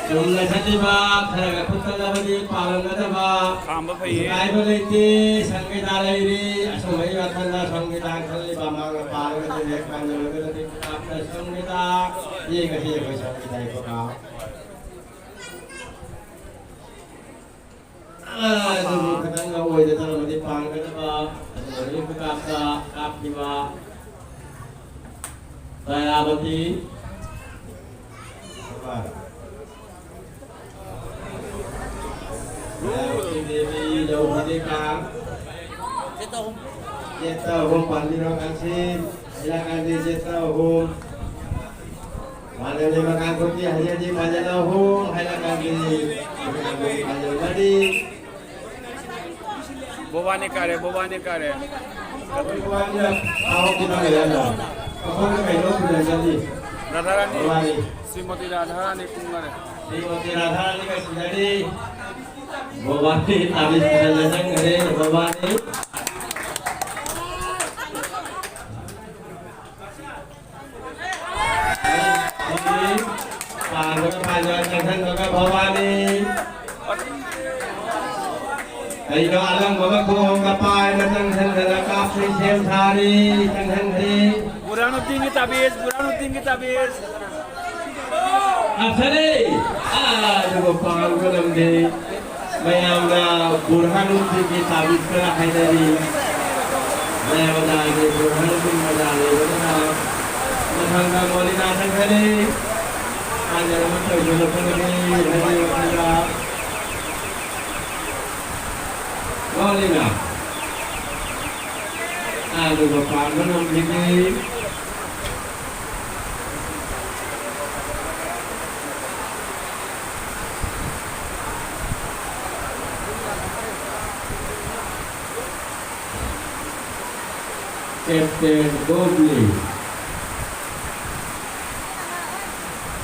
ꯆꯨꯝꯅ ꯆꯠꯂꯤꯕ ꯈꯔꯒ ꯈꯨꯠ ꯆꯠꯂꯕꯗꯤ ꯄꯥꯜꯂꯝꯒꯗꯕ ꯈꯥꯝꯕ ꯐꯩꯌꯦ꯫ ꯀꯥꯏꯕ ꯂꯩꯇꯦ, ꯁꯪꯒꯤꯇꯥ ꯂꯩꯔꯤ꯫ ꯑꯁꯨꯝꯕꯒꯤ ꯋꯥꯈꯜꯗ ꯁꯪꯒꯤꯇꯥ ꯈꯜꯂꯤꯕ ꯃꯥꯒ ꯄꯥꯜꯂꯒꯗꯤ ꯍꯦꯛ ꯄꯥꯟꯖꯔꯒꯗꯤ ꯈꯨꯠ ꯀꯥꯞꯇ ꯁꯪꯒꯤꯇꯥ꯫ ꯌꯦꯡꯉꯁꯤ ꯑꯩꯈꯣꯏ ꯁꯪꯒꯤꯇꯥꯒꯤ ꯈꯨꯠ ꯀꯥꯞ꯫ ꯑꯗꯨꯕꯨ ꯈꯤꯇꯪꯒ ꯑꯣꯏꯗ ꯇꯧꯔꯕꯗꯤ ꯄꯥꯡꯒꯗꯕ ꯑꯗꯨꯒ ꯀꯥꯞꯇ ꯀꯥꯞꯈꯤꯕ ꯗꯌꯥꯕꯇꯤ꯫ ꯗꯌꯥꯕꯇꯤ ꯗꯦꯕꯤ ꯂꯧꯕꯤꯗꯦ ꯀꯥꯡ꯫ ꯌꯦꯠꯇ ꯑꯍꯨꯝ ꯄꯥꯟꯕꯤꯔꯣ ꯀꯥꯡꯁꯤ꯫ ꯍꯩꯔꯥ ꯀꯥꯡꯁꯤ ꯌꯦꯠꯇ ꯑꯍꯨꯝ꯫ ꯃꯥꯂꯦꯝꯒꯤ ꯃꯀꯥꯡ ꯈꯨꯠꯀꯤ ꯍꯩꯖꯦꯟꯗꯤ ꯃꯥꯂꯦꯝ ꯑꯍꯨꯝ, ꯍꯩꯔꯥ ꯀꯥꯡꯁꯤ ꯃꯥꯂꯦꯝ ꯃꯔꯤ꯫ ꯕꯣꯕꯥꯅꯤ ꯀꯥꯔꯦ, ꯕꯣꯕꯥꯅꯤ ꯀꯥꯔꯦ꯫ ꯕꯣꯕꯥꯅꯤꯅ ꯄꯥꯎ ꯄꯤꯅꯔꯦ ꯑꯗꯣ꯫ ꯑꯩꯈꯣꯏꯅ ꯀꯩꯅꯣ ꯄꯨꯖꯒꯅꯤ꯫ ꯔꯥꯙꯥꯔꯥꯅꯤ, ꯕꯣꯕꯥꯅꯤ꯫ ꯁ꯭ꯔꯤꯃꯇꯤ ꯔꯥꯙꯥꯔꯥꯅꯤ ꯀꯨꯝꯒꯔꯦ꯫ ꯁ꯭ꯔꯤꯃꯇꯤ ꯔꯥꯙꯥꯔꯥꯅꯤꯒ ꯁꯤꯟꯅꯔꯤ꯫ ꯕꯣꯕꯥꯅꯤ ꯇꯥꯕꯤꯁ ꯄꯨꯖꯅ ꯆꯪꯈꯔꯦ, ꯕꯣꯕꯥꯅꯤ꯫ ꯄꯥꯟꯕꯒ ꯄꯥꯟꯕ ꯆꯪꯁꯟꯕꯒ ꯕꯣꯕꯥꯅꯤ꯫ ꯀꯩꯅꯣ ꯑꯂꯪꯕꯒ ꯈꯣꯡꯒ ꯄꯥꯏꯅ ꯆꯪꯁꯟꯗꯅ ꯀꯥꯞꯁꯤ ꯁꯦꯝ ꯁꯥꯔꯤ ꯆꯪꯁꯟꯈ꯭ꯔꯤ꯫ ꯕꯨꯔꯍꯥꯅꯨꯗꯤꯟꯒꯤ ꯇꯥꯕꯤꯁ, ꯕꯨꯔꯍꯥꯅꯨꯗꯤꯟꯒꯤ ꯇꯥꯕꯤꯁ꯫ ꯀꯥꯞꯊꯔꯦ꯫ ꯑꯥ, ꯑꯗꯨꯒ ꯄꯥꯟꯕ ꯉꯝꯗꯦ꯫ ꯃꯌꯥꯝꯅ ꯕꯨꯔꯍꯥꯅꯨꯗꯤꯟꯒꯤ ꯇꯥꯕꯤꯁ ꯈꯔ ꯍꯥꯏꯅꯔꯤ꯫ ꯃꯌꯥꯝ ꯑꯣꯖꯥꯒꯤ ꯕꯨꯔꯍꯥꯅꯨꯗꯤꯟ ꯑꯣꯖꯥ ꯂꯩꯕꯅꯤꯅ ꯃꯊꯪꯗ ꯃꯣꯂꯤꯅꯥ ꯆꯪꯈ꯭ꯔꯅꯤ꯫ ꯄꯥꯟꯖꯜ ꯑꯃ ꯇꯧꯗꯨꯅ ꯐꯪꯒꯅꯤ ꯍꯥꯏꯕꯒꯤ ꯋꯥꯈꯜꯗ ꯃꯣꯂꯤꯅꯥ꯫ ꯑꯗꯨꯒ ꯄꯥꯟꯕ ꯉꯝꯈꯤꯗꯦ꯫ ꯀꯦꯞꯇꯦꯟ ꯒꯣꯕꯂꯤ꯫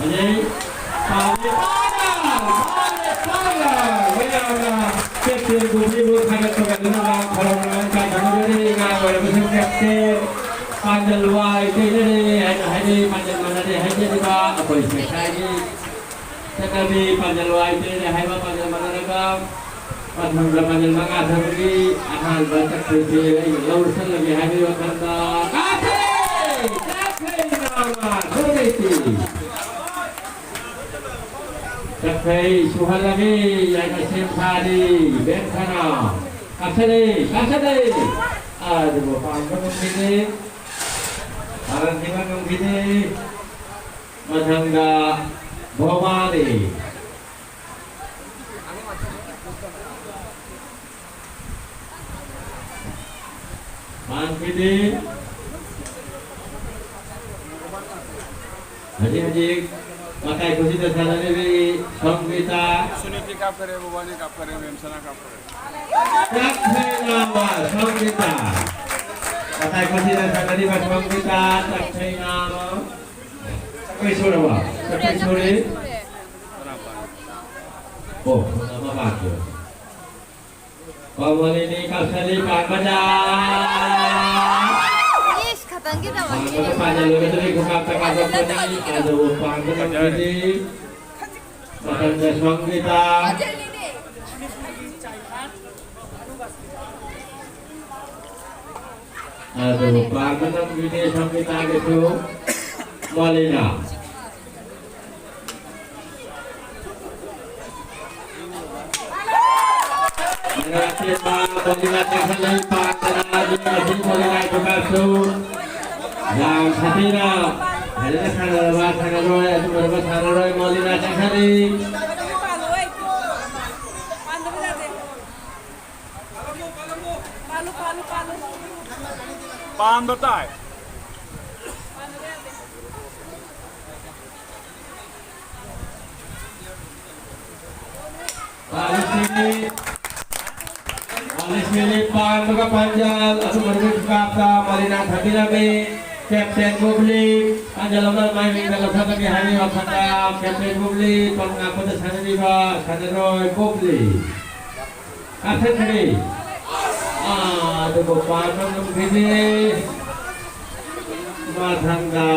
ꯑꯗꯩ ꯄꯥꯔꯦ, ꯄꯥꯔꯦ, ꯄꯥꯔꯦ, ꯄꯥꯔꯦ꯫ ꯃꯌꯥꯝꯅ ꯀꯦꯞꯇꯦꯟ ꯒꯣꯕꯂꯤꯕꯨ ꯊꯥꯒꯠꯄꯒ ꯂꯣꯏꯅꯅ ꯈꯣꯏꯔꯝꯅ ꯀꯥꯏꯊꯅꯖꯔꯤ꯫ ꯑꯉꯥꯡ ꯑꯣꯏꯔꯕꯁꯨ ꯀꯦꯞꯇꯦꯟ ꯄꯥꯟꯖꯜ ꯋꯥꯏ ꯇꯩꯅꯔꯦ ꯍꯥꯏꯅ ꯍꯥꯏꯅꯩ꯫ ꯄꯥꯟꯖꯜ ꯃꯥꯟꯅꯔꯦ ꯍꯥꯏꯖꯔꯤꯕ ꯑꯩꯈꯣꯏ ꯁꯦꯛꯁꯥꯏꯒꯤ ꯆꯠꯅꯕꯤ ꯄꯥꯟꯖꯜ ꯋꯥꯏ ꯇꯩꯔꯦ ꯍꯥꯏꯕ ꯄꯥꯟꯖꯜ ꯃꯥꯟꯅꯔꯒ ꯄꯥꯟꯖꯜ ꯃꯥꯟꯖꯜ ꯃꯉꯥ ꯊꯣꯛꯄꯒꯤ ꯑꯍꯥꯟꯕ ꯆꯠꯈ꯭ꯔꯤꯁꯦ ꯑꯩꯅ ꯂꯧꯁꯜꯂꯒꯦ ꯍꯥꯏꯕꯒꯤ ꯋꯥꯈꯜꯗ ꯀꯥꯈ꯭ꯔꯦ! ꯀꯥꯈ꯭ꯔꯦ ꯅꯥꯕ! ꯊꯣꯛꯂꯛꯏꯁꯤ! ꯆꯠꯈ꯭ꯔꯦ, ꯁꯨꯍꯜꯂꯒꯦ ꯍꯥꯏꯅ ꯁꯦꯝ ꯁꯥꯔꯤ ꯕꯦꯟ ꯁꯅꯥ꯫ ꯀꯥꯈꯠꯂꯦ, ꯀꯥꯈꯠꯂꯦ! ꯑꯗꯨꯕꯨ ꯄꯥꯟꯕ ꯉꯝꯈꯤꯗꯦ꯫ ꯄꯥꯟꯈꯤꯕ ꯉꯝꯈꯤꯗꯦ꯫ ꯃꯊꯪꯗ ꯚꯣꯕꯥꯅꯤ꯫ ꯄꯥꯟꯈꯤꯗꯦ꯫ ꯍꯧꯖꯤꯛ ꯍꯧꯖꯤꯛ ꯃꯇꯥꯏ ꯈꯨꯁꯤꯗ ꯁꯥꯟꯅꯔꯤꯕꯤ ꯁꯪꯒꯤꯇꯥ꯫ ꯁꯨꯅꯤꯇꯤ ꯀꯥꯞꯈꯔꯦ, ꯕꯣꯕꯥꯅꯤ ꯀꯥꯞꯈꯔꯦ, ꯃꯦꯝꯁꯅꯥ ꯀꯥꯞꯈꯔꯦ꯫ ꯆꯥꯛꯊꯩꯅꯥꯝꯕ ꯁꯪꯒꯤꯇꯥ꯫ ꯃꯇꯥꯏ ꯈꯨꯁꯤꯗ ꯁꯥꯟꯅꯔꯤꯕ ꯁꯪꯒꯤꯇꯥ ꯆꯥꯛꯊꯩꯅꯥꯝꯕ꯫ ꯆꯠꯄꯩ ꯁꯨꯔꯕ? ꯆꯠꯄꯩ ꯁꯨꯔꯦ꯫ ꯑꯣ, ꯑꯃ ꯄꯥꯟꯗ꯭ꯔꯦ꯫ ꯀꯃꯂꯤꯅꯤ ꯀꯧꯁꯂꯤ ꯄꯥꯟꯕꯗ꯫ ꯏꯁ, ꯈꯇꯪꯒꯤꯗꯃꯛ꯫ ꯄꯥꯟꯕꯗ ꯄꯥꯟꯖꯜꯂꯒꯗꯤ ꯈꯨꯀꯥꯞꯇ ꯀꯥꯞꯂꯛꯄꯅꯤ꯫ ꯑꯗꯨꯕꯨ ꯄꯥꯟꯕ ꯉꯝꯈꯤꯗꯦ꯫ ꯃꯊꯪꯗ ꯁꯪꯒꯤꯇꯥ꯫ ꯑꯗꯨꯕꯨ ꯄꯥꯟꯕ ꯉꯝꯈꯤꯗꯦ ꯁꯪꯒꯤꯇꯥꯒꯤꯁꯨ꯫ ꯃꯣꯂꯤꯅꯥ꯫ ꯃꯣꯂꯤꯅꯥ ꯆꯪꯁꯜꯂꯤ, ꯄꯥꯟꯗꯅ ꯑꯗꯨ ꯉꯁꯤ ꯃꯣꯂꯤꯅꯥ ꯈꯨꯀꯥꯞꯁꯨ ꯌꯥꯝ ꯁꯥꯊꯤꯅ ꯐꯖꯅ ꯁꯥꯟꯅꯔꯕ ꯁꯥꯟꯅꯔꯣꯏ, ꯑꯗꯨ ꯑꯣꯏꯔꯕ ꯁꯥꯟꯅꯔꯣꯏ ꯃꯣꯂꯤꯅꯥ ꯆꯪꯁꯜꯂꯤ꯫ ꯄꯥꯟꯗ ꯇꯥꯏ꯫ ꯄꯥꯂꯤꯁꯤꯅꯤ, ꯄꯥꯂꯤꯁꯤꯅꯤ ꯄꯥꯟꯕꯒ ꯄꯥꯟꯖꯜ, ꯑꯗꯨ ꯑꯣꯏꯔꯕ ꯈꯨꯀꯥꯞꯇ ꯃꯣꯂꯤꯅꯥ ꯊꯝꯕꯤꯔꯝꯃꯤ꯫ ꯀꯦꯞꯇꯦꯟ ꯕꯨꯕ꯭ꯂꯤ, ꯄꯥꯟꯖꯜ ꯑꯃ ꯃꯥꯏ ꯃꯤꯡꯗ ꯂꯧꯊꯣꯛꯀꯅꯤ ꯍꯥꯏꯕꯒꯤ ꯋꯥꯈꯜꯗ ꯀꯦꯞꯇꯦꯟ ꯕꯨꯕ꯭ꯂꯤ, ꯄꯣꯟ ꯉꯥꯛꯄꯗ ꯁꯥꯟꯅꯔꯤꯕ ꯁꯥꯟꯅꯔꯣꯏ ꯕꯨꯕ꯭ꯂꯤ꯫ ꯀꯥꯞꯊꯠꯈ꯭ꯔꯦ꯫ ꯑꯥ, ꯑꯗꯨꯕꯨ ꯄꯥꯟꯕ ꯉꯝꯈꯤꯗꯦ꯫ ꯃꯊꯪꯗ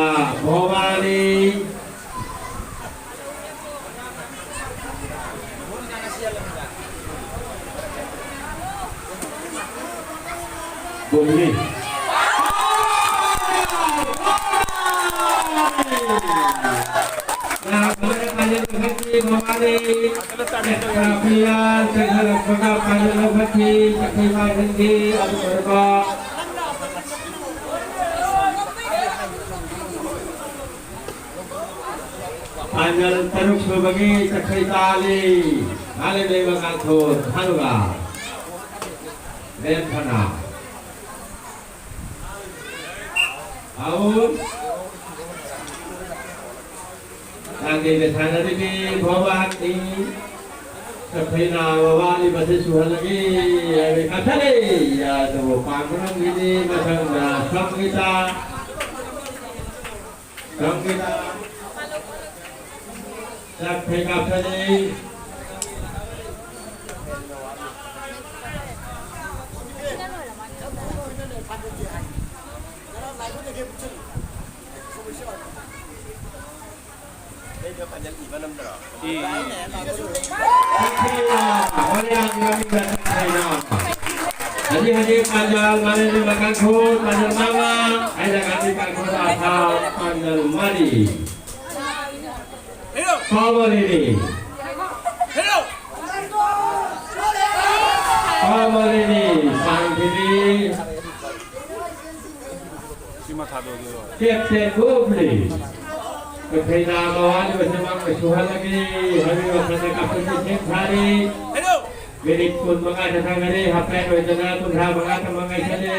ꯚꯣꯕꯥꯅꯤ꯫ ꯕꯣꯕꯤꯅꯤ꯫ ꯐꯥꯏꯅꯦꯜ ꯇꯔꯨꯛ ꯁꯨꯕꯒꯤ ꯆꯈꯩ ꯇꯥꯜꯂꯤ꯫ ꯃꯥꯂꯦꯝ ꯂꯩꯃ ꯀꯥꯡꯊꯣꯟ ꯍꯥꯏꯔꯨꯒ ꯃꯦꯝ ꯐꯅ꯫ ꯑꯍꯨꯝ꯫ ꯂꯥꯡꯒꯩꯗ ꯁꯥꯟꯅꯔꯤꯕꯤ ꯚꯣꯕꯥꯛꯅꯤ꯫ ꯆꯠꯊꯩꯅ ꯃꯕꯥꯅꯤ ꯃꯁꯤ ꯁꯨꯍꯜꯂꯒꯦ ꯍꯥꯏꯕ ꯀꯥꯞꯊꯠꯂꯦ꯫ ꯑꯗꯨꯕꯨ ꯄꯥꯟꯕ ꯉꯝꯈꯤꯗꯦ꯫ ꯃꯊꯪꯗ ꯁꯪꯒꯤꯇꯥ꯫ ꯁꯪꯒꯤꯇꯥ꯫ ꯆꯠꯊꯩ ꯀꯥꯞꯊꯠꯂꯤ꯫ ꯍꯧꯖꯤꯛ ꯍꯧꯖꯤꯛ ꯄꯥꯟꯖꯜ ꯃꯥꯂꯦꯝꯒꯤ ꯃꯀꯥꯡꯈꯨꯜ ꯄꯥꯟꯖꯜ ꯃꯉꯥ, ꯍꯥꯏꯅ ꯀꯥꯡꯈꯨꯜ ꯑꯥꯁꯥ ꯄꯥꯟꯖꯜ ꯃꯔꯤ꯫ ꯄꯥꯃꯔꯤꯅꯤ꯫ ꯄꯥꯃꯔꯤꯅꯤ꯫ ꯁꯥꯡꯈꯤꯅꯤ꯫ ꯁꯤꯃ ꯊꯥꯗꯣꯛꯑꯒꯦꯔꯣ? ꯀꯦꯞꯇꯦꯟ ꯒꯣꯞꯂꯤ꯫ ꯀꯩꯊꯩꯅ ꯃꯋꯥꯅꯤ ꯃꯁꯦ ꯃꯥꯡꯕ ꯁꯨꯍꯜꯂꯒꯦ ꯍꯥꯏꯕꯒꯤ ꯋꯥꯈꯜꯗ ꯀꯥꯞꯊꯣꯛꯄ ꯁꯦꯝ ꯁꯥꯔꯤ꯫ ꯃꯤꯅꯤꯠ ꯀꯨꯟꯃꯉꯥ ꯆꯠꯊꯈꯔꯦ꯫ ꯍꯥꯞ ꯇꯥꯏꯝ ꯑꯣꯏꯗꯅ ꯀꯨꯟꯊ꯭ꯔꯥ ꯃꯉꯥ ꯇꯃꯛ ꯉꯥꯏꯁꯜꯂꯤ꯫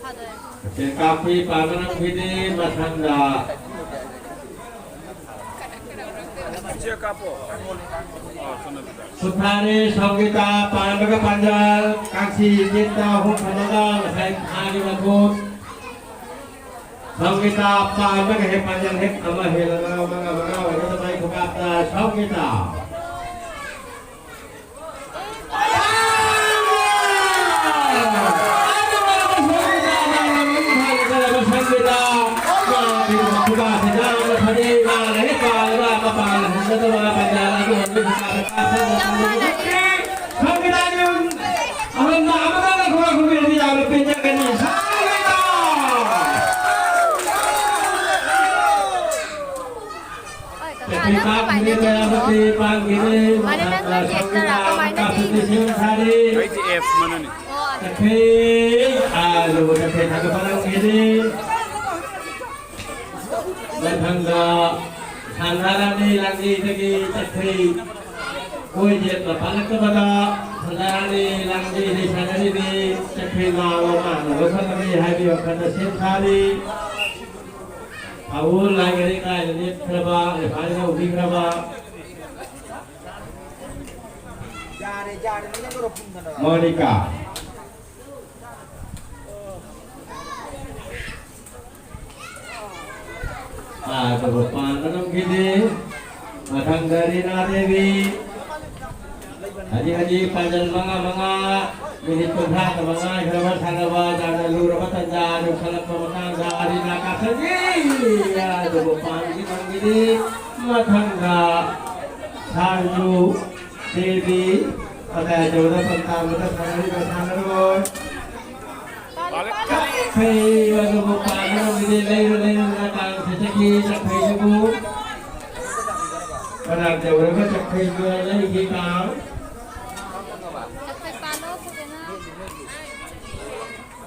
ꯐꯥꯗꯣꯔꯦ꯫ ꯁꯦꯟꯀꯥꯞꯄꯤ ꯄꯥꯡꯒꯅꯝꯒꯤꯗꯤ ꯃꯊꯪꯗ ꯏꯆꯦ ꯀꯥꯞꯄꯣ꯫ ꯑꯣ, ꯁꯣꯝꯗ ꯈꯤꯇꯪ꯫ ꯁꯨꯊꯥꯔꯦ ꯁꯪꯒꯤꯇꯥ ꯄꯥꯟꯕꯒ ꯄꯥꯟꯖꯜ ꯀꯥꯡꯁꯤ ꯌꯦꯠꯇ ꯑꯍꯨꯝ ꯊꯝꯃꯒ ꯉꯁꯥꯏ ꯊꯥꯈꯤꯕ ꯒꯣꯜ꯫ ꯁꯪꯒꯤꯇꯥ ꯄꯥꯟꯕꯒ ꯍꯦꯛ ꯄꯥꯟꯖꯜ ꯍꯦꯛ ꯑꯃ ꯍꯦꯜꯂꯒ ꯃꯉꯥ ꯃꯉꯥ ꯑꯣꯏꯒꯗꯕ ꯈꯨꯀꯥꯞꯇ ꯁꯪꯒꯤꯇꯥ꯫ ꯍꯣꯏ, ꯀꯀꯥ, ꯅꯪ ꯀꯃꯥꯏꯅ ꯆꯦꯟꯈꯤꯅꯣ? ꯃꯥꯅꯦ, ꯅꯪ ꯅꯪꯒꯤ ꯑꯦꯛꯇꯔ ꯀꯃꯥꯏꯅ ꯆꯦꯟꯈꯤꯅꯣ? ꯑꯩꯗꯤ ꯑꯦꯞꯁ ꯃꯅꯨꯡꯅꯤ꯫ ꯑꯣ, ꯑꯗꯨ ꯃꯊꯪꯗ ꯁꯥꯟꯅꯔꯅꯤ ꯂꯥꯡꯖꯩꯗꯒꯤ ꯆꯠꯈ꯭ꯔꯤ꯫ ꯀꯣꯏ ꯌꯦꯠꯅ ꯄꯥꯜꯂꯛꯇꯕꯗ ꯁꯥꯟꯅꯔꯅꯤ, ꯂꯥꯡꯕꯤꯔꯤ, ꯁꯥꯟꯅꯔꯤꯅꯤ, ꯆꯠꯈ꯭ꯔꯤ ꯃꯥ ꯃꯃꯥꯡꯅ ꯂꯧꯈꯠꯂꯅꯤ ꯍꯥꯏꯕꯒꯤ ꯋꯥꯈꯜꯗ ꯁꯦꯝ ꯁꯥꯔꯤ꯫ ꯑꯎ ꯂꯥꯏꯒꯔꯤ ꯀꯥꯏꯅ ꯂꯦꯞꯈ꯭ꯔꯕ, ꯔꯦꯐꯥꯔꯤꯅ ꯎꯕꯤꯈ꯭ꯔꯕ꯫ ꯃꯣꯅꯤꯀꯥ꯫ ꯑꯗꯨꯕꯨ ꯄꯥꯟꯕ ꯉꯝꯈꯤꯗꯦ꯫ ꯃꯊꯪꯗ ꯔꯤꯅꯥ ꯗꯦꯕꯤ꯫ ꯍꯧꯖꯤꯛ ꯍꯧꯖꯤꯛ ꯄꯥꯟꯖꯜ ꯃꯉꯥ ꯃꯉꯥ, ꯃꯤꯅꯤꯠ ꯀꯨꯟꯊ꯭ꯔꯥꯒ ꯃꯉꯥ ꯁꯥꯟꯅꯕ ꯌꯥꯝꯅ ꯂꯨꯔꯕ ꯇꯥꯟꯖꯥ ꯌꯧꯁꯜꯂꯛꯄ ꯃꯇꯥꯡꯗ ꯔꯤꯅꯥ ꯀꯥꯞꯁꯟꯈꯤ꯫ ꯑꯗꯨꯕꯨ ꯄꯥꯟꯕꯗꯤ ꯉꯝꯈꯤꯗꯦ꯫ ꯃꯊꯪꯗ ꯁꯥꯔꯖꯨ ꯗꯦꯕꯤ꯫ ꯃꯇꯥꯏ ꯑꯆꯧꯕꯗ ꯄꯟ ꯇꯥꯕꯗ ꯁꯥꯟꯅꯔꯤꯕ ꯁꯥꯟꯅꯔꯣꯏ꯫ ꯆꯥꯛꯈꯩ ꯑꯗꯨꯕꯨ ꯄꯥꯟꯕ ꯉꯝꯈꯤꯗꯦ꯫ ꯂꯩꯔꯨ ꯂꯩꯔꯨꯗꯅ ꯀꯥꯡ ꯁꯦꯠꯆꯈꯤ ꯆꯥꯛꯈꯩꯗꯨꯕꯨ꯫ ꯃꯅꯥꯛ ꯌꯧꯔꯒ ꯆꯥꯛꯈꯩꯗꯨꯅ ꯂꯩꯈꯤ ꯀꯥꯡ꯫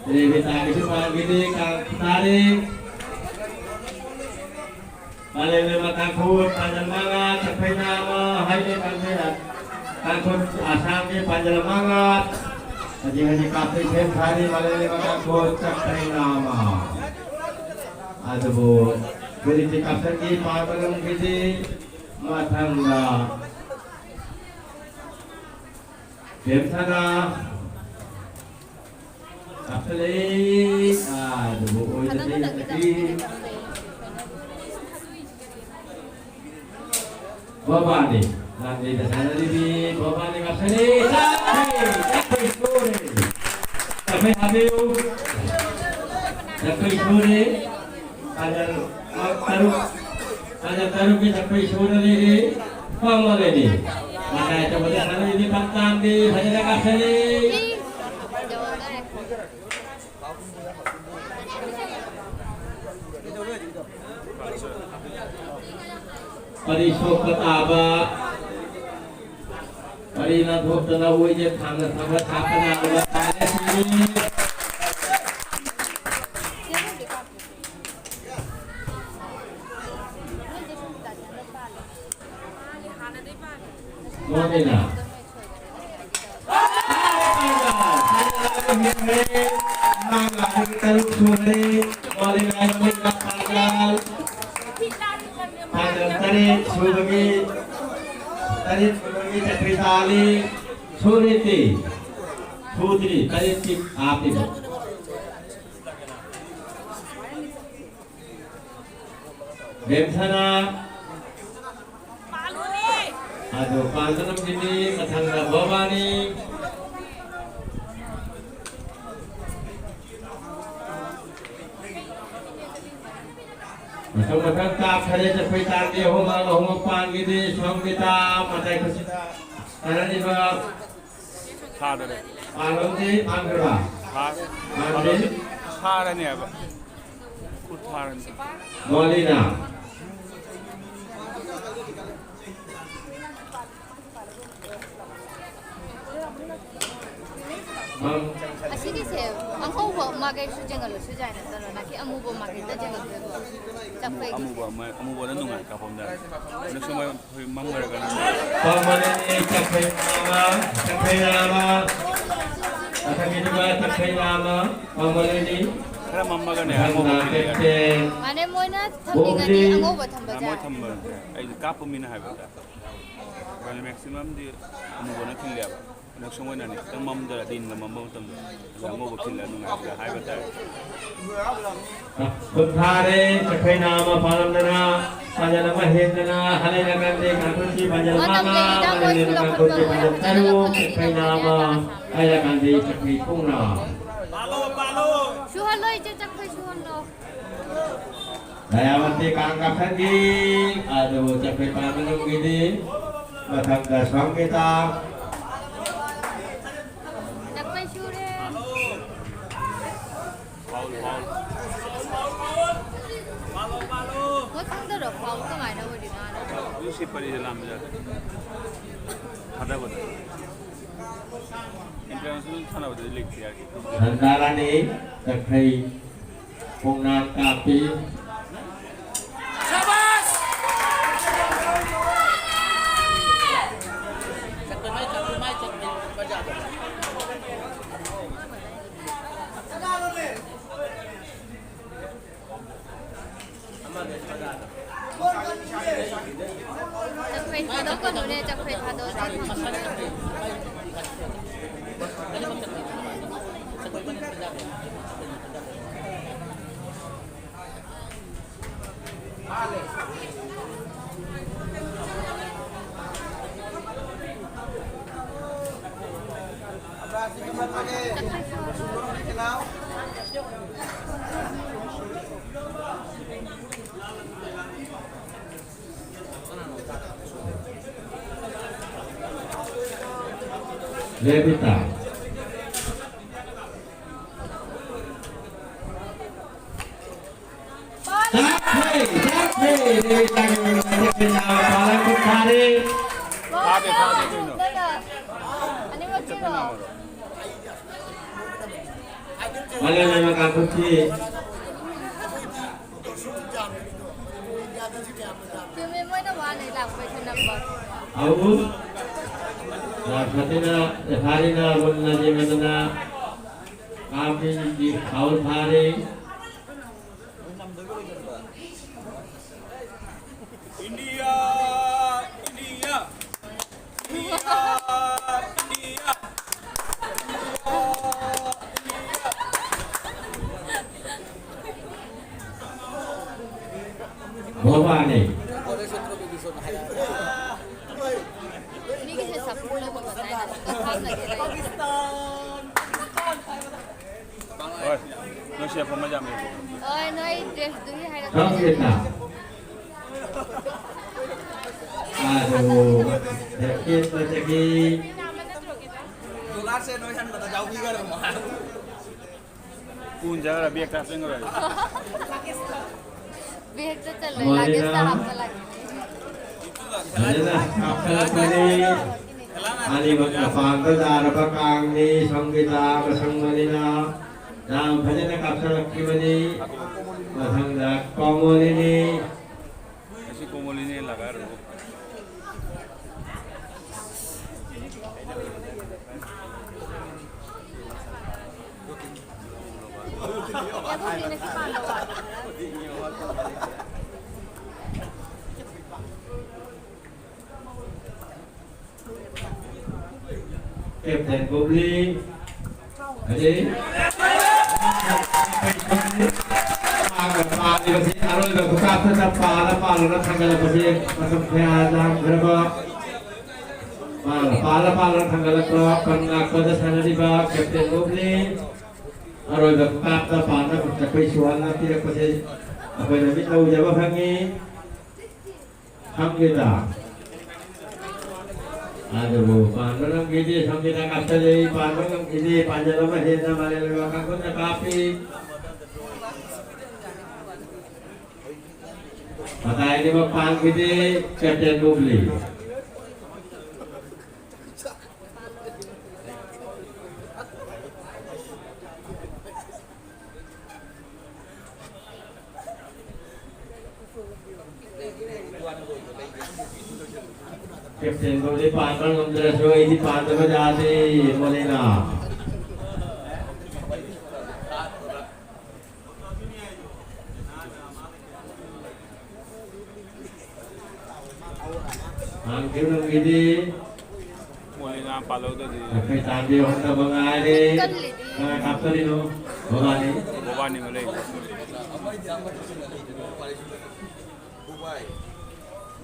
ꯔꯦꯕꯤꯇꯥꯒꯤꯁꯨ ꯄꯥꯟꯈꯤꯗꯦ, ꯀꯥꯡ ꯇꯥꯔꯦ꯫ ꯃꯥꯂꯦꯝꯂꯩꯃ ꯇꯥꯡꯈꯨꯜ ꯄꯥꯟꯖꯜ ꯃꯉꯥ, ꯆꯥꯛꯈꯩꯅ ꯑꯃ, ꯍꯥꯏꯗꯦ ꯄꯥꯟꯖꯜ꯫ ꯇꯥꯡꯈꯨꯜ ꯑꯁꯥꯝꯒꯤ ꯄꯥꯟꯖꯜ ꯃꯉꯥ꯫ ꯍꯧꯖꯤꯛ ꯍꯧꯖꯤꯛ ꯀꯥꯞꯄꯩ ꯁꯦꯝ ꯁꯥꯔꯤ ꯃꯥꯂꯦꯝꯂꯩꯃ ꯇꯥꯡꯈꯨꯜ ꯆꯥꯛꯈꯩꯅ ꯑꯃ꯫ ꯑꯗꯨꯕꯨ ꯍꯧꯖꯤꯛꯇꯤ ꯀꯥꯞꯁꯟꯈꯤ ꯄꯥꯟꯕ ꯉꯝꯈꯤꯗꯦ꯫ ꯃꯊꯪꯗ ꯕꯦꯝꯁꯅꯥ꯫ ꯀꯥꯞꯁꯜꯂꯛꯏ꯫ ꯑꯥ, ꯑꯗꯨꯕꯨ ꯑꯣꯏꯗ꯭ꯔꯦ ꯍꯟꯗꯛꯀꯤ꯫ ꯕꯣꯕꯥꯅꯤ꯫ ꯂꯥꯡꯂꯩꯗ ꯁꯥꯟꯅꯔꯤꯕꯤ ꯕꯣꯕꯥꯅꯤ ꯀꯥꯞꯁꯜꯂꯛꯏ꯫ ꯆꯠꯈ꯭ꯔꯦ, ꯆꯠꯈ꯭ꯔꯦ, ꯁꯣꯔꯦ꯫ ꯆꯠꯈ꯭ꯔꯦ, ꯍꯥꯞꯄꯤꯌꯨ꯫ ꯆꯠꯈ꯭ꯔꯦ, ꯁꯣꯔꯦ꯫ ꯄꯥꯟꯖꯜ ꯇꯔꯨꯛ, ꯄꯥꯟꯖꯜ ꯇꯔꯨꯛꯀꯤ ꯆꯠꯄꯩ ꯁꯨꯅ ꯂꯩꯔꯤ꯫ ꯄꯥꯝꯕ ꯂꯩꯔꯤ꯫ ꯃꯇꯥꯏ ꯆꯠꯄꯗ ꯁꯥꯟꯅꯔꯤꯕꯤ ꯄꯥꯛꯇꯥꯟꯕꯤ ꯐꯖꯅ ꯀꯥꯞꯁꯜꯂꯤ꯫ ꯄꯔꯤ ꯁꯣꯛꯄ ꯇꯥꯕ꯫ ꯄꯔꯤ ꯅꯥꯟꯊꯣꯛꯇꯅ ꯑꯣꯏꯗꯦ ꯊꯥꯡꯅ ꯊꯥꯡꯅ ꯊꯥꯞꯄ ꯅꯥꯕ ꯇꯥꯔꯦ꯫ ꯃꯣꯗꯤꯅ꯫ ꯃꯉꯥ ꯇꯔꯨꯛ ꯁꯨꯔꯦ꯫ ꯃꯣꯗꯤꯅ ꯃꯃꯤꯡꯗ ꯄꯥꯡꯒꯜ꯫ ꯄꯥꯡꯒꯜ ꯇꯔꯦꯠ ꯁꯨꯕꯒꯤ, ꯇꯔꯦꯠ ꯁꯨꯕꯒꯤ ꯆꯀ꯭ꯔꯤ ꯇꯥꯜꯂꯤ꯫ ꯁꯨꯔꯦꯇꯤ꯫ ꯁꯨꯗ꯭ꯔꯤ, ꯇꯔꯦꯠꯇꯤ ꯍꯥꯞꯄꯤꯕ꯫ ꯕꯦꯝꯁꯅꯥ꯫ ꯑꯗꯨ ꯄꯥꯟꯗꯅꯝꯒꯤꯅꯤ, ꯃꯊꯪꯗ ꯚꯕꯥꯅꯤ꯫ ꯃꯊꯪ ꯃꯊꯪ ꯀꯥꯞꯈꯔꯦ, ꯆꯠꯄꯩ ꯇꯥꯡꯗꯤ ꯑꯍꯨꯝ ꯑꯃ, ꯑꯍꯨꯝ ꯑꯃ ꯄꯥꯟꯈꯤꯗꯦ, ꯁꯣꯝꯒꯤꯗ ꯃꯇꯥꯏ ꯈꯨꯠꯁꯤꯗ ꯁꯥꯟꯅꯔꯤꯕ ꯊꯥꯗꯔꯦ꯫ ꯄꯥꯟꯂꯣꯝꯗꯤ ꯄꯥꯟꯈ꯭ꯔꯕ? ꯊꯥ-, ꯄꯥꯟꯗꯦ꯫ ꯊꯥꯔꯅꯤ ꯍꯥꯏꯕ꯫ ꯈꯨꯠ ꯊꯥꯔꯅꯤ꯫ ꯃꯣꯂꯤꯅ꯫ ꯃꯝ꯫ ꯑꯁꯤꯒꯤꯁꯦ ꯑꯉꯧꯕ ꯃꯥꯏꯀꯩꯁꯨ ꯆꯦꯟꯒꯠꯂꯁꯨ ꯌꯥꯏ ꯅꯠꯇ꯭ꯔꯣ? ꯅꯠꯇꯦ, ꯑꯃꯨꯕ ꯃꯥꯏꯀꯩꯗ ꯆꯦꯟꯒꯠꯇꯣꯏꯕ꯫ ꯆꯠꯄꯩꯒꯤ꯫ ꯑꯃꯨꯕ ꯑꯃ, ꯑꯃꯨꯕꯅ ꯅꯨꯡꯉꯥꯏ ꯀꯥꯞꯐꯝꯗ꯫ ꯍꯟꯗꯛꯁꯨ ꯃꯣꯏ ꯍꯣꯏ ꯃꯝꯈ꯭ꯔꯒꯅ꯫ ꯄꯥꯡꯒꯜ ꯑꯅꯤ ꯆꯠꯈ꯭ꯔꯦ ꯅꯥꯃ, ꯆꯠꯈ꯭ꯔꯦ ꯅꯥꯃ꯫ ꯃꯊꯪꯒꯤꯗꯨꯒ ꯆꯠꯈ꯭ꯔꯦ ꯅꯥꯃ, ꯄꯥꯡꯒꯜ ꯑꯅꯤ꯫ ꯈꯔ ꯃꯝꯃꯒꯅꯦ, ꯃꯊꯪꯗ ꯑꯉꯧꯕ ꯈꯤꯜꯂꯦ꯫ ꯀꯦꯞꯇꯦꯟ꯫ ꯃꯥꯅꯦ, ꯃꯣꯏꯅ ꯊꯝꯅꯤꯡꯉꯗꯤ ꯕꯣꯝꯕꯤ꯫ ꯑꯉꯧꯕ ꯊꯝꯕꯁꯦ꯫ ꯃꯣꯏ ꯊꯝꯕ, ꯑꯩꯗꯤ ꯀꯥꯞꯄ ꯃꯤꯅ ꯍꯥꯏꯕ꯫ ꯃꯥꯅꯦ, ꯃꯦꯛꯁꯤꯃꯝꯗꯤ ꯑꯃꯨꯕꯅ ꯈꯤꯜꯂꯦꯕ꯫ ꯍꯟꯗꯛ ꯁꯨꯝ ꯑꯣꯏꯅꯅꯦ, ꯈꯤꯇꯪ ꯃꯝꯗ, ꯗꯤꯟꯒ ꯃꯝꯕ ꯃꯇꯝꯗ, ꯑꯗ ꯑꯉꯧꯕ ꯈꯤꯜꯂ ꯅꯨꯡꯉꯥꯏꯕꯗ ꯍꯥꯏꯕ ꯇꯥꯔꯦ꯫ ꯀꯨꯟꯊ꯭ꯔꯥꯔꯦ, ꯆꯈꯩ ꯅꯥꯃ ꯄꯥꯜꯂꯝꯗꯅ, ꯄꯥꯖꯜ ꯑꯃ ꯍꯦꯟꯗꯅ, ꯍꯂꯩꯅ ꯀꯥꯟꯗꯦ ꯀꯥꯡꯈꯨꯜꯒꯤ ꯄꯥꯖꯜ ꯃꯉꯥ, ꯃꯇꯝ ꯂꯩꯔꯤꯗ ꯃꯣꯏꯁꯨ ꯃꯂꯩꯅ ꯀꯥꯡꯈꯨꯜꯒꯤ ꯂꯧꯈꯠꯄ ꯄꯥꯖꯜ ꯇꯔꯨꯛ, ꯆꯈꯩ ꯅꯥꯃ, ꯑꯩꯅ ꯀꯥꯟꯗꯦ ꯆꯈꯩ ꯄꯨꯡꯅ꯫ ꯁꯨꯍꯜꯂꯣ, ꯏꯆꯦ, ꯆꯈꯩ ꯁꯨꯍꯜꯂꯣ꯫ ꯗꯌꯥꯕꯟꯇꯤ ꯀꯥꯡ ꯀꯥꯈꯠꯈꯤ, ꯑꯗꯨꯕꯨ ꯆꯈꯩ ꯄꯥꯟꯕ ꯉꯝꯈꯤꯗꯦ꯫ ꯃꯊꯪꯗ ꯁ꯭ꯋꯥꯃꯤꯇꯥ꯫ ꯆꯈꯩ ꯁꯨꯔꯦ꯫ Foul, foul. ꯃꯣꯏ ꯈꯪꯗꯔꯣ? ꯐꯥꯎꯜ ꯀꯃꯥꯏꯅ ꯑꯣꯏꯔꯤꯅꯣ? ꯑꯗꯨ ꯁꯤ ꯄꯔꯤꯗ ꯂꯥꯟꯕ ꯌꯥꯗꯦ꯫ ꯊꯥꯗꯕꯗ꯫ ꯏꯟꯇꯔꯅꯦꯁꯅꯦꯜ ꯁꯥꯟꯅꯕꯗꯗꯤ ꯂꯩꯇꯦ ꯍꯥꯏꯔꯒꯦ꯫ ꯁꯟꯗꯥꯔꯥꯅꯤ ꯆꯈꯩ ꯈꯣꯡꯅꯥꯡ ꯀꯥꯞꯄꯤ꯫ ꯁꯕꯥꯁ! ꯆꯈꯣꯏ ꯊꯥꯗꯣꯛꯀꯅꯨꯅꯦ, ꯆꯈꯣꯏ ꯊꯥꯗꯣꯛꯑꯗꯤ꯫ ꯔꯦꯕꯤꯇꯥ꯫ ꯆꯥꯈ꯭ꯔꯦ, ꯆꯥꯈ꯭ꯔꯦ꯫ ꯔꯦꯕꯤꯇꯥꯒꯤ ꯃꯃꯤꯡ ꯆꯠꯈ꯭ꯔꯦ, ꯅꯥꯕ ꯄꯥꯜꯂꯛꯄ ꯐꯥꯔꯦ꯫ ꯐꯥꯗꯦ, ꯐꯥꯗꯦ, ꯀꯩꯅꯣ? ꯑꯅꯤꯃꯛ ꯆꯤꯡꯉꯣ꯫ ꯃꯥꯂꯦꯝ ꯂꯩꯃ ꯀꯥꯡꯄꯣꯛꯄꯤ꯫ ꯆꯨꯝꯃꯦ, ꯃꯣꯏꯅ ꯋꯥꯅ ꯂꯥꯛꯄꯩ ꯈꯟꯅꯕ꯫ ꯑꯍꯨꯝ꯫ ꯂꯥꯛꯄꯁꯤꯅ ꯔꯦꯐꯥꯔꯤꯅ ꯔꯨꯜꯅ ꯌꯦꯡꯕꯗꯅ ꯀꯥꯡꯄꯣꯛꯄꯤꯒꯤ ꯐꯥꯎꯜ ꯐꯥꯔꯦ꯫ ꯏꯟꯗꯤꯌꯥ! ꯏꯟꯗꯤꯌꯥ! ꯃꯤꯒꯤꯁꯦ ꯁꯞꯄꯣꯔꯠ ꯂꯧꯕ ꯉꯝꯗꯥꯏꯅꯦ꯫ ꯍꯣꯏ, ꯅꯣꯏ ꯁꯦꯞ ꯑꯃ ꯌꯥꯝꯃꯦ꯫ ꯍꯣꯏ, ꯅꯣꯏ ꯗ꯭ꯔꯦꯁꯇꯨꯒꯤ ꯍꯥꯏꯔꯛꯄꯅꯦ꯫ ꯀꯝ ꯀꯤꯇꯅ? ꯑꯗꯣ, ꯖꯦꯀꯦꯠ ꯃꯊꯛꯀꯤ ꯗꯣꯂꯔꯁꯦ ꯅꯣꯏ ꯍꯟꯕꯗ ꯌꯥꯎꯕꯤꯒꯗꯕ꯫ ꯄꯨꯟ ꯆꯠꯈ꯭ꯔ ꯕꯦꯒꯇ ꯍꯥꯞꯆꯤꯟꯈ꯭ꯔꯣ꯫ ꯕꯦꯒꯇ ꯆꯜꯂꯣꯏ, ꯂꯒꯦꯖꯇ ꯍꯥꯞꯄ ꯂꯥꯛꯀꯦ꯫ ꯐꯖꯅ ꯀꯥꯞꯊꯔꯛꯄꯅꯤ꯫ ꯑꯅꯤꯃꯛ ꯃꯄꯥꯟꯗ ꯇꯥꯔꯕ ꯀꯥꯡꯅꯤ, ꯁꯪꯒꯤꯇꯥ ꯑꯃꯁꯨꯡ ꯃꯅꯤꯅ ꯌꯥꯝ ꯐꯖꯅ ꯀꯥꯞꯊꯔꯛꯈꯤꯕꯅꯤ꯫ ꯃꯊꯪꯗ ꯀꯣꯃꯣꯂꯤꯅꯤ꯫ ꯑꯁꯤ ꯀꯣꯃꯣꯂꯤꯅꯤ ꯂꯥꯛꯑꯔꯣꯏ꯫ Captain Bubli, ꯑꯗꯩ ꯃꯥꯒ ꯄꯥꯜꯂꯤꯕꯁꯤ ꯑꯔꯣꯏꯕ ꯈꯨꯀꯥꯞꯇ ꯄꯥꯜꯂ ꯄꯥꯜꯂꯒ ꯊꯥꯡꯒꯠꯂꯛꯄꯁꯤ ꯃꯇꯝ ꯀꯌꯥ ꯆꯪꯈ꯭ꯔꯕ ꯃꯥꯒ ꯄꯥꯜꯂ ꯄꯥꯜꯂꯒ ꯊꯥꯡꯒꯠꯂꯛꯄ ꯄꯟ ꯉꯥꯛꯄꯗ ꯁꯥꯟꯅꯔꯤꯕ Captain Bubli ꯑꯔꯣꯏꯕ ꯈꯨꯀꯥꯞꯇ ꯄꯥꯟꯕ ꯆꯈꯣꯏ ꯁꯨꯍꯜꯅ ꯄꯤꯔꯛꯄꯁꯤ ꯑꯩꯈꯣꯏꯅ ꯃꯤꯠꯅ ꯎꯖꯕ ꯐꯪꯉꯤ꯫ ꯈꯪꯗꯦꯗ꯫ ꯑꯗꯨꯕꯨ ꯄꯥꯟꯕ ꯉꯝꯈꯤꯗꯦ, ꯁꯣꯝꯒꯤꯗ ꯀꯥꯞꯁꯤꯜꯂꯤ, ꯄꯥꯟꯕ ꯉꯝꯈꯤꯗꯦ, ꯄꯥꯟꯖꯜ ꯑꯃ ꯍꯦꯟꯅ ꯃꯥꯂꯦꯝ ꯂꯩꯕꯥꯛ ꯀꯥꯡꯕꯨꯅ ꯀꯥꯞꯄꯤ꯫ ꯃꯇꯥꯏꯅꯤꯃꯛ ꯄꯥꯟꯈꯤꯗꯦ, Captain ꯕꯨꯕ꯭ꯂꯤ꯫ Captain ꯕꯨꯕ꯭ꯂꯤ ꯄꯥꯟꯕ ꯉꯝꯗ꯭ꯔꯁꯨ ꯑꯩꯗꯤ ꯄꯥꯟꯗꯕ ꯌꯥꯗꯦ, ꯃꯣꯂꯤꯅꯥ꯫ ꯍꯥꯟꯈꯤꯕ ꯅꯨꯃꯤꯠꯇꯤ ꯃꯣꯂꯤꯅꯥ ꯄꯥꯜꯍꯧꯗꯗꯤ꯫ ꯑꯩꯈꯣꯏ ꯇꯥꯟꯕꯤꯌꯨ ꯍꯟꯊꯕ ꯉꯥꯏꯔꯦ꯫ ꯀꯅꯥ ꯀꯥꯞꯇꯣꯔꯤꯅꯣ? ꯕꯣꯕꯥꯅꯤ꯫ ꯕꯣꯕꯥꯅꯤ ꯃꯂꯩ꯫ ꯕꯣꯕꯥꯏ,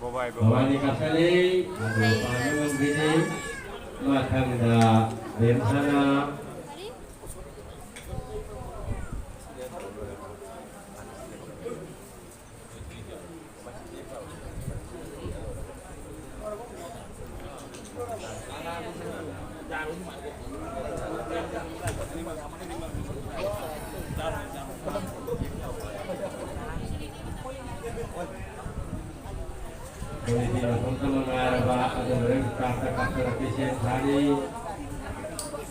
ꯕꯣꯕꯥꯏ꯫ ꯕꯣꯕꯥꯅꯤ ꯀꯥꯞꯁꯜꯂꯤ꯫ ꯑꯗꯨ ꯄꯥꯟꯕ ꯉꯝꯈꯤꯗꯦ꯫ ꯃꯊꯪꯗ ꯔꯦꯝꯁꯅ ꯃꯣꯏꯒꯤ ꯃꯐꯝꯗ ꯃꯉꯥꯏꯔꯕ ꯑꯗꯨꯒ ꯍꯣꯔꯦꯟ ꯀꯥꯞꯇ ꯀꯥꯞꯇꯅ ꯄꯦꯁꯦꯟ ꯊꯥꯔꯤ꯫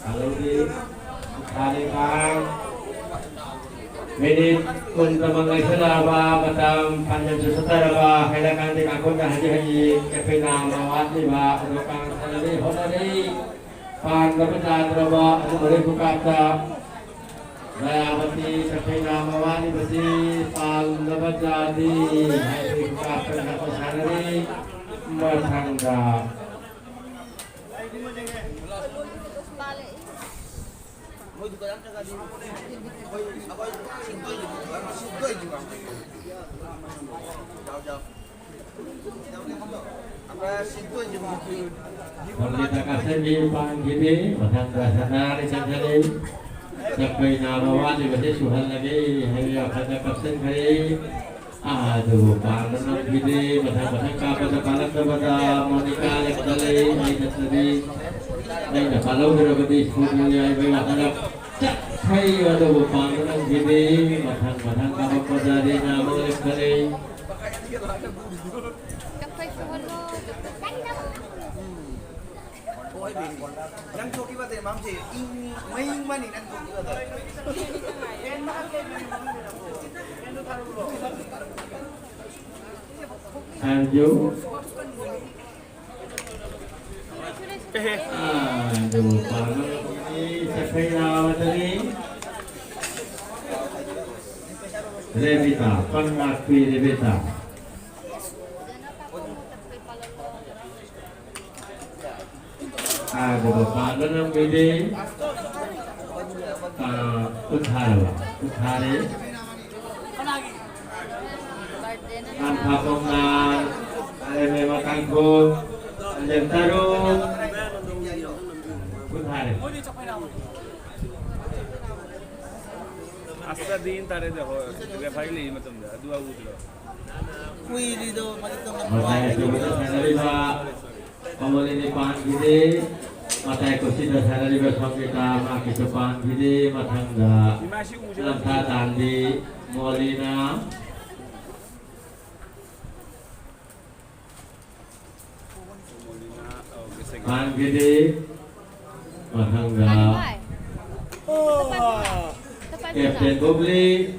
ꯀꯥꯡꯂꯧꯗꯤ ꯊꯥꯔꯤ ꯀꯥꯡ꯫ ꯃꯤꯅꯤꯠ ꯀꯨꯟ ꯇꯃꯛ ꯉꯥꯏꯁꯜꯂꯛꯑꯕ ꯃꯇꯝ ꯄꯥꯟꯖꯜꯁꯨ ꯆꯠꯇꯔꯕ ꯍꯥꯏꯔꯀꯥꯟꯗ ꯀꯥꯡꯈꯣꯟꯗ ꯍꯟꯖꯤꯛ ꯍꯟꯖꯤꯛ ꯑꯩꯈꯣꯏꯅ ꯋꯥꯠꯂꯤꯕ ꯑꯗꯨ ꯀꯥꯡ ꯁꯥꯟꯅꯔꯤ ꯍꯣꯠꯅꯔꯤ꯫ ꯄꯥꯟꯗꯕ ꯇꯥꯗ꯭ꯔꯕ ꯑꯗꯨꯒ ꯍꯣꯔꯦꯟ ꯈꯨꯀꯥꯞꯇ ꯃꯌꯥꯝ ꯑꯁꯤ ꯆꯈꯩꯅ ꯃꯋꯥꯅꯤꯕꯁꯤ ꯄꯥꯜꯂꯕ ꯖꯥꯇꯤ ꯍꯥꯏꯕꯒꯤ ꯈꯨꯀꯥꯞꯇ ꯉꯥꯛꯄ ꯁꯥꯟꯅꯔꯤ꯫ ꯃꯊꯪꯗ ꯊꯣꯝꯖꯤꯟꯅ ꯀꯥꯞꯁꯤꯟꯕꯤ ꯄꯥꯟꯈꯤꯗꯦ꯫ ꯃꯊꯪꯗ ꯁꯅꯥꯔꯩ ꯆꯪꯁꯤꯜꯂꯤ꯫ ꯆꯠꯄꯩ ꯅꯥꯕ ꯋꯥꯠꯂꯤꯕꯁꯦ ꯁꯨꯍꯜꯂꯒꯦ ꯍꯥꯏꯕ ꯋꯥꯈꯜꯗ ꯀꯥꯞꯁꯤꯟꯈ꯭ꯔꯦ꯫ ꯑꯗꯨꯕꯨ ꯄꯥꯟꯕ ꯉꯝꯈꯤꯗꯦ꯫ ꯃꯊꯪ ꯃꯊꯪ ꯀꯥꯞꯄꯗ ꯄꯥꯜꯂꯛꯇꯕꯗ ꯃꯣꯅꯤꯀꯥ ꯂꯦꯞꯈꯠꯂꯛꯏ꯫ ꯑꯩ ꯅꯠꯇ꯭ꯔꯗꯤ, ꯑꯩꯅ ꯄꯥꯜꯍꯧꯗ꯭ꯔꯕꯗꯤ ꯁ꯭ꯀꯨꯜ ꯌꯥꯏꯕꯩ ꯋꯥꯈꯜꯗ ꯆꯠꯈ꯭ꯔꯦ꯫ ꯑꯗꯨꯕꯨ ꯄꯥꯟꯕ ꯉꯝꯈꯤꯗꯦ꯫ ꯃꯊꯪ ꯃꯊꯪ ꯀꯥꯞꯄꯛꯄꯗ ꯔꯤꯅꯥ ꯑꯃꯨꯛ ꯂꯦꯞꯈꯠꯂꯛꯏ꯫ ꯆꯠꯈ꯭ꯔꯦ, ꯁꯨꯍꯜꯂꯣ꯫ ꯅꯪ ꯊꯣꯛꯈꯤꯕꯗ ꯃꯥꯝꯁꯦ ꯏꯪ ꯃꯩ ꯃꯅꯤ ꯅꯪ ꯊꯣꯛꯈꯤꯕꯗ꯫ Thank you. ꯑꯗꯨ ꯄꯥꯡꯒꯜꯒꯤ ꯁꯛꯈꯩ ꯂꯥꯕꯗꯅꯤ꯫ ꯔꯦꯕꯤꯇꯥ, ꯄꯟ ꯉꯥꯛꯄꯤ ꯔꯦꯕꯤꯇꯥ꯫ ꯑꯗꯨꯒ ꯄꯥꯟꯕ ꯉꯝꯈꯤꯗꯦ꯫ ꯑꯥ, ꯈꯨꯠ ꯊꯥꯔꯕ? ꯈꯨꯠ ꯊꯥꯔꯦ꯫ ꯂꯥꯟꯐꯥꯐꯝꯅ ꯑꯔꯦꯝꯕ ꯀꯥꯡꯈꯣꯡ, ꯂꯦꯝ ꯇꯔꯨꯛ꯫ ꯈꯨꯠ ꯊꯥꯔꯦ꯫ ꯑꯁ, ꯑꯗꯨ ꯌꯦꯟ ꯇꯥꯔꯦꯗ, ꯍꯣꯏ, ꯔꯦꯐꯥꯏ ꯂꯩ ꯃꯇꯝꯗ ꯑꯗꯨ ꯎꯗ꯭ꯔꯣ? ꯀꯨꯏꯔꯤꯗꯣ ꯃꯔꯛꯇ ꯃꯇꯥꯏ ꯑꯆꯧꯕꯗ ꯁꯥꯟꯅꯔꯤꯕ ꯀꯃꯣꯂꯤꯅꯤ ꯄꯥꯟꯈꯤꯗꯦ꯫ ꯃꯇꯥꯏ ꯀꯣꯁꯤꯗ ꯁꯥꯟꯅꯔꯤꯕ ꯁꯪꯒꯤꯇꯥ ꯃꯥꯀꯤꯁꯨ ꯄꯥꯟꯈꯤꯗꯦ꯫ ꯃꯊꯪꯗ ꯏꯃꯥꯁꯤ ꯎꯖꯔꯝꯗꯦ꯫ ꯂꯝꯊꯥ ꯇꯥꯟꯕꯤ ꯃꯣꯂꯤꯅ꯫ ꯃꯣꯂꯤꯅ, ꯑꯣ, ꯒꯦꯁꯦ, ꯒꯦꯁꯦ꯫ ꯄꯥꯟꯈꯤꯗꯦ꯫ ꯃꯊꯪꯗ ꯄꯥꯟꯕ ꯍꯥꯏ꯫ ꯄꯥꯟꯕ ꯍꯥꯏ꯫ ꯀꯦꯞꯇꯦꯟ ꯕꯣꯕ꯭ꯂꯤ꯫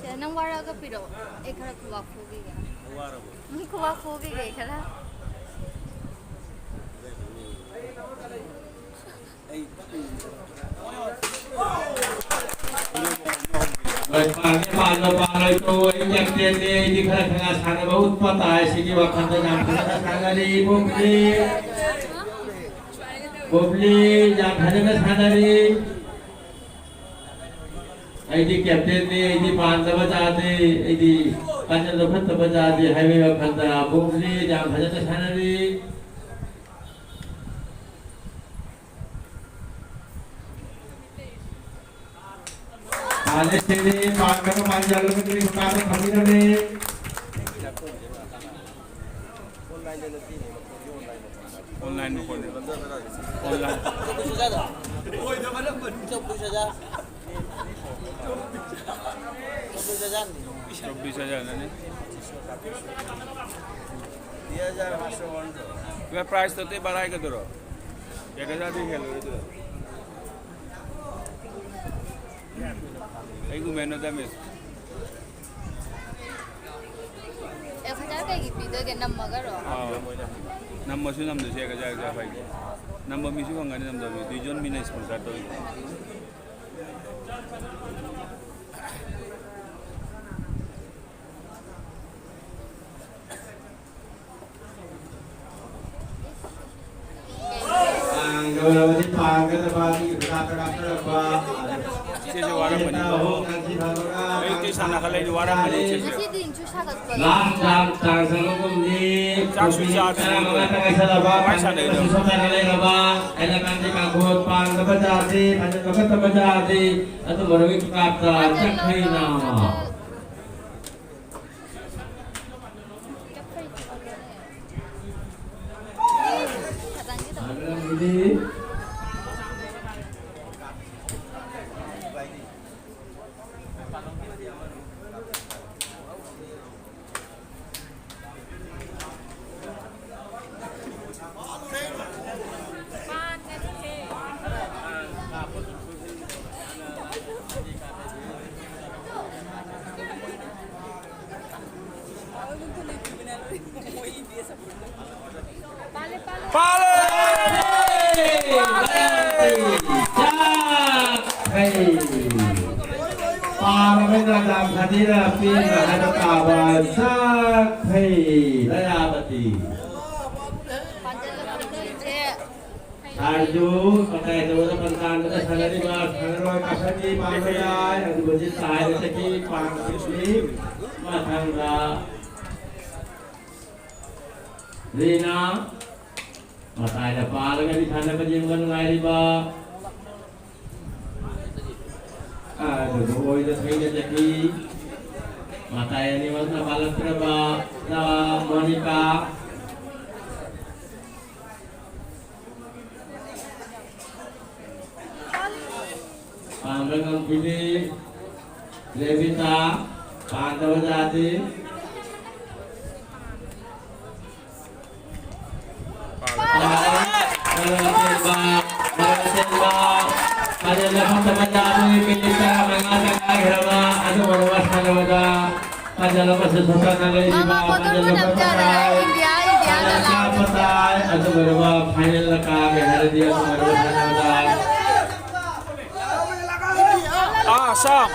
ꯁꯦ, ꯅꯪ ꯋꯥꯔꯛꯑꯒ ꯄꯤꯔꯛꯑꯣ꯫ ꯑꯩ ꯈꯔ ꯈꯨꯕꯥꯛ ꯈꯨꯕꯤꯒꯦ꯫ ꯋꯥꯔꯕꯣ? ꯎꯝ, ꯈꯨꯕꯥꯛ ꯈꯨꯕꯤꯒꯦ ꯑꯩ ꯈꯔ꯫ ꯍꯣꯏ, ꯄꯥꯟꯒꯦ, ꯄꯥꯟꯕ ꯄꯥꯜꯂꯣꯏ ꯇꯣ, ꯑꯩ ꯀꯦꯞꯇꯦꯟꯅꯦ, ꯑꯩꯗꯤ ꯈꯔ ꯈꯔ ꯁꯥꯟꯅꯕ ꯎꯠꯄ ꯇꯥꯏ꯫ ꯁꯤꯒꯤ ꯋꯥꯈꯜꯗ ꯌꯥꯝ ꯐꯖꯅ ꯁꯥꯟꯅꯔꯤ, ꯕꯣꯕ꯭ꯂꯤ꯫ ꯕꯣꯕ꯭ꯂꯤ, ꯌꯥꯝ ꯐꯖꯅ ꯁꯥꯟꯅꯔꯤ꯫ ꯑꯩꯗꯤ ꯀꯦꯞꯇꯦꯟꯅꯤ, ꯑꯩꯗꯤ ꯄꯥꯟꯗꯕ ꯆꯥꯗꯦ, ꯑꯩꯗꯤ ꯄꯥꯟꯖꯜ ꯂꯧꯈꯠꯇꯕ ꯆꯥꯗꯦ ꯍꯥꯏꯕꯒꯤ ꯋꯥꯈꯜꯗ ꯕꯣꯕꯨꯂꯤ ꯌꯥꯝ ꯐꯖꯅ ꯁꯥꯟꯅꯔꯤ꯫ ꯄꯥꯟꯗꯦ ꯁꯤꯅꯤ, ꯄꯥꯟꯗꯕ ꯄꯥꯟꯖꯜ ꯂꯧꯈꯠꯇ꯭ꯔꯤ ꯃꯈꯥꯗ ꯐꯝꯕꯤꯔꯝꯃꯤ꯫ Online ꯃꯈꯣꯟꯅꯦ꯫ Online꯫ ꯆꯧꯕꯤꯁ ꯍꯖꯥꯔ ꯅꯅꯦ꯫ ꯏꯕꯥ, prize ꯇꯣ ꯑꯇꯩ ꯕꯔꯥꯏꯒꯗꯨꯔꯣ? ꯌꯥꯡꯈꯩ ꯍꯖꯥꯔꯗꯤ ꯍꯦꯜꯂꯣꯏ ꯑꯗꯨꯗ꯫ ꯑꯩꯒꯨꯝꯕ ꯅꯠꯇ ꯃꯤꯁ꯫ ꯑꯦꯛꯁꯇ꯭ꯔꯥ ꯀꯩꯒꯤ ꯄꯤꯗꯣꯏꯒꯦ? ꯅꯝꯃꯒꯔꯣ? ꯑꯥ꯫ ꯅꯝꯃꯁꯨ ꯅꯝꯗ꯭ꯔꯁꯨ ꯑꯦꯛꯁꯇ꯭ꯔꯥ, ꯑꯦꯛꯁꯇ꯭ꯔꯥ ꯐꯩ꯫ ꯅꯝꯕ ꯃꯤꯁꯨ ꯐꯪꯒꯅꯤ, ꯅꯝꯗꯕ ꯃꯤ꯫ ꯗꯤꯖꯣꯟ ꯃꯤꯅ sponsor ꯇꯧꯔꯤ꯫ ꯄꯥꯡꯒꯗꯕꯗꯤ ꯄꯥꯡꯒꯗꯕ ꯑꯗꯨꯒꯤ ꯃꯅꯥꯛꯇ ꯀꯥꯞꯆꯔꯛꯄ ꯏꯆꯦꯁꯦ ꯋꯥꯔꯝꯃꯅꯤ꯫ ꯑꯍꯨꯝ ꯀꯥꯡꯁꯤ ꯐꯪꯕꯒ ꯑꯌꯨꯛꯇꯩ ꯁꯥꯟꯅꯈꯠꯂꯛꯏꯅꯦ, ꯋꯥꯔꯝꯃꯅꯤ ꯏꯆꯦꯁꯦ꯫ ꯉꯁꯤꯗꯤ ꯏꯟꯁꯨ ꯁꯥꯒꯠꯄ ꯂꯥꯁ ꯗꯥꯟꯁ ꯗꯥꯟꯁ ꯑꯃꯒꯨꯝꯅꯤ꯫ ꯆꯥꯛꯁꯨ ꯆꯥꯗ꯭ꯔꯤ꯫ ꯇꯔꯥꯃꯉꯥ ꯇꯪ ꯉꯥꯏꯁꯜꯂꯕ꯫ ꯀꯃꯥꯏ ꯁꯥꯟꯅꯩꯅꯣ? ꯄꯥꯡꯒꯗꯕꯁꯨ ꯁꯣꯝꯗ ꯂꯩꯔꯕ꯫ ꯑꯩꯅ ꯀꯥꯡꯁꯤ ꯀꯥꯡꯈꯣꯠ ꯄꯥꯡꯗꯕ ꯖꯥꯠꯇꯤ, ꯐꯖꯅ ꯀꯠꯇꯕ ꯖꯥꯠꯇꯤ꯫ ꯑꯗꯨ ꯃꯔꯨꯒꯤ ꯀꯥꯞꯇ ꯆꯠꯈ꯭ꯔꯦ ꯅꯥꯃ꯫ ꯄꯥꯜꯂꯦ! ꯆꯥꯈ꯭ꯔꯦ! ꯄꯥꯔꯕꯅꯤꯅ ꯗꯥꯝ ꯁꯥꯊꯤꯅ ꯄꯦꯟꯅ ꯍꯥꯏꯕ ꯇꯥꯕ ꯆꯥꯈ꯭ꯔꯦ! ꯂꯌꯥꯕꯇꯤ꯫ ꯍꯥꯏꯔꯁꯨ ꯃꯇꯥꯏ ꯇꯧꯕꯗ ꯄꯟꯊꯥꯡꯗꯨꯗ ꯁꯥꯟꯅꯔꯤꯕ ꯁꯥꯟꯅꯔꯣꯏ ꯀꯥꯈꯠꯄꯤ ꯄꯥꯡꯕ ꯌꯥꯏ, ꯑꯗꯨꯕꯨ ꯆꯥꯏꯕꯗꯒꯤ ꯄꯥꯡꯈꯤꯕꯅꯤ꯫ ꯃꯊꯪꯗ ꯔꯤꯅꯥ ꯃꯇꯥꯏꯗ ꯄꯥꯜꯂꯒꯗꯤ ꯁꯥꯟꯅꯕ ꯌꯦꯡꯕ ꯅꯨꯡꯉꯥꯏꯔꯤꯕ꯫ ꯑꯗꯨꯕꯨ ꯑꯣꯏꯗ ꯊꯣꯏꯅ ꯆꯠꯈꯤ꯫ ꯃꯇꯥꯏ ꯑꯅꯤꯃꯛꯅ ꯄꯥꯜꯂꯛꯇ꯭ꯔꯕ ꯃꯣꯅꯤꯀꯥ꯫ ꯄꯥꯟꯕ ꯉꯝꯈꯤꯗꯦ꯫ ꯔꯦꯕꯤꯇꯥ, ꯄꯥꯟꯗꯕ ꯌꯥꯗꯦ꯫ ꯄꯥꯟꯕ, ꯄꯥꯟꯕ, ꯄꯥꯟꯕ, ꯄꯥꯟꯕ ꯐꯠꯇꯕ ꯌꯥꯗꯦ꯫ ꯃꯤꯅꯤꯠ ꯇꯔꯥꯃꯉꯥ ꯇ ꯉꯥꯏꯈ꯭ꯔꯕ ꯑꯗꯨꯒꯨꯝꯂꯕ ꯁꯥꯟꯅꯕꯗ ꯐꯖꯅ ꯃꯁꯤ ꯁꯣꯛꯇꯅ ꯂꯩꯔꯤꯕ ꯃꯃꯥ ꯐꯖꯅ ꯐꯣꯇꯣ ꯅꯝꯖꯔꯦ꯫ ꯏꯟꯗꯤꯌꯥ, ꯏꯟꯗꯤꯌꯥꯗ ꯂꯥꯛꯑꯣ꯫ ꯀꯥꯞꯄ ꯇꯥꯏ꯫ ꯑꯗꯨꯒꯨꯝꯂꯕ ꯐꯥꯏꯅꯦꯜꯗ ꯀꯥꯒꯦ ꯍꯥꯏꯔꯗꯤ ꯑꯗꯨꯒꯨꯝꯂꯕ ꯁꯥꯟꯅꯕꯗ ꯑꯁꯥꯝ꯫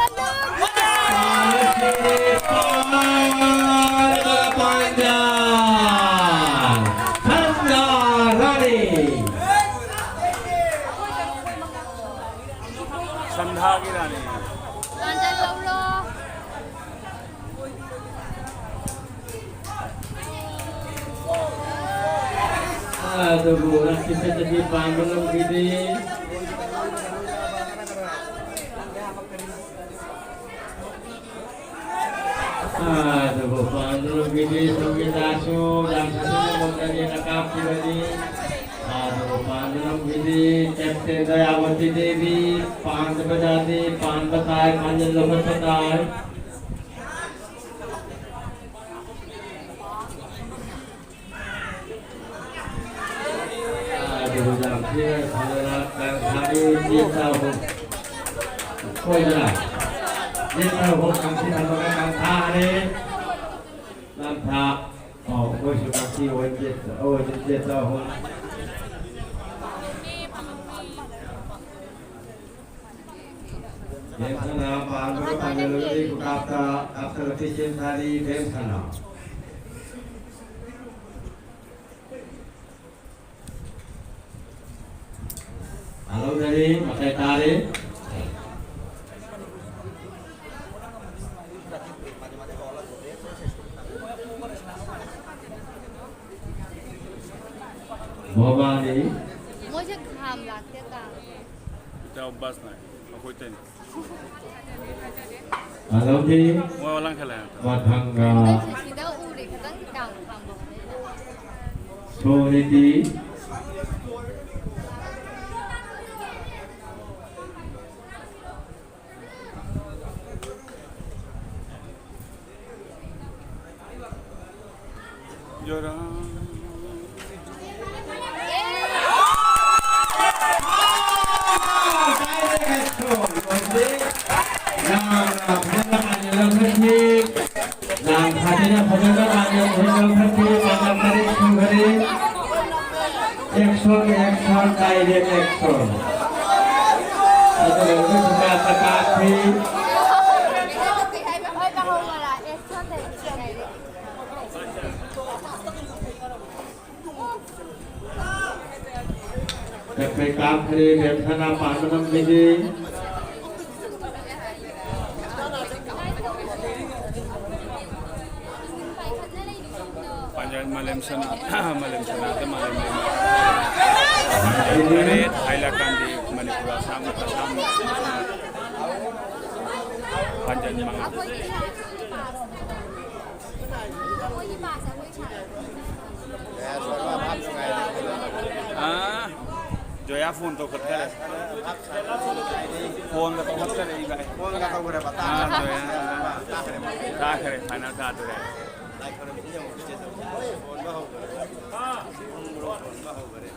ꯁꯟꯙꯥꯒꯤ ꯔꯥꯅꯤ꯫ ꯑꯗꯨꯕꯨ ꯉꯁꯤ ꯆꯠꯇꯗꯤ ꯄꯥꯟꯕ ꯉꯝꯈꯤꯗꯦ꯫ ꯑꯗꯨꯕꯨ ꯄꯥꯟꯗ꯭ꯔꯣꯝꯒꯤꯗꯤ ꯁꯪꯒꯤꯇꯥꯁꯨ ꯌꯥꯝ ꯐꯖꯅ ꯃꯈꯣꯏꯅ ꯀꯥꯞꯈꯤꯕꯅꯤ꯫ ꯑꯗꯨꯕꯨ ꯄꯥꯟꯗ꯭ꯔꯣꯝꯒꯤꯗꯤ ꯀꯦꯞꯇꯦꯟ ꯗꯌꯥꯕꯇꯤ ꯗꯦꯕꯤ ꯄꯥꯟꯗꯕ ꯌꯥꯗꯦ, ꯄꯥꯟꯕ ꯇꯥꯏ, ꯄꯥꯟꯖꯤꯜ ꯂꯧꯈꯠꯄ ꯇꯥꯏ꯫ ꯑꯗꯨꯕꯨ ꯌꯥꯝ ꯊꯤꯅ ꯐꯖꯅ ꯀꯥꯡꯊꯥꯅꯤ ꯆꯦꯟ ꯇꯧꯕ꯫ ꯁꯣꯏꯗꯅ ꯆꯦꯟ ꯇꯧꯕ ꯀꯥꯡꯊꯤ ꯊꯝꯃꯒ ꯀꯥꯡꯊꯥꯅꯤ꯫ ꯂꯝꯊꯥ꯫ ꯑꯣ, ꯑꯩꯈꯣꯏꯁꯨ ꯀꯥꯡꯊꯤ ꯑꯣꯏ ꯆꯦꯟ-, ꯑꯣꯏ ꯆꯦꯟ ꯇꯧꯕ꯫ ꯚꯦꯝꯁꯅꯥ ꯄꯥꯟꯕꯒ ꯄꯥꯟꯖꯜꯂꯒꯗꯤ ꯈꯨꯀꯥꯞꯇ ꯀꯥꯞꯊꯠꯂꯛꯈꯤ ꯆꯦꯟ ꯊꯥꯔꯤ ꯚꯦꯝꯁꯅꯥ꯫ ꯂꯧꯅꯔꯤ, ꯃꯈꯥ ꯇꯥꯔꯤ꯫ ꯃꯣꯕꯥꯅꯤ꯫ ꯃꯣꯏꯁꯦ ꯈꯥꯝ ꯂꯥꯛꯇꯦ ꯀꯥ꯫ ꯏꯇꯥꯎ ꯕꯁꯅ ꯑꯩꯈꯣꯏ ꯇꯅꯤ꯫ ꯃꯥꯂꯣꯝꯗꯤ꯫ ꯃꯣꯏ ꯋꯥꯂꯥꯡ ꯈꯦꯂꯦ꯫ ꯃꯊꯪꯗ꯫ ꯁꯤꯗ ꯎꯔꯦ, ꯈꯤꯇꯪ ꯀꯥꯝ ꯈꯥꯝꯕ꯫ ꯁꯣꯔꯤꯗꯤ꯫ ꯌꯥꯝꯅ ꯐꯖꯅ ꯃꯥꯏꯅ ꯂꯧꯈꯠꯈꯤ꯫ ꯂꯥꯡ ꯐꯥꯗꯅ ꯐꯖꯅ ꯃꯥꯏꯅ ꯂꯧꯈꯠꯈꯤ꯫ ꯃꯥꯏꯅ ꯇꯔꯦꯠ ꯁꯨꯈꯔꯦ꯫ Action, action, direct action. ꯑꯗꯨꯒ ꯁꯨꯃꯥꯏꯅ ꯀꯥꯞꯈꯤ꯫ ꯀꯥꯞꯈ꯭ꯔꯦ, ꯀꯥꯞꯈ꯭ꯔꯦ, ꯃꯦꯝꯁꯅꯥ ꯄꯥꯟꯕ ꯉꯝꯗꯦ꯫ ꯄꯥꯟꯖꯟ ꯃꯥꯂꯦꯝ ꯁꯅꯥ, ꯃꯥꯂꯦꯝ ꯁꯅꯥꯗ ꯃꯥꯂꯦꯝ ꯂꯩꯃ꯫ ꯇꯔꯦꯠ ꯍꯥꯏꯂꯀꯥꯟꯗꯤ ꯃꯅꯤꯄꯨꯔ, ꯑꯁꯥꯝ, ꯑꯁꯥꯝ, ꯄꯥꯟꯖꯟ ꯃꯉꯥ꯫ ꯑꯥ, ꯖꯣꯌꯥ ꯐꯣꯟ ꯇꯧꯈꯠꯈꯔꯦ꯫ ꯐꯣꯟꯒ ꯇꯧꯈꯠꯈꯔꯦ, ꯏꯕꯥꯏ꯫ ꯐꯣꯟꯒ ꯇꯧꯈ꯭ꯔꯦꯕ, ꯑꯥ, ꯇꯥꯈ꯭ꯔꯦ꯫ ꯖꯣꯌꯥ꯫ ꯇꯥꯈ꯭ꯔꯦ, ꯐꯥꯏꯅꯦꯜ ꯇꯥꯗꯣꯔꯦ꯫ ꯂꯥꯏ ꯈꯣꯏꯔꯝꯕꯁꯤ ꯌꯦꯡꯉꯨ, ꯆꯦꯆꯧ꯫ ꯐꯣꯟꯕ ꯍꯧꯈ꯭ꯔꯦ꯫ ꯐꯣꯟꯕ ꯍꯧꯈ꯭ꯔꯦ꯫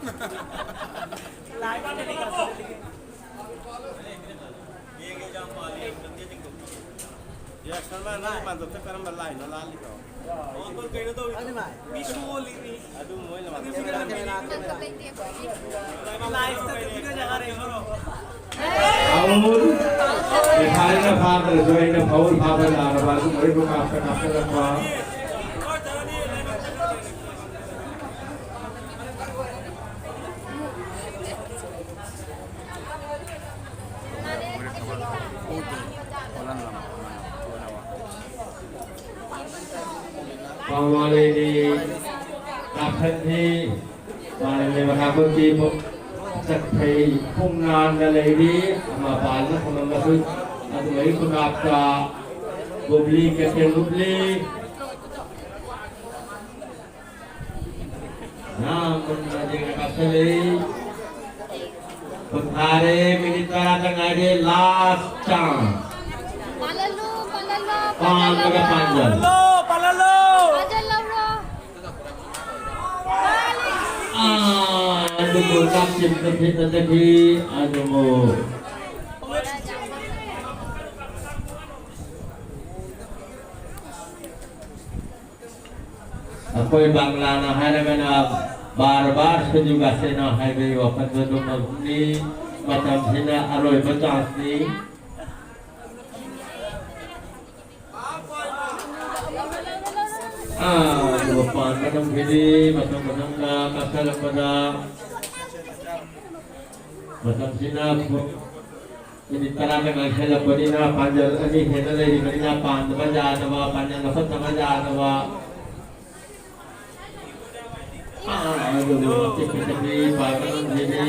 ꯌꯥꯏꯐꯃ, ꯅꯪ ꯄꯥꯟꯊꯣꯛꯇ ꯀꯔꯝꯕ ꯂꯥꯏꯅꯣ ꯂꯥꯜꯂꯤꯗꯣ? ꯑꯣ, ꯀꯩꯅꯣ ꯇꯧꯔꯤꯗꯣ? ꯃꯤ ꯁꯣꯜꯂꯤꯅꯤ꯫ ꯑꯗꯨ ꯃꯣꯏꯅ ꯂꯥꯏꯁꯤꯗ ꯇꯨꯄꯤꯒ ꯖꯒꯥ ꯂꯩꯕ꯭ꯔꯣ? ꯐꯥꯎꯜ꯫ ꯔꯦꯐꯥꯔꯤꯅ ꯐꯥꯗ꯭ꯔꯁꯨ ꯑꯩꯅ ꯐꯥꯎꯜ ꯐꯥꯕ ꯂꯥꯛꯂꯕ ꯑꯗꯨ ꯃꯣꯏꯕꯨ ꯀꯥꯞꯇ ꯀꯥꯞꯁꯤꯜꯂꯛꯄ꯫ ꯃꯃꯥꯂꯩꯅꯤ ꯀꯥꯞꯁꯟꯈꯤ꯫ ꯃꯥꯂꯩꯅꯤ ꯃꯈꯥ ꯀꯨꯟꯀꯤ ꯆꯠꯈꯩ ꯄꯨꯡ ꯅꯥꯟꯅ ꯂꯩꯔꯤ꯫ ꯑꯃ ꯄꯥꯟꯅ ꯐꯝꯃꯝꯕꯁꯨ ꯑꯗꯨ ꯑꯌꯨꯛ ꯈꯨꯀꯥꯞꯇ ꯒꯨꯕ꯭ꯂꯤ, ꯀꯦꯞꯇꯦꯟ ꯒꯨꯕ꯭ꯂꯤ꯫ ꯌꯥꯝ ꯃꯨꯟꯅ ꯌꯦꯡꯅ ꯀꯥꯞꯁꯤꯜꯂꯤ꯫ ꯀꯨꯟꯊ꯭ꯔꯥ ꯔꯦ, ꯃꯤꯅꯤꯠ ꯇꯔꯥꯇ ꯉꯥꯏꯔꯦ, last chance꯫ ꯄꯥꯜꯍꯜꯂꯨ, ꯄꯥꯜꯍꯜꯂꯨ, ꯄꯥꯟꯕꯒ ꯄꯥꯟꯖꯜ꯫ ꯄꯥꯜꯍꯜꯂꯣ, ꯄꯥꯜꯍꯜꯂꯣ꯫ ꯄꯥꯟꯖꯜꯍꯧꯔꯣ꯫ ꯑꯥ, ꯑꯗꯨꯕꯨ ꯀꯥꯞꯆꯤꯟꯕ ꯊꯦꯡꯅꯖꯈꯤ, ꯑꯗꯨꯕꯨ ꯑꯩꯈꯣꯏ ꯕꯪꯒ꯭ꯂꯥꯅ ꯍꯥꯏꯔꯒꯅ ꯕꯥꯔ ꯕꯥꯔ ꯁꯨꯖꯨ ꯒꯥꯁꯦꯅ ꯍꯥꯏꯕꯒꯤ ꯋꯥꯐꯝꯗꯨ ꯑꯗꯨꯃꯛꯅꯤ꯫ ꯃꯇꯝꯁꯤꯅ ꯑꯔꯣꯏꯕ chanceꯅꯤ꯫ ꯑꯥ, ꯑꯗꯨꯒ ꯄꯥꯟꯕ ꯉꯝꯈꯤꯗꯦ꯫ ꯃꯊꯪ ꯃꯊꯪꯗ ꯀꯛꯊꯠꯂꯛꯄꯗ ꯃꯇꯝꯁꯤꯅ ꯃꯤꯅꯤꯠ ꯇꯔꯥꯗ ꯉꯥꯏꯁꯜꯂꯛꯄꯅꯤꯅ ꯄꯥꯟꯖꯜ ꯑꯅꯤ ꯍꯦꯟꯅ ꯂꯩꯔꯤꯕꯅꯤꯅ ꯄꯥꯟꯗꯕ ꯌꯥꯗꯕ, ꯄꯥꯟꯖꯜ ꯂꯧꯈꯠꯇꯕ ꯌꯥꯗꯕ꯫ ꯑꯥ, ꯑꯗꯨꯕꯨ ꯇꯤꯛ ꯇꯤꯛ ꯇꯤꯛ ꯄꯥꯏꯕ ꯉꯝꯈꯤꯗꯦ꯫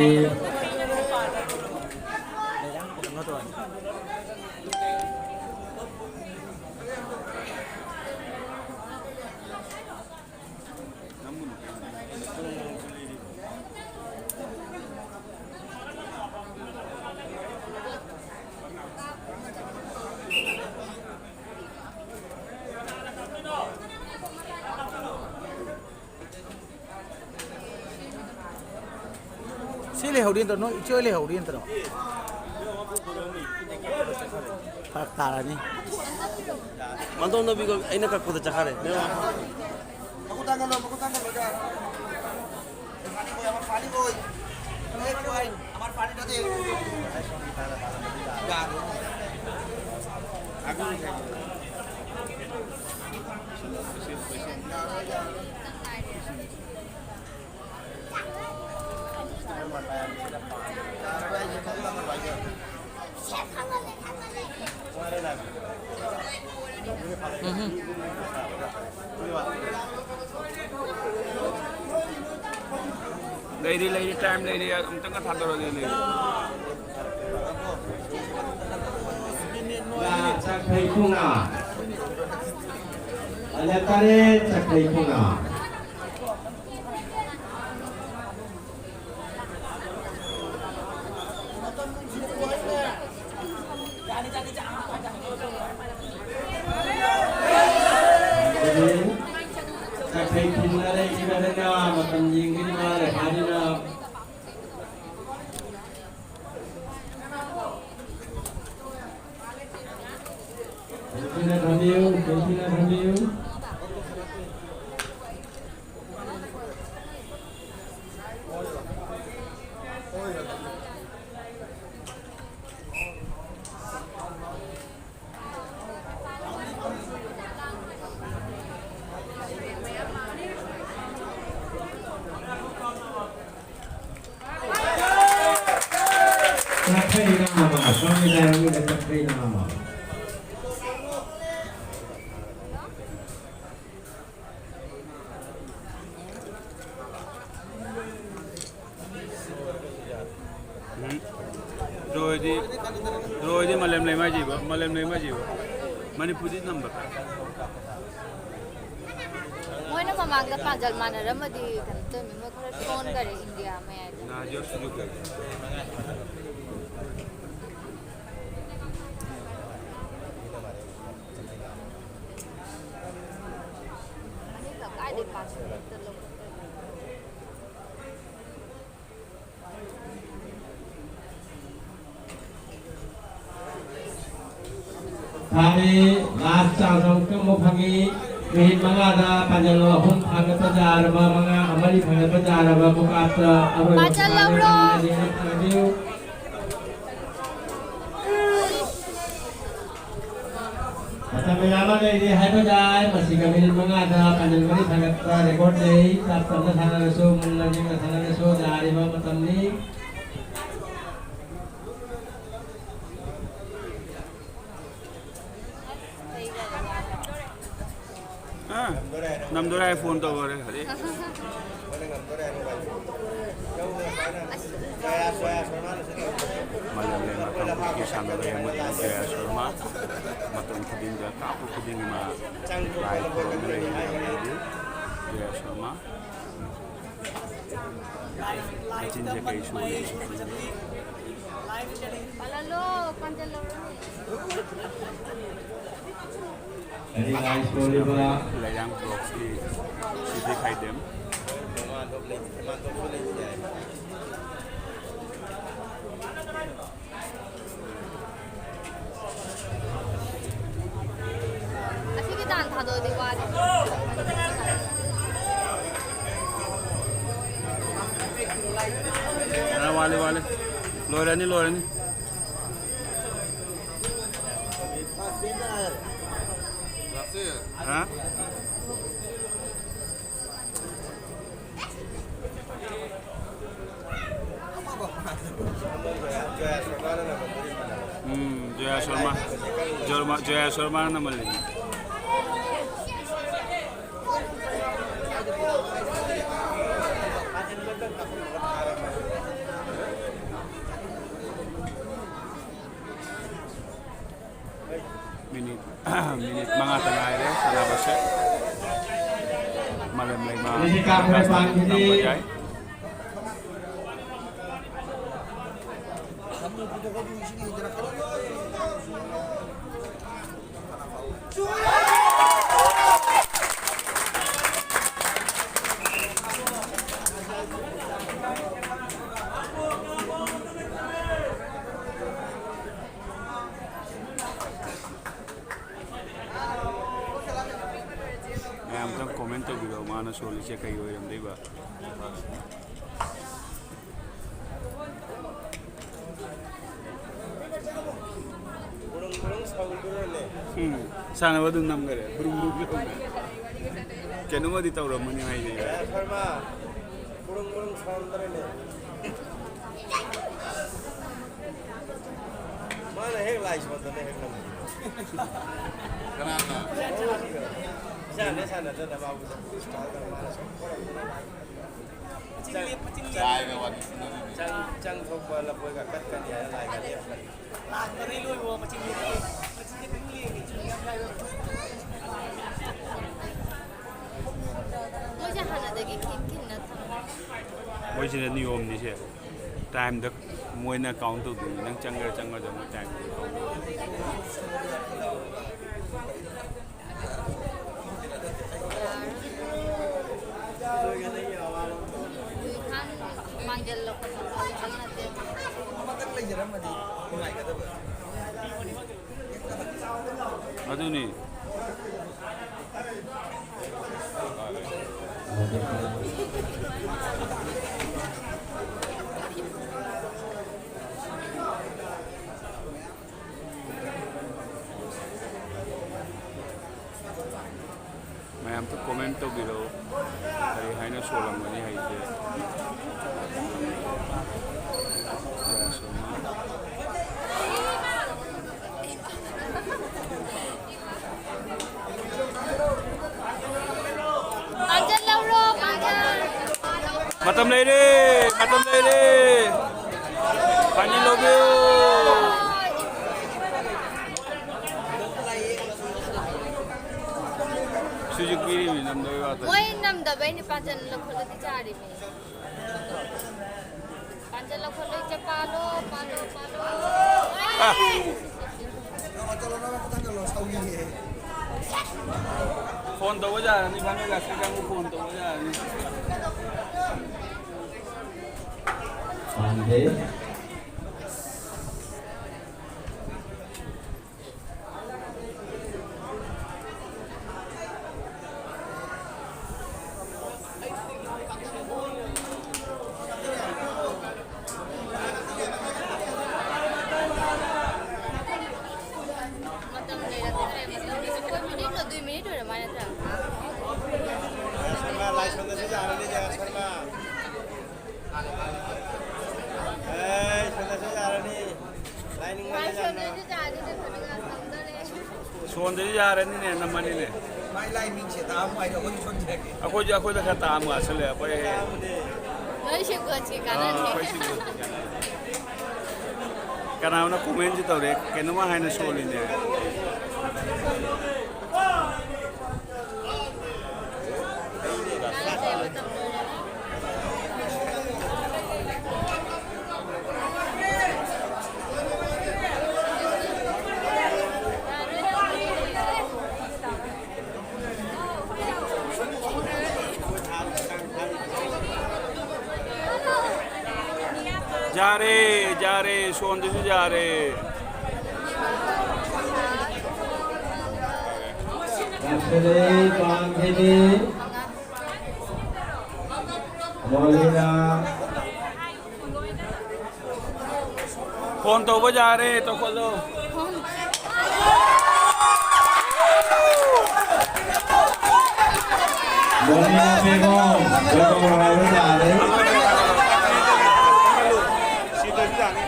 ꯁꯤ ꯂꯩꯍꯧꯔꯤ ꯅꯠꯇ꯭ꯔꯣ? ꯅꯣꯏ ꯏꯆꯦ ꯍꯣꯏ ꯂꯩꯍꯧꯔꯤ ꯅꯠꯇ꯭ꯔꯣ? ꯐꯔꯛ ꯇꯥꯔꯅꯤ꯫ ꯃꯟꯗꯣꯝ ꯅꯨꯄꯤꯗꯣ ꯑꯩꯅ ꯀꯛꯄꯗ ꯆꯠꯈ꯭ꯔꯦ꯫ ꯃꯈꯨꯠ ꯊꯥꯡꯒꯠꯂꯣ, ꯃꯈꯨꯠ ꯊꯥꯡꯒꯠꯂꯣ, ꯌꯥꯔꯦ꯫ ꯐꯥꯅꯤ ꯑꯣꯏ, ꯑꯃ ꯐꯥꯅꯤ ꯑꯣꯏ꯫ ꯑꯦ, ꯐꯥꯅꯤ ꯑꯣꯏ꯫ ꯑꯃ ꯐꯥꯅꯤ ꯅꯠꯇꯦ꯫ ꯌꯥꯔꯦ꯫ ꯂꯩꯔꯤ, ꯂꯩꯔꯤ, time ꯂꯩꯔꯤ, ꯑꯃꯨꯛꯇꯪꯒ ꯊꯥꯗꯣꯔꯛꯑꯒꯦ, ꯂꯩꯔꯤ꯫ ꯆꯥꯛꯈꯩ ꯄꯨꯡꯉꯥ꯫ ꯑꯗ ꯇꯔꯦꯠ ꯆꯥꯛꯈꯩ ꯄꯨꯡꯉꯥ꯫ ꯆꯥꯛꯈꯩ ꯊꯤꯟꯅꯔꯦ, ꯏꯟꯅꯔꯦ, ꯃꯇꯝ ꯌꯦꯡꯒꯅꯤ ꯃꯥ ꯂꯩꯍꯥꯅꯤꯅ꯫ ꯅꯤꯡꯊꯤꯅ ꯊꯝꯕꯤꯌꯨ, ꯅꯤꯡꯊꯤꯅ ꯊꯝꯕꯤꯌꯨ꯫ ꯆꯥꯛꯈꯩ ꯅꯥꯃ, ꯁꯣꯝꯒꯤ ꯂꯥꯏꯔꯦꯝꯕꯤꯗ ꯆꯥꯛꯈꯩ ꯅꯥꯃ꯫ ꯎꯝ꯫ ꯗ꯭ꯔꯣꯏꯗꯤ, ꯗ꯭ꯔꯣꯏꯗꯤ ꯃꯥꯂꯦꯝ ꯂꯩꯃꯥꯏꯖꯤꯕ, ꯃꯥꯂꯦꯝ ꯂꯩꯃꯥꯏꯖꯤꯕ꯫ ꯃꯅꯤꯄꯨꯔꯗꯤ ꯅꯝꯕꯔ ꯀꯌꯥ? ꯃꯣꯏꯅ ꯃꯃꯥꯡꯗ ꯄꯥꯖꯜ ꯃꯥꯟꯅꯔꯝꯃꯗꯤ ꯀꯩꯅꯣ ꯇꯧꯅꯤ, ꯃꯣꯏ ꯈꯔ ꯁꯣꯟꯈꯔꯦ ꯏꯟꯗꯤꯌꯥ ꯃꯌꯥꯏꯗ꯫ ꯅꯍꯥꯟ ꯖꯣꯁ ꯖꯣꯁ ꯑꯅꯤꯈꯛ ꯀꯥꯏꯗꯩ ꯄꯥꯁ ꯍꯦꯛꯇ ꯂꯧꯈꯠꯇꯣꯏꯅꯣ? ꯐꯔꯦ, last chance ꯑꯃꯨꯛꯇꯪ ꯑꯃꯨꯛ ꯐꯪꯉꯤ꯫ ꯃꯤꯅꯤꯠ ꯃꯉꯥꯗ ꯄꯥꯟꯖꯜ ꯑꯍꯨꯝ ꯊꯥꯡꯒꯠꯄ ꯌꯥꯔꯕ, ꯃꯉꯥ, ꯃꯔꯤ ꯊꯥꯡꯒꯠꯄ ꯌꯥꯔꯕ, ꯈꯨꯀꯥꯞꯇ ꯑꯔꯣꯏꯕ ꯄꯥꯟꯖꯜ ꯂꯧꯔꯣ꯫ ꯊꯥꯡꯒꯠꯄ ꯌꯥꯔꯕ꯫ ꯃꯇꯝ ꯃꯌꯥꯝ ꯑꯃ ꯂꯩꯔꯤ ꯍꯥꯏꯕ ꯌꯥꯏ꯫ ꯃꯁꯤꯒ ꯃꯤꯅꯤꯠ ꯃꯉꯥꯗ ꯄꯥꯟꯖꯜ ꯃꯔꯤ ꯊꯥꯡꯒꯠꯄ record ꯂꯩ꯫ ꯇꯞ ꯇꯞꯅ ꯁꯥꯟꯅꯔꯁꯨ, ꯃꯨꯟꯅ ꯂꯤꯡꯅ ꯁꯥꯟꯅꯔꯁꯨ ꯌꯥꯔꯤꯕ ꯃꯇꯝꯅꯤ꯫ ꯑꯥ, ꯅꯝꯗꯣꯔꯦ ꯍꯥꯏ ꯐꯣꯟ ꯇꯧꯈꯔꯦ ꯍꯧꯖꯤꯛ꯫ ꯃꯥꯂꯦꯝꯂꯩꯃ ꯀꯥꯡꯄꯣꯛꯄꯤ ꯁꯥꯟꯅꯔꯣꯏ ꯑꯃꯗꯤ ꯖꯌꯥ ꯁꯔꯃ꯫ ꯃꯇꯝ ꯈꯨꯗꯤꯡꯗ, ꯀꯥꯞꯄ ꯈꯨꯗꯤꯡꯒꯤ ꯃꯥ ꯂꯥꯏ ꯈꯨꯔꯨꯝꯗꯨꯅ ꯂꯩꯔꯤ ꯍꯥꯏꯕꯗꯤ ꯖꯌꯥ ꯁꯔꯃ꯫ ꯃꯆꯤꯟꯁꯦ ꯀꯩ ꯁꯣꯏꯔꯤꯅꯣ ꯈꯪꯗꯦ꯫ ꯂꯩꯔꯥꯡ ꯕ꯭ꯂꯣꯛꯁꯀꯤ ꯁꯤꯗꯤ ꯈꯥꯏꯗꯦꯝ꯫ ꯑꯁꯤꯒꯤ ꯗꯥꯟ ꯊꯥꯗꯣꯛꯑꯗꯤ ꯋꯥꯔꯦ꯫ ꯑ, ꯋꯥꯠꯂꯤ, ꯋꯥꯠꯂꯤ꯫ ꯂꯣꯏꯔꯅꯤ, ꯂꯣꯏꯔꯅꯤ꯫ ꯍꯥ? ꯎꯝ, ꯖꯣꯌꯥ ꯁꯔꯃ꯫ ꯖꯔꯃ-, ꯖꯣꯌꯥ ꯁꯔꯃꯅ ꯅꯝꯍꯜꯂꯤꯅꯤ꯫ ꯃꯤꯅꯤꯠ, ꯃꯤꯅꯤꯠ ꯃꯉꯥꯇ ꯉꯥꯏꯔꯦ ꯁꯥꯟꯅꯕꯁꯦ꯫ ꯃꯥꯂꯦꯝ ꯂꯩꯃ ꯃꯤꯅꯤꯠ ꯀꯥꯈ꯭ꯔꯦ, ꯄꯥꯟꯈꯤꯗꯦ꯫ ꯅꯝꯕ ꯌꯥꯏ꯫ ꯃꯌꯥꯝ ꯑꯝꯇꯪ comment ꯇꯧꯕꯤꯔꯛꯑꯣ, ꯃꯥꯅ ꯁꯣꯜꯂꯤꯁꯦ ꯀꯩ ꯑꯣꯏꯔꯝꯗꯣꯏꯕ? ꯎꯝ, ꯁꯥꯟꯅꯕ ꯑꯗꯨꯝ ꯅꯝꯈꯔꯦ꯫ ꯕ꯭ꯔꯨꯝ ꯕ꯭ꯔꯨꯝ ꯕ꯭ꯔꯨꯝ꯫ ꯀꯩꯅꯣꯃꯗꯤ ꯇꯧꯔꯝꯃꯅꯤ ꯍꯥꯏꯅꯦ꯫ ꯁꯔꯃ, ꯕ꯭ꯔꯨꯝ ꯕ꯭ꯔꯨꯝ ꯁꯥꯟꯅꯗ꯭ꯔꯦꯅꯦ꯫ ꯃꯥꯅ ꯍꯦꯛ ꯂꯥꯏ ꯁꯣꯟꯗꯅ ꯍꯦꯛ ꯅꯝꯃꯤ꯫ ꯀꯅꯥꯅ? ꯏꯁꯥꯅ ꯁꯥꯟꯅꯗꯅ ꯃꯥꯕꯨ ꯏꯁꯇꯥꯜ ꯇꯧꯔ ꯃꯥꯅ ꯁꯨꯝ ꯈꯣꯠꯂꯛꯄꯗ ꯃꯥꯅ ꯁꯨꯝ ꯆꯪ-, ꯆꯪ-, ꯆꯪ-, ꯆꯪ ꯊꯣꯛꯄ ꯂꯐꯣꯏꯒ ꯀꯠꯀꯅꯤ ꯍꯥꯏꯅ ꯂꯥꯏꯒ ꯂꯦꯞꯀꯅꯤ꯫ ꯂꯥꯛ ꯃꯔꯤ ꯂꯣꯏꯕ ꯃꯆꯤꯟ ꯃꯆꯤꯟ ꯑꯗꯨꯝ ꯂꯦꯡꯉꯤ꯫ ꯃꯣꯏꯁꯦ ꯍꯥꯟꯅꯗꯒꯤ ꯈꯤꯟ ꯈꯤꯟꯅ ꯊꯝꯕ꯫ ꯃꯣꯏꯁꯤꯅ ꯅꯤꯌꯣꯝꯅꯤꯁꯦ꯫ ꯇꯥꯏꯝꯗ ꯃꯣꯏꯅ ꯀꯥꯎꯟ ꯇꯧꯗꯣꯏꯅꯤ꯫ ꯅꯪ ꯆꯪꯒꯦꯔꯥ ꯆꯪꯉꯣꯏꯗ꯭ꯔꯥ ꯃꯣꯏ ꯇꯥꯏꯝꯗ ꯀꯥꯎꯟ ꯇꯧꯗꯣꯏꯅꯤ꯫ ꯃꯥꯡꯖꯜꯂꯛꯄꯗꯣ ꯈꯪꯅꯗꯦ꯫ ꯑꯗꯨꯅꯤ꯫ ꯃꯌꯥꯝ ꯑꯝꯇ ꯀꯣꯃꯦꯟ ꯇꯧꯕꯤꯔꯛꯎ꯫ ꯀꯔꯤ ꯍꯥꯏꯅ ꯁꯣꯜꯂꯝꯒꯅꯤ ꯍꯥꯏꯁꯦ? ꯀꯌꯥ ꯁꯣꯟꯅ? ꯄꯥꯡꯖꯜ ꯂꯧꯔꯣ, ꯄꯥꯡꯖꯜ꯫ ꯃꯇꯝ ꯂꯩꯔꯦ, ꯃꯇꯝ ꯂꯩꯔꯦ꯫ ꯄꯥꯡꯖꯜ ꯂꯧꯕꯤꯌꯨ꯫ ꯁꯤꯁꯨ ꯄꯤꯔꯤꯃꯤ ꯅꯝꯗꯕꯩ ꯋꯥꯇꯅꯤ꯫ ꯃꯣꯏ ꯅꯝꯗꯕꯩꯅꯦ, ꯄꯥꯡꯖꯜ ꯂꯧꯈꯠꯂꯗꯤ ꯆꯥꯔꯤꯃꯤ꯫ ꯄꯥꯟꯖꯜ ꯂꯧꯈꯠꯂꯣ, ꯏꯆꯦ, ꯄꯥꯜꯂꯣ, ꯄꯥꯜꯂꯣ, ꯄꯥꯜꯂꯣ꯫ ꯑꯥ꯫ ꯐꯣꯟ ꯇꯧꯕ ꯌꯥꯔꯅꯤ, ꯚꯥꯅꯨ ꯂꯥꯛꯄ ꯀꯥꯡꯕꯨ ꯐꯣꯟ ꯇꯧꯕ ꯌꯥꯔꯅꯤ꯫ ꯄꯥꯟꯗꯦ꯫ ꯃꯇꯝ ꯂꯩꯔꯛꯇ꯭ꯔꯦ, ꯃꯇꯝ ꯑꯩꯈꯣꯏ ꯃꯤꯅꯤꯠ ꯑꯗꯨꯏ ꯃꯤꯅꯤꯠ ꯑꯣꯏꯔ ꯃꯥ ꯅꯠꯇ꯭ꯔꯥ? ꯁꯔꯃ, ꯂꯥꯏꯁꯣꯟꯗꯁꯨ ꯌꯥꯔꯅꯤ, ꯖꯌꯥ ꯁꯔꯃ꯫ ꯑꯦ, ꯁꯣꯝꯗꯁꯨ ꯌꯥꯔꯅꯤ꯫ ꯂꯥꯏꯅꯤꯡꯕ ꯂꯥꯏꯁꯣꯟꯗꯁꯨ ꯌꯥꯔꯅꯤ, ꯅꯠꯇ꯭ꯔꯒ ꯁꯣꯝꯗꯅꯦ꯫ ꯑꯗꯨꯗꯤ ꯌꯥꯔꯅꯤꯅꯦ, ꯅꯝꯃꯅꯤꯅꯦ꯫ ꯃꯥꯏ ꯂꯥꯏ ꯃꯤꯡꯁꯦ ꯇꯥꯛꯑꯝꯃꯣ ꯍꯥꯏꯗꯣ ꯑꯩꯈꯣꯏꯁꯨ ꯈꯪꯖꯔꯒꯦ꯫ ꯑꯩꯈꯣꯏꯁꯨ, ꯑꯩꯈꯣꯏꯗ ꯈꯔ ꯇꯥꯛꯑꯝꯃꯣ, ꯑꯁ ꯂꯩ, ꯑꯩꯈꯣꯏ ꯍꯦꯛ ꯍꯦꯛ꯫ ꯂꯣꯏ ꯁꯦꯝꯗꯣꯛꯑꯁꯤ, ꯑꯥ, ꯀꯥꯟꯅꯗꯦ꯫ ꯑꯩꯈꯣꯏ ꯁꯦꯝꯗꯣꯛꯑꯁꯤ, ꯀꯥꯟꯅꯗꯦ꯫ ꯀꯅꯥꯅꯣ comment ꯁꯤ ꯇꯧꯔꯦ, ꯀꯩꯅꯣꯝꯃ ꯍꯥꯏꯅ ꯁꯣꯜꯂꯤꯅꯦ꯫ ꯌꯥꯔꯦ, ꯌꯥꯔꯦ, ꯁꯣꯟꯗꯨꯁꯨ ꯌꯥꯔꯦ꯫ ꯌꯥꯁꯤꯜꯂꯦ, ꯄꯥꯟꯈꯤꯅꯤ꯫ ꯃꯣꯂꯤꯅꯥ꯫ ꯐꯣꯟ ꯇꯧꯕ ꯌꯥꯔꯦ, ꯇꯧꯈꯠꯂꯣ꯫ ꯃꯣꯂꯤꯅꯥ ꯕꯦꯒꯝ, ꯕꯦꯒꯝ ꯍꯥꯏꯕ ꯇꯥꯔꯦ꯫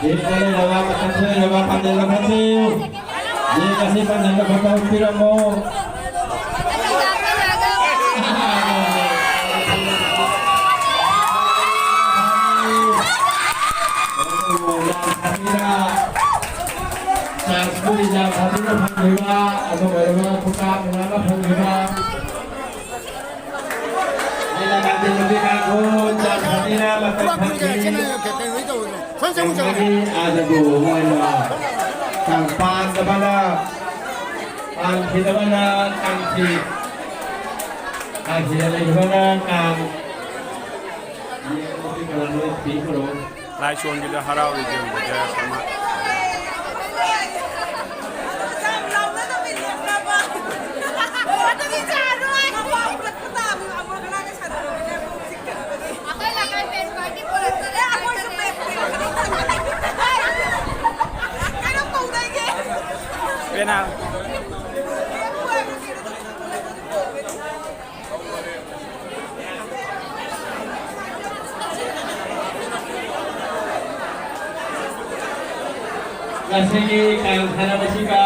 ꯌꯦꯠꯇ ꯂꯩꯔꯕ, ꯃꯊꯛꯇ ꯂꯩꯔꯕ, ꯄꯥꯡꯒꯜ ꯂꯧꯈꯠꯄꯤꯌꯨ꯫ ꯌꯦꯡ ꯑꯁꯤ ꯄꯥꯡꯒꯜ ꯂꯧꯈꯠꯄ ꯎꯠꯄꯤꯔꯝꯃꯣ꯫ ꯌꯥꯝ ꯁꯥꯊꯤꯅ, ꯆꯥꯟꯁꯄꯨ ꯌꯥꯝ ꯁꯥꯊꯤꯅ ꯐꯪꯈꯤꯕ, ꯑꯗꯨꯒ ꯑꯣꯏꯔꯕ ꯈꯨꯀꯥ ꯅꯨꯡꯉꯥꯏꯕ ꯐꯪꯈꯤꯕ꯫ ꯑꯩꯅ ꯀꯥꯟꯇꯤ ꯅꯨꯄꯤ ꯀꯥꯡꯈꯣꯡ ꯆꯥꯟꯁ ꯁꯥꯊꯤꯅ ꯃꯇꯝ ꯐꯪꯈꯤ꯫ ꯀꯥꯡꯒꯤ ꯑꯥꯗꯕꯨ ꯃꯣꯏꯅ ꯀꯥꯡ ꯄꯥꯟꯗꯕꯅ, ꯄꯥꯟꯈꯤꯗꯕꯅ ꯀꯥꯡꯁꯤ, ꯀꯥꯡꯁꯤꯗ ꯂꯩꯈꯤꯕꯅ ꯀꯥꯡ꯫ ꯂꯥꯏꯁꯣꯟꯒꯤꯗ ꯍꯔꯥꯎꯔꯤꯁꯦ ꯌꯦꯡꯕꯗ ꯑꯃ꯫ ꯄꯦꯅꯥ꯫ ꯉꯁꯤꯒꯤ ꯀꯥꯡ ꯁꯥꯟꯅꯕꯁꯤꯗ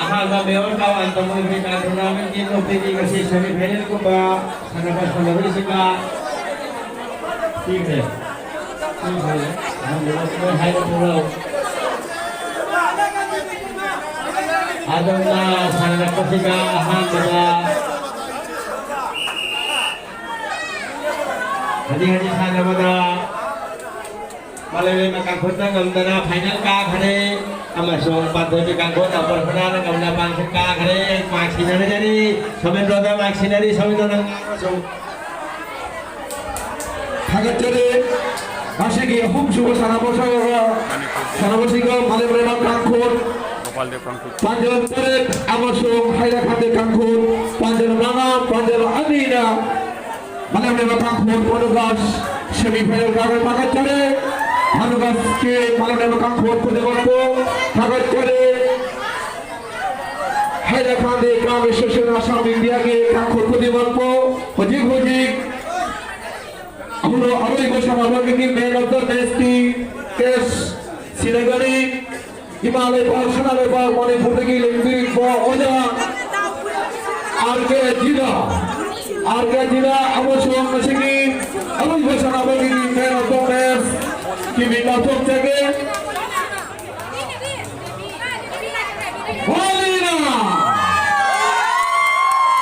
ꯑꯍꯥꯟꯕ ꯃꯦꯌꯣꯔ ꯀꯞ ꯑꯟꯇꯔ ꯃꯣꯅꯤꯄꯨꯔꯤ ꯀꯥꯔ ꯇꯣꯔꯅꯥꯃꯦꯟꯒꯤ ꯅꯨꯄꯤꯒꯤ ꯉꯁꯤ ꯁꯦꯃꯤ ꯐꯥꯏꯅꯦꯜꯒꯨꯝꯕ ꯁꯥꯟꯅꯕ ꯁꯥꯟꯅꯔꯣꯏꯁꯤꯡꯅ ꯄꯤꯈ꯭ꯔꯦ꯫ ꯄꯤꯈ꯭ꯔꯦ꯫ ꯑꯍꯥꯟꯕꯗ ꯃꯣꯏ ꯍꯥꯏꯕ ꯊꯣꯛꯂꯛꯑꯣ꯫ ꯑꯗꯣꯝꯅ ꯁꯥꯟꯅꯔꯛꯄꯁꯤꯒ ꯑꯍꯥꯟꯕꯗ ꯍꯧꯖꯤꯛ ꯍꯧꯖꯤꯛ ꯁꯥꯟꯅꯕꯗ ꯃꯥꯂꯦꯝꯂꯩꯃ ꯀꯥꯡꯈꯨꯠꯅ ꯉꯝꯗꯅ ꯐꯥꯏꯅꯦꯜ ꯀꯥꯈ꯭ꯔꯦ꯫ ꯑꯃꯁꯨꯡ ꯄꯥꯟꯊꯣꯏꯕꯤ ꯀꯥꯡꯈꯨꯠ ꯑꯄꯔ ꯐꯅꯥꯅ ꯉꯝꯅ ꯄꯥꯟꯊꯣꯏ ꯀꯥꯈ꯭ꯔꯦ꯫ ꯃꯥꯏꯛ ꯁꯤꯟꯅꯔꯖꯔꯤ꯫ ꯁꯣꯃꯦꯟꯗ꯭ꯔꯣꯗ ꯃꯥꯏꯛ ꯁꯤꯟꯅꯔꯤ꯫ ꯁꯣꯃꯦꯟꯗ꯭ꯔꯣꯅ ꯉꯥꯡꯕꯁꯨ ꯊꯥꯒꯠꯆꯔꯤ꯫ ꯉꯁꯤꯒꯤ ꯑꯍꯨꯝꯁꯨꯕ ꯁꯥꯟꯅꯕ ꯁꯥꯟꯅꯕꯁꯤꯡꯒ ꯃꯥꯂꯦꯝꯂꯩꯃ ꯀꯥꯡꯈꯨꯠ ꯄꯥꯟꯖꯜ ꯇꯔꯦꯠ ꯑꯃꯁꯨꯡ ꯍꯩꯔꯥꯈꯥꯟꯗꯦ ꯀꯥꯡꯈꯨꯠ ꯄꯥꯟꯖꯜ ꯃꯉꯥ, ꯄꯥꯟꯖꯜ ꯑꯅꯤꯅ ꯃꯥꯂꯦꯝꯂꯩꯃ ꯀꯥꯡꯈꯨꯠ ꯃꯣꯅꯣꯒꯥꯁ ꯁꯦꯃꯤ ꯐꯥꯏꯅꯦꯜ ꯀꯥꯈ꯭ꯔꯦ꯫ ꯊꯥꯒꯠꯆꯔꯤ꯫ ꯃꯣꯅꯣꯒꯥꯁꯀꯤ ꯃꯥꯂꯦꯝꯂꯩꯃ ꯀꯥꯡꯈꯨꯠ ꯈꯨꯗꯤꯡꯃꯛꯄꯨ ꯊꯥꯒꯠꯆꯔꯤ꯫ ꯍꯩꯔꯥꯈꯥꯟꯗꯦ ꯀ꯭ꯔꯥꯝ ꯑꯦꯁꯣꯁꯤꯌꯦꯁꯟ ꯑꯁꯥꯝ ꯏꯟꯗꯤꯌꯥꯒꯤ ꯀꯥꯡꯈꯨꯠ ꯈꯨꯗꯤꯡꯃꯛꯄꯨ ꯍꯧꯖꯤꯛ ꯍꯧꯖꯤꯛ ꯑꯔꯣꯏꯕ ꯁꯥꯟꯅꯕꯒꯤ ꯃꯦꯟ ꯑꯣꯐ ꯗ ꯃꯦꯆꯀꯤ ꯀꯦꯁ ꯁꯤꯟꯅꯒꯅꯤ꯫ ꯏꯃꯥ ꯂꯩꯕꯥꯛ ꯁꯅꯥ ꯂꯩꯕꯥꯛ ꯃꯅꯤꯄꯨꯔꯗꯒꯤ ꯂꯦꯡꯕꯤꯔꯤꯕ ꯑꯣꯖꯥ ꯑꯥꯔ ꯀꯦ ꯖꯤꯅꯥ, ꯑꯥꯔ ꯀꯦ ꯖꯤꯅꯥ ꯑꯃꯁꯨꯡ ꯃꯁꯤꯒꯤ ꯑꯔꯣꯏꯕ ꯁꯥꯟꯅꯕꯒꯤ ꯃꯦꯟ ꯑꯣꯐ ꯗ ꯃꯦꯆꯀꯤ ꯃꯤꯡ ꯂꯥꯎꯊꯣꯛꯆꯒꯦ꯫ ꯃꯥꯂꯦꯝꯂꯩꯃ!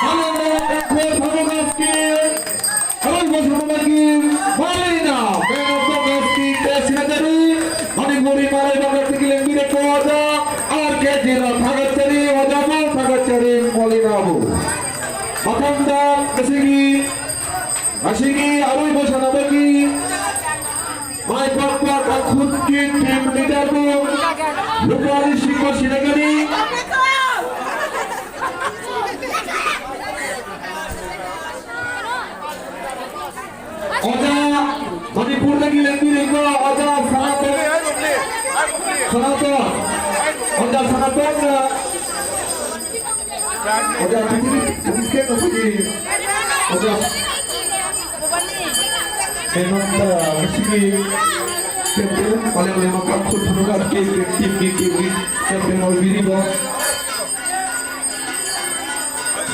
ꯃꯥꯂꯦꯝꯂꯩꯃ ꯀꯥꯡꯈꯨꯠ ꯐꯥꯔꯨꯛ ꯍꯥꯁꯀꯤ ꯑꯔꯣꯏꯕ ꯁꯥꯟꯅꯕꯒꯤ ꯃꯥꯂꯦꯝꯂꯩꯃ ꯃꯦꯟ ꯑꯣꯐ ꯗ ꯃꯦꯆꯀꯤ ꯀꯦꯁ ꯁꯤꯟꯅꯒꯅꯤ꯫ ꯃꯅꯤꯄꯨꯔ ꯏꯃꯥ ꯂꯩꯕꯥꯛ ꯂꯩꯇꯒꯤ ꯂꯦꯡꯕꯤꯔꯛꯄ ꯑꯣꯖꯥ ꯑꯥꯔ ꯀꯦ ꯖꯤꯅꯥ ꯊꯥꯒꯠꯆꯔꯤ, ꯑꯣꯖꯥꯕꯨ ꯊꯥꯒꯠꯆꯔꯤ, ꯃꯣꯂꯤꯅꯥꯕꯨ꯫ ꯃꯊꯪꯗ ꯉꯁꯤꯒꯤ, ꯉꯁꯤꯒꯤ ꯑꯔꯣꯏꯕ ꯁꯥꯟꯅꯕꯒꯤ ꯃꯥꯏ ꯄꯥꯛꯄ ꯀꯥꯡꯈꯨꯠꯀꯤ ꯇꯤꯝ ꯂꯤꯗꯔꯕꯨ ꯂꯨꯄꯥ ꯂꯤꯁꯤꯡ ꯑꯃ ꯁꯤꯟꯅꯒꯅꯤ꯫ ꯑꯣꯖꯥ, ꯃꯅꯤꯄꯨꯔꯗꯒꯤ ꯂꯦꯡꯕꯤꯔꯤꯕ ꯑꯣꯖꯥ ꯁꯅꯥꯇꯣꯟ, ꯁꯅꯥꯇꯣꯟ, ꯑꯣꯖꯥ ꯁꯅꯥꯇꯣꯟꯅ ꯑꯣꯖꯥ ꯄꯤꯊꯤ-, ꯄꯤꯊꯤꯁꯦ ꯑꯩꯈꯣꯏꯒꯤ ꯑꯣꯖꯥ ꯀꯩꯅꯣꯝꯇ ꯉꯁꯤꯒꯤ ꯀꯦꯞꯇꯦꯟ ꯃꯥꯂꯦꯝꯂꯩꯃ ꯀꯥꯡꯈꯨꯠ ꯐꯥꯔꯨꯛ ꯍꯥꯁꯀꯤ ꯇꯤꯝꯒꯤ ꯇꯤꯝꯒꯤ ꯀꯦꯞꯇꯦꯟ ꯑꯣꯏꯕꯤꯔꯤꯕ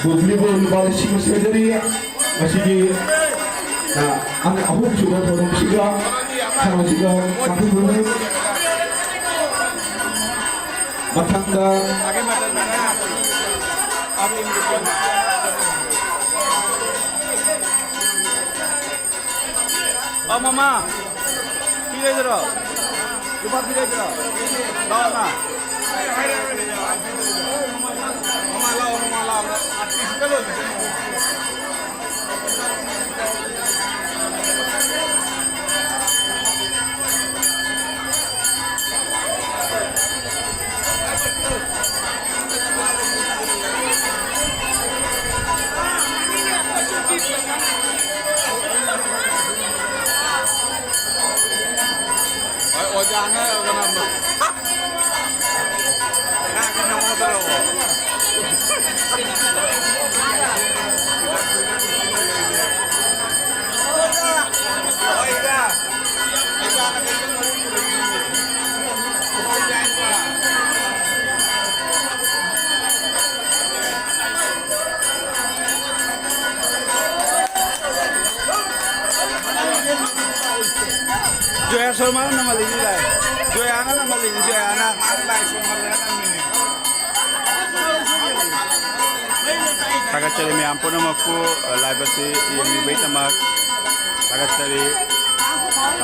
ꯄꯨꯕꯤꯕ ꯂꯨꯄꯥ ꯂꯤꯁꯤꯡ ꯑꯃ ꯁꯣꯏꯗꯔꯤ꯫ ꯃꯁꯤꯒꯤ, ꯑ, ꯑꯅꯤ-, ꯑꯍꯨꯝꯁꯨꯕ ꯊꯧꯔꯝꯁꯤꯒ ꯈꯔꯁꯤꯒ ꯄꯥꯡꯊꯣꯛꯄꯅꯤ꯫ ꯃꯊꯪꯗ ꯑ, ꯃꯃꯥ, ꯄꯤꯔꯣꯏꯗ꯭ꯔꯣ? ꯂꯨꯄꯥ ꯄꯤꯔꯣꯏꯗ꯭ꯔꯣ? ꯂꯥꯛꯑꯣ, ꯃꯃꯥ꯫ ꯃꯃꯥ, ꯂꯥꯛꯑꯣ, ꯃꯃꯥ, ꯂꯥꯛꯑꯣ꯫ ꯑꯣꯖꯥꯅ ꯀꯅꯥꯅꯣ? ꯅꯪ ꯅꯉꯣꯟꯗꯔꯣ? ꯑꯣꯖꯥ! ꯍꯣꯏꯗ! ꯖꯣꯌꯥ ꯁꯣꯔꯃꯥꯅ ꯅꯝꯍꯜꯂꯤꯅꯤ ꯂꯥꯏ꯫ ꯖꯣꯌꯥꯅ ꯅꯝꯍꯜꯂꯤꯅꯤ, ꯖꯣꯌꯥꯅ꯫ ꯊꯥꯒꯠꯆꯔꯤ ꯃꯌꯥꯝ ꯄꯨꯝꯅꯃꯛꯄꯨ, ꯑ, live ꯑꯁꯤ ꯌꯦꯡꯕꯤꯕꯒꯤꯗꯃꯛ ꯊꯥꯒꯠꯆꯔꯤ꯫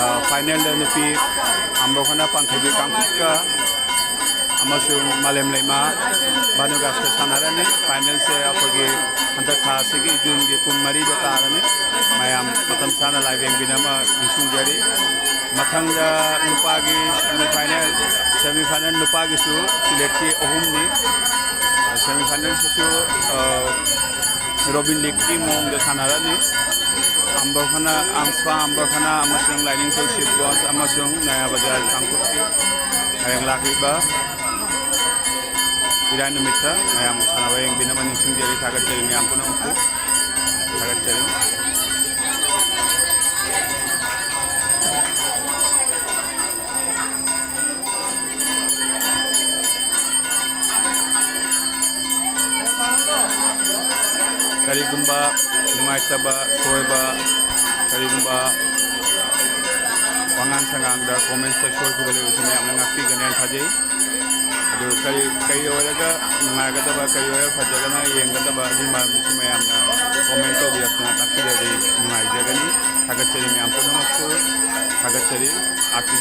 ꯑ, final ꯗ ꯅꯨꯄꯤ ꯑꯝꯕꯣꯈꯅ ꯄꯥꯟꯊꯣꯏꯕꯤ ꯀꯥꯡꯈꯨꯠꯀ ꯑꯃꯁꯨꯡ ꯃꯥꯂꯦꯝ ꯂꯩꯃ ꯚꯥꯅꯨꯒꯥꯁꯀ ꯁꯥꯟꯅꯔꯅꯤ꯫ Final ꯁꯦ ꯑꯩꯈꯣꯏꯒꯤ ꯍꯟꯗꯛ ꯊꯥ ꯑꯁꯤꯒꯤ June ꯒꯤ ꯀꯨꯟꯃꯔꯤꯗ ꯇꯥꯔꯅꯤ꯫ ꯃꯌꯥꯝ ꯃꯇꯝ ꯆꯥꯅ live ꯌꯦꯡꯕꯤꯅꯕ ꯅꯤꯡꯁꯤꯡꯖꯔꯤ꯫ ꯃꯊꯪꯗ ꯅꯨꯄꯥꯒꯤ semi final, semi final ꯅꯨꯄꯥꯒꯤꯁꯨ select T ꯑꯍꯨꯝꯅꯤ꯫ Semi final ꯁꯤꯁꯨ, ꯑ, ꯔꯣꯕꯤꯟ ꯂꯤꯒꯀꯤ ꯃꯑꯣꯡꯗ ꯁꯥꯟꯅꯔꯅꯤ꯫ ꯑꯝꯕꯈꯅ, ꯑꯝꯁ꯭ꯋꯥ ꯑꯝꯕꯈꯅ ꯑꯃꯁꯨꯡ ꯂꯥꯏꯅꯤꯡꯊꯧ ꯁꯤꯕꯒꯣꯟꯁ ꯑꯃꯁꯨꯡ ꯅꯌꯥ ꯕꯖꯥꯔ ꯀꯥꯡꯄꯣꯛꯄꯤ ꯍꯌꯦꯡ ꯂꯥꯛꯂꯤꯕ ꯏꯔꯥꯏ ꯅꯨꯃꯤꯠꯇ ꯃꯌꯥꯝ ꯁꯥꯟꯅꯕ ꯌꯦꯡꯕꯤꯅꯕ ꯅꯤꯡꯁꯤꯡꯖꯔꯤ, ꯊꯥꯒꯠꯆꯔꯤ ꯃꯌꯥꯝ ꯄꯨꯝꯅꯃꯛꯄꯨ꯫ ꯊꯥꯒꯠꯆꯔꯤ꯫ ꯀꯔꯤꯒꯨꯝꯕ ꯅꯨꯡꯉꯥꯏꯇꯕ, ꯁꯣꯏꯕ, ꯀꯔꯤꯒꯨꯝꯕ ꯋꯥꯉꯥꯡ ꯁꯉꯥꯡꯗ, comments ꯇ ꯁꯣꯏꯈꯤꯕ ꯂꯩꯕꯁꯨ ꯃꯌꯥꯝꯅ ꯉꯥꯛꯄꯤꯒꯅꯦꯅ ꯊꯥꯖꯩ꯫ ꯑꯗꯨ ꯀꯔꯤ, ꯀꯔꯤ ꯑꯣꯏꯔꯒ ꯅꯨꯡꯉꯥꯏꯒꯗꯕ, ꯀꯔꯤ ꯑꯣꯏꯔꯒ ꯐꯖꯒꯅ ꯌꯦꯡꯒꯗꯕ, ꯑꯗꯨꯒꯤ ꯃꯔꯝꯗꯁꯨ ꯃꯌꯥꯝꯅ comment ꯇꯧꯕꯤꯔꯛꯇꯅ ꯇꯥꯛꯄꯤꯔꯗꯤ ꯅꯨꯡꯉꯥꯏꯖꯒꯅꯤ꯫ ꯊꯥꯒꯠꯆꯔꯤ ꯃꯌꯥꯝ ꯄꯨꯝꯅꯃꯛꯄꯨ ꯊꯥꯒꯠꯆꯔꯤ꯫ Artist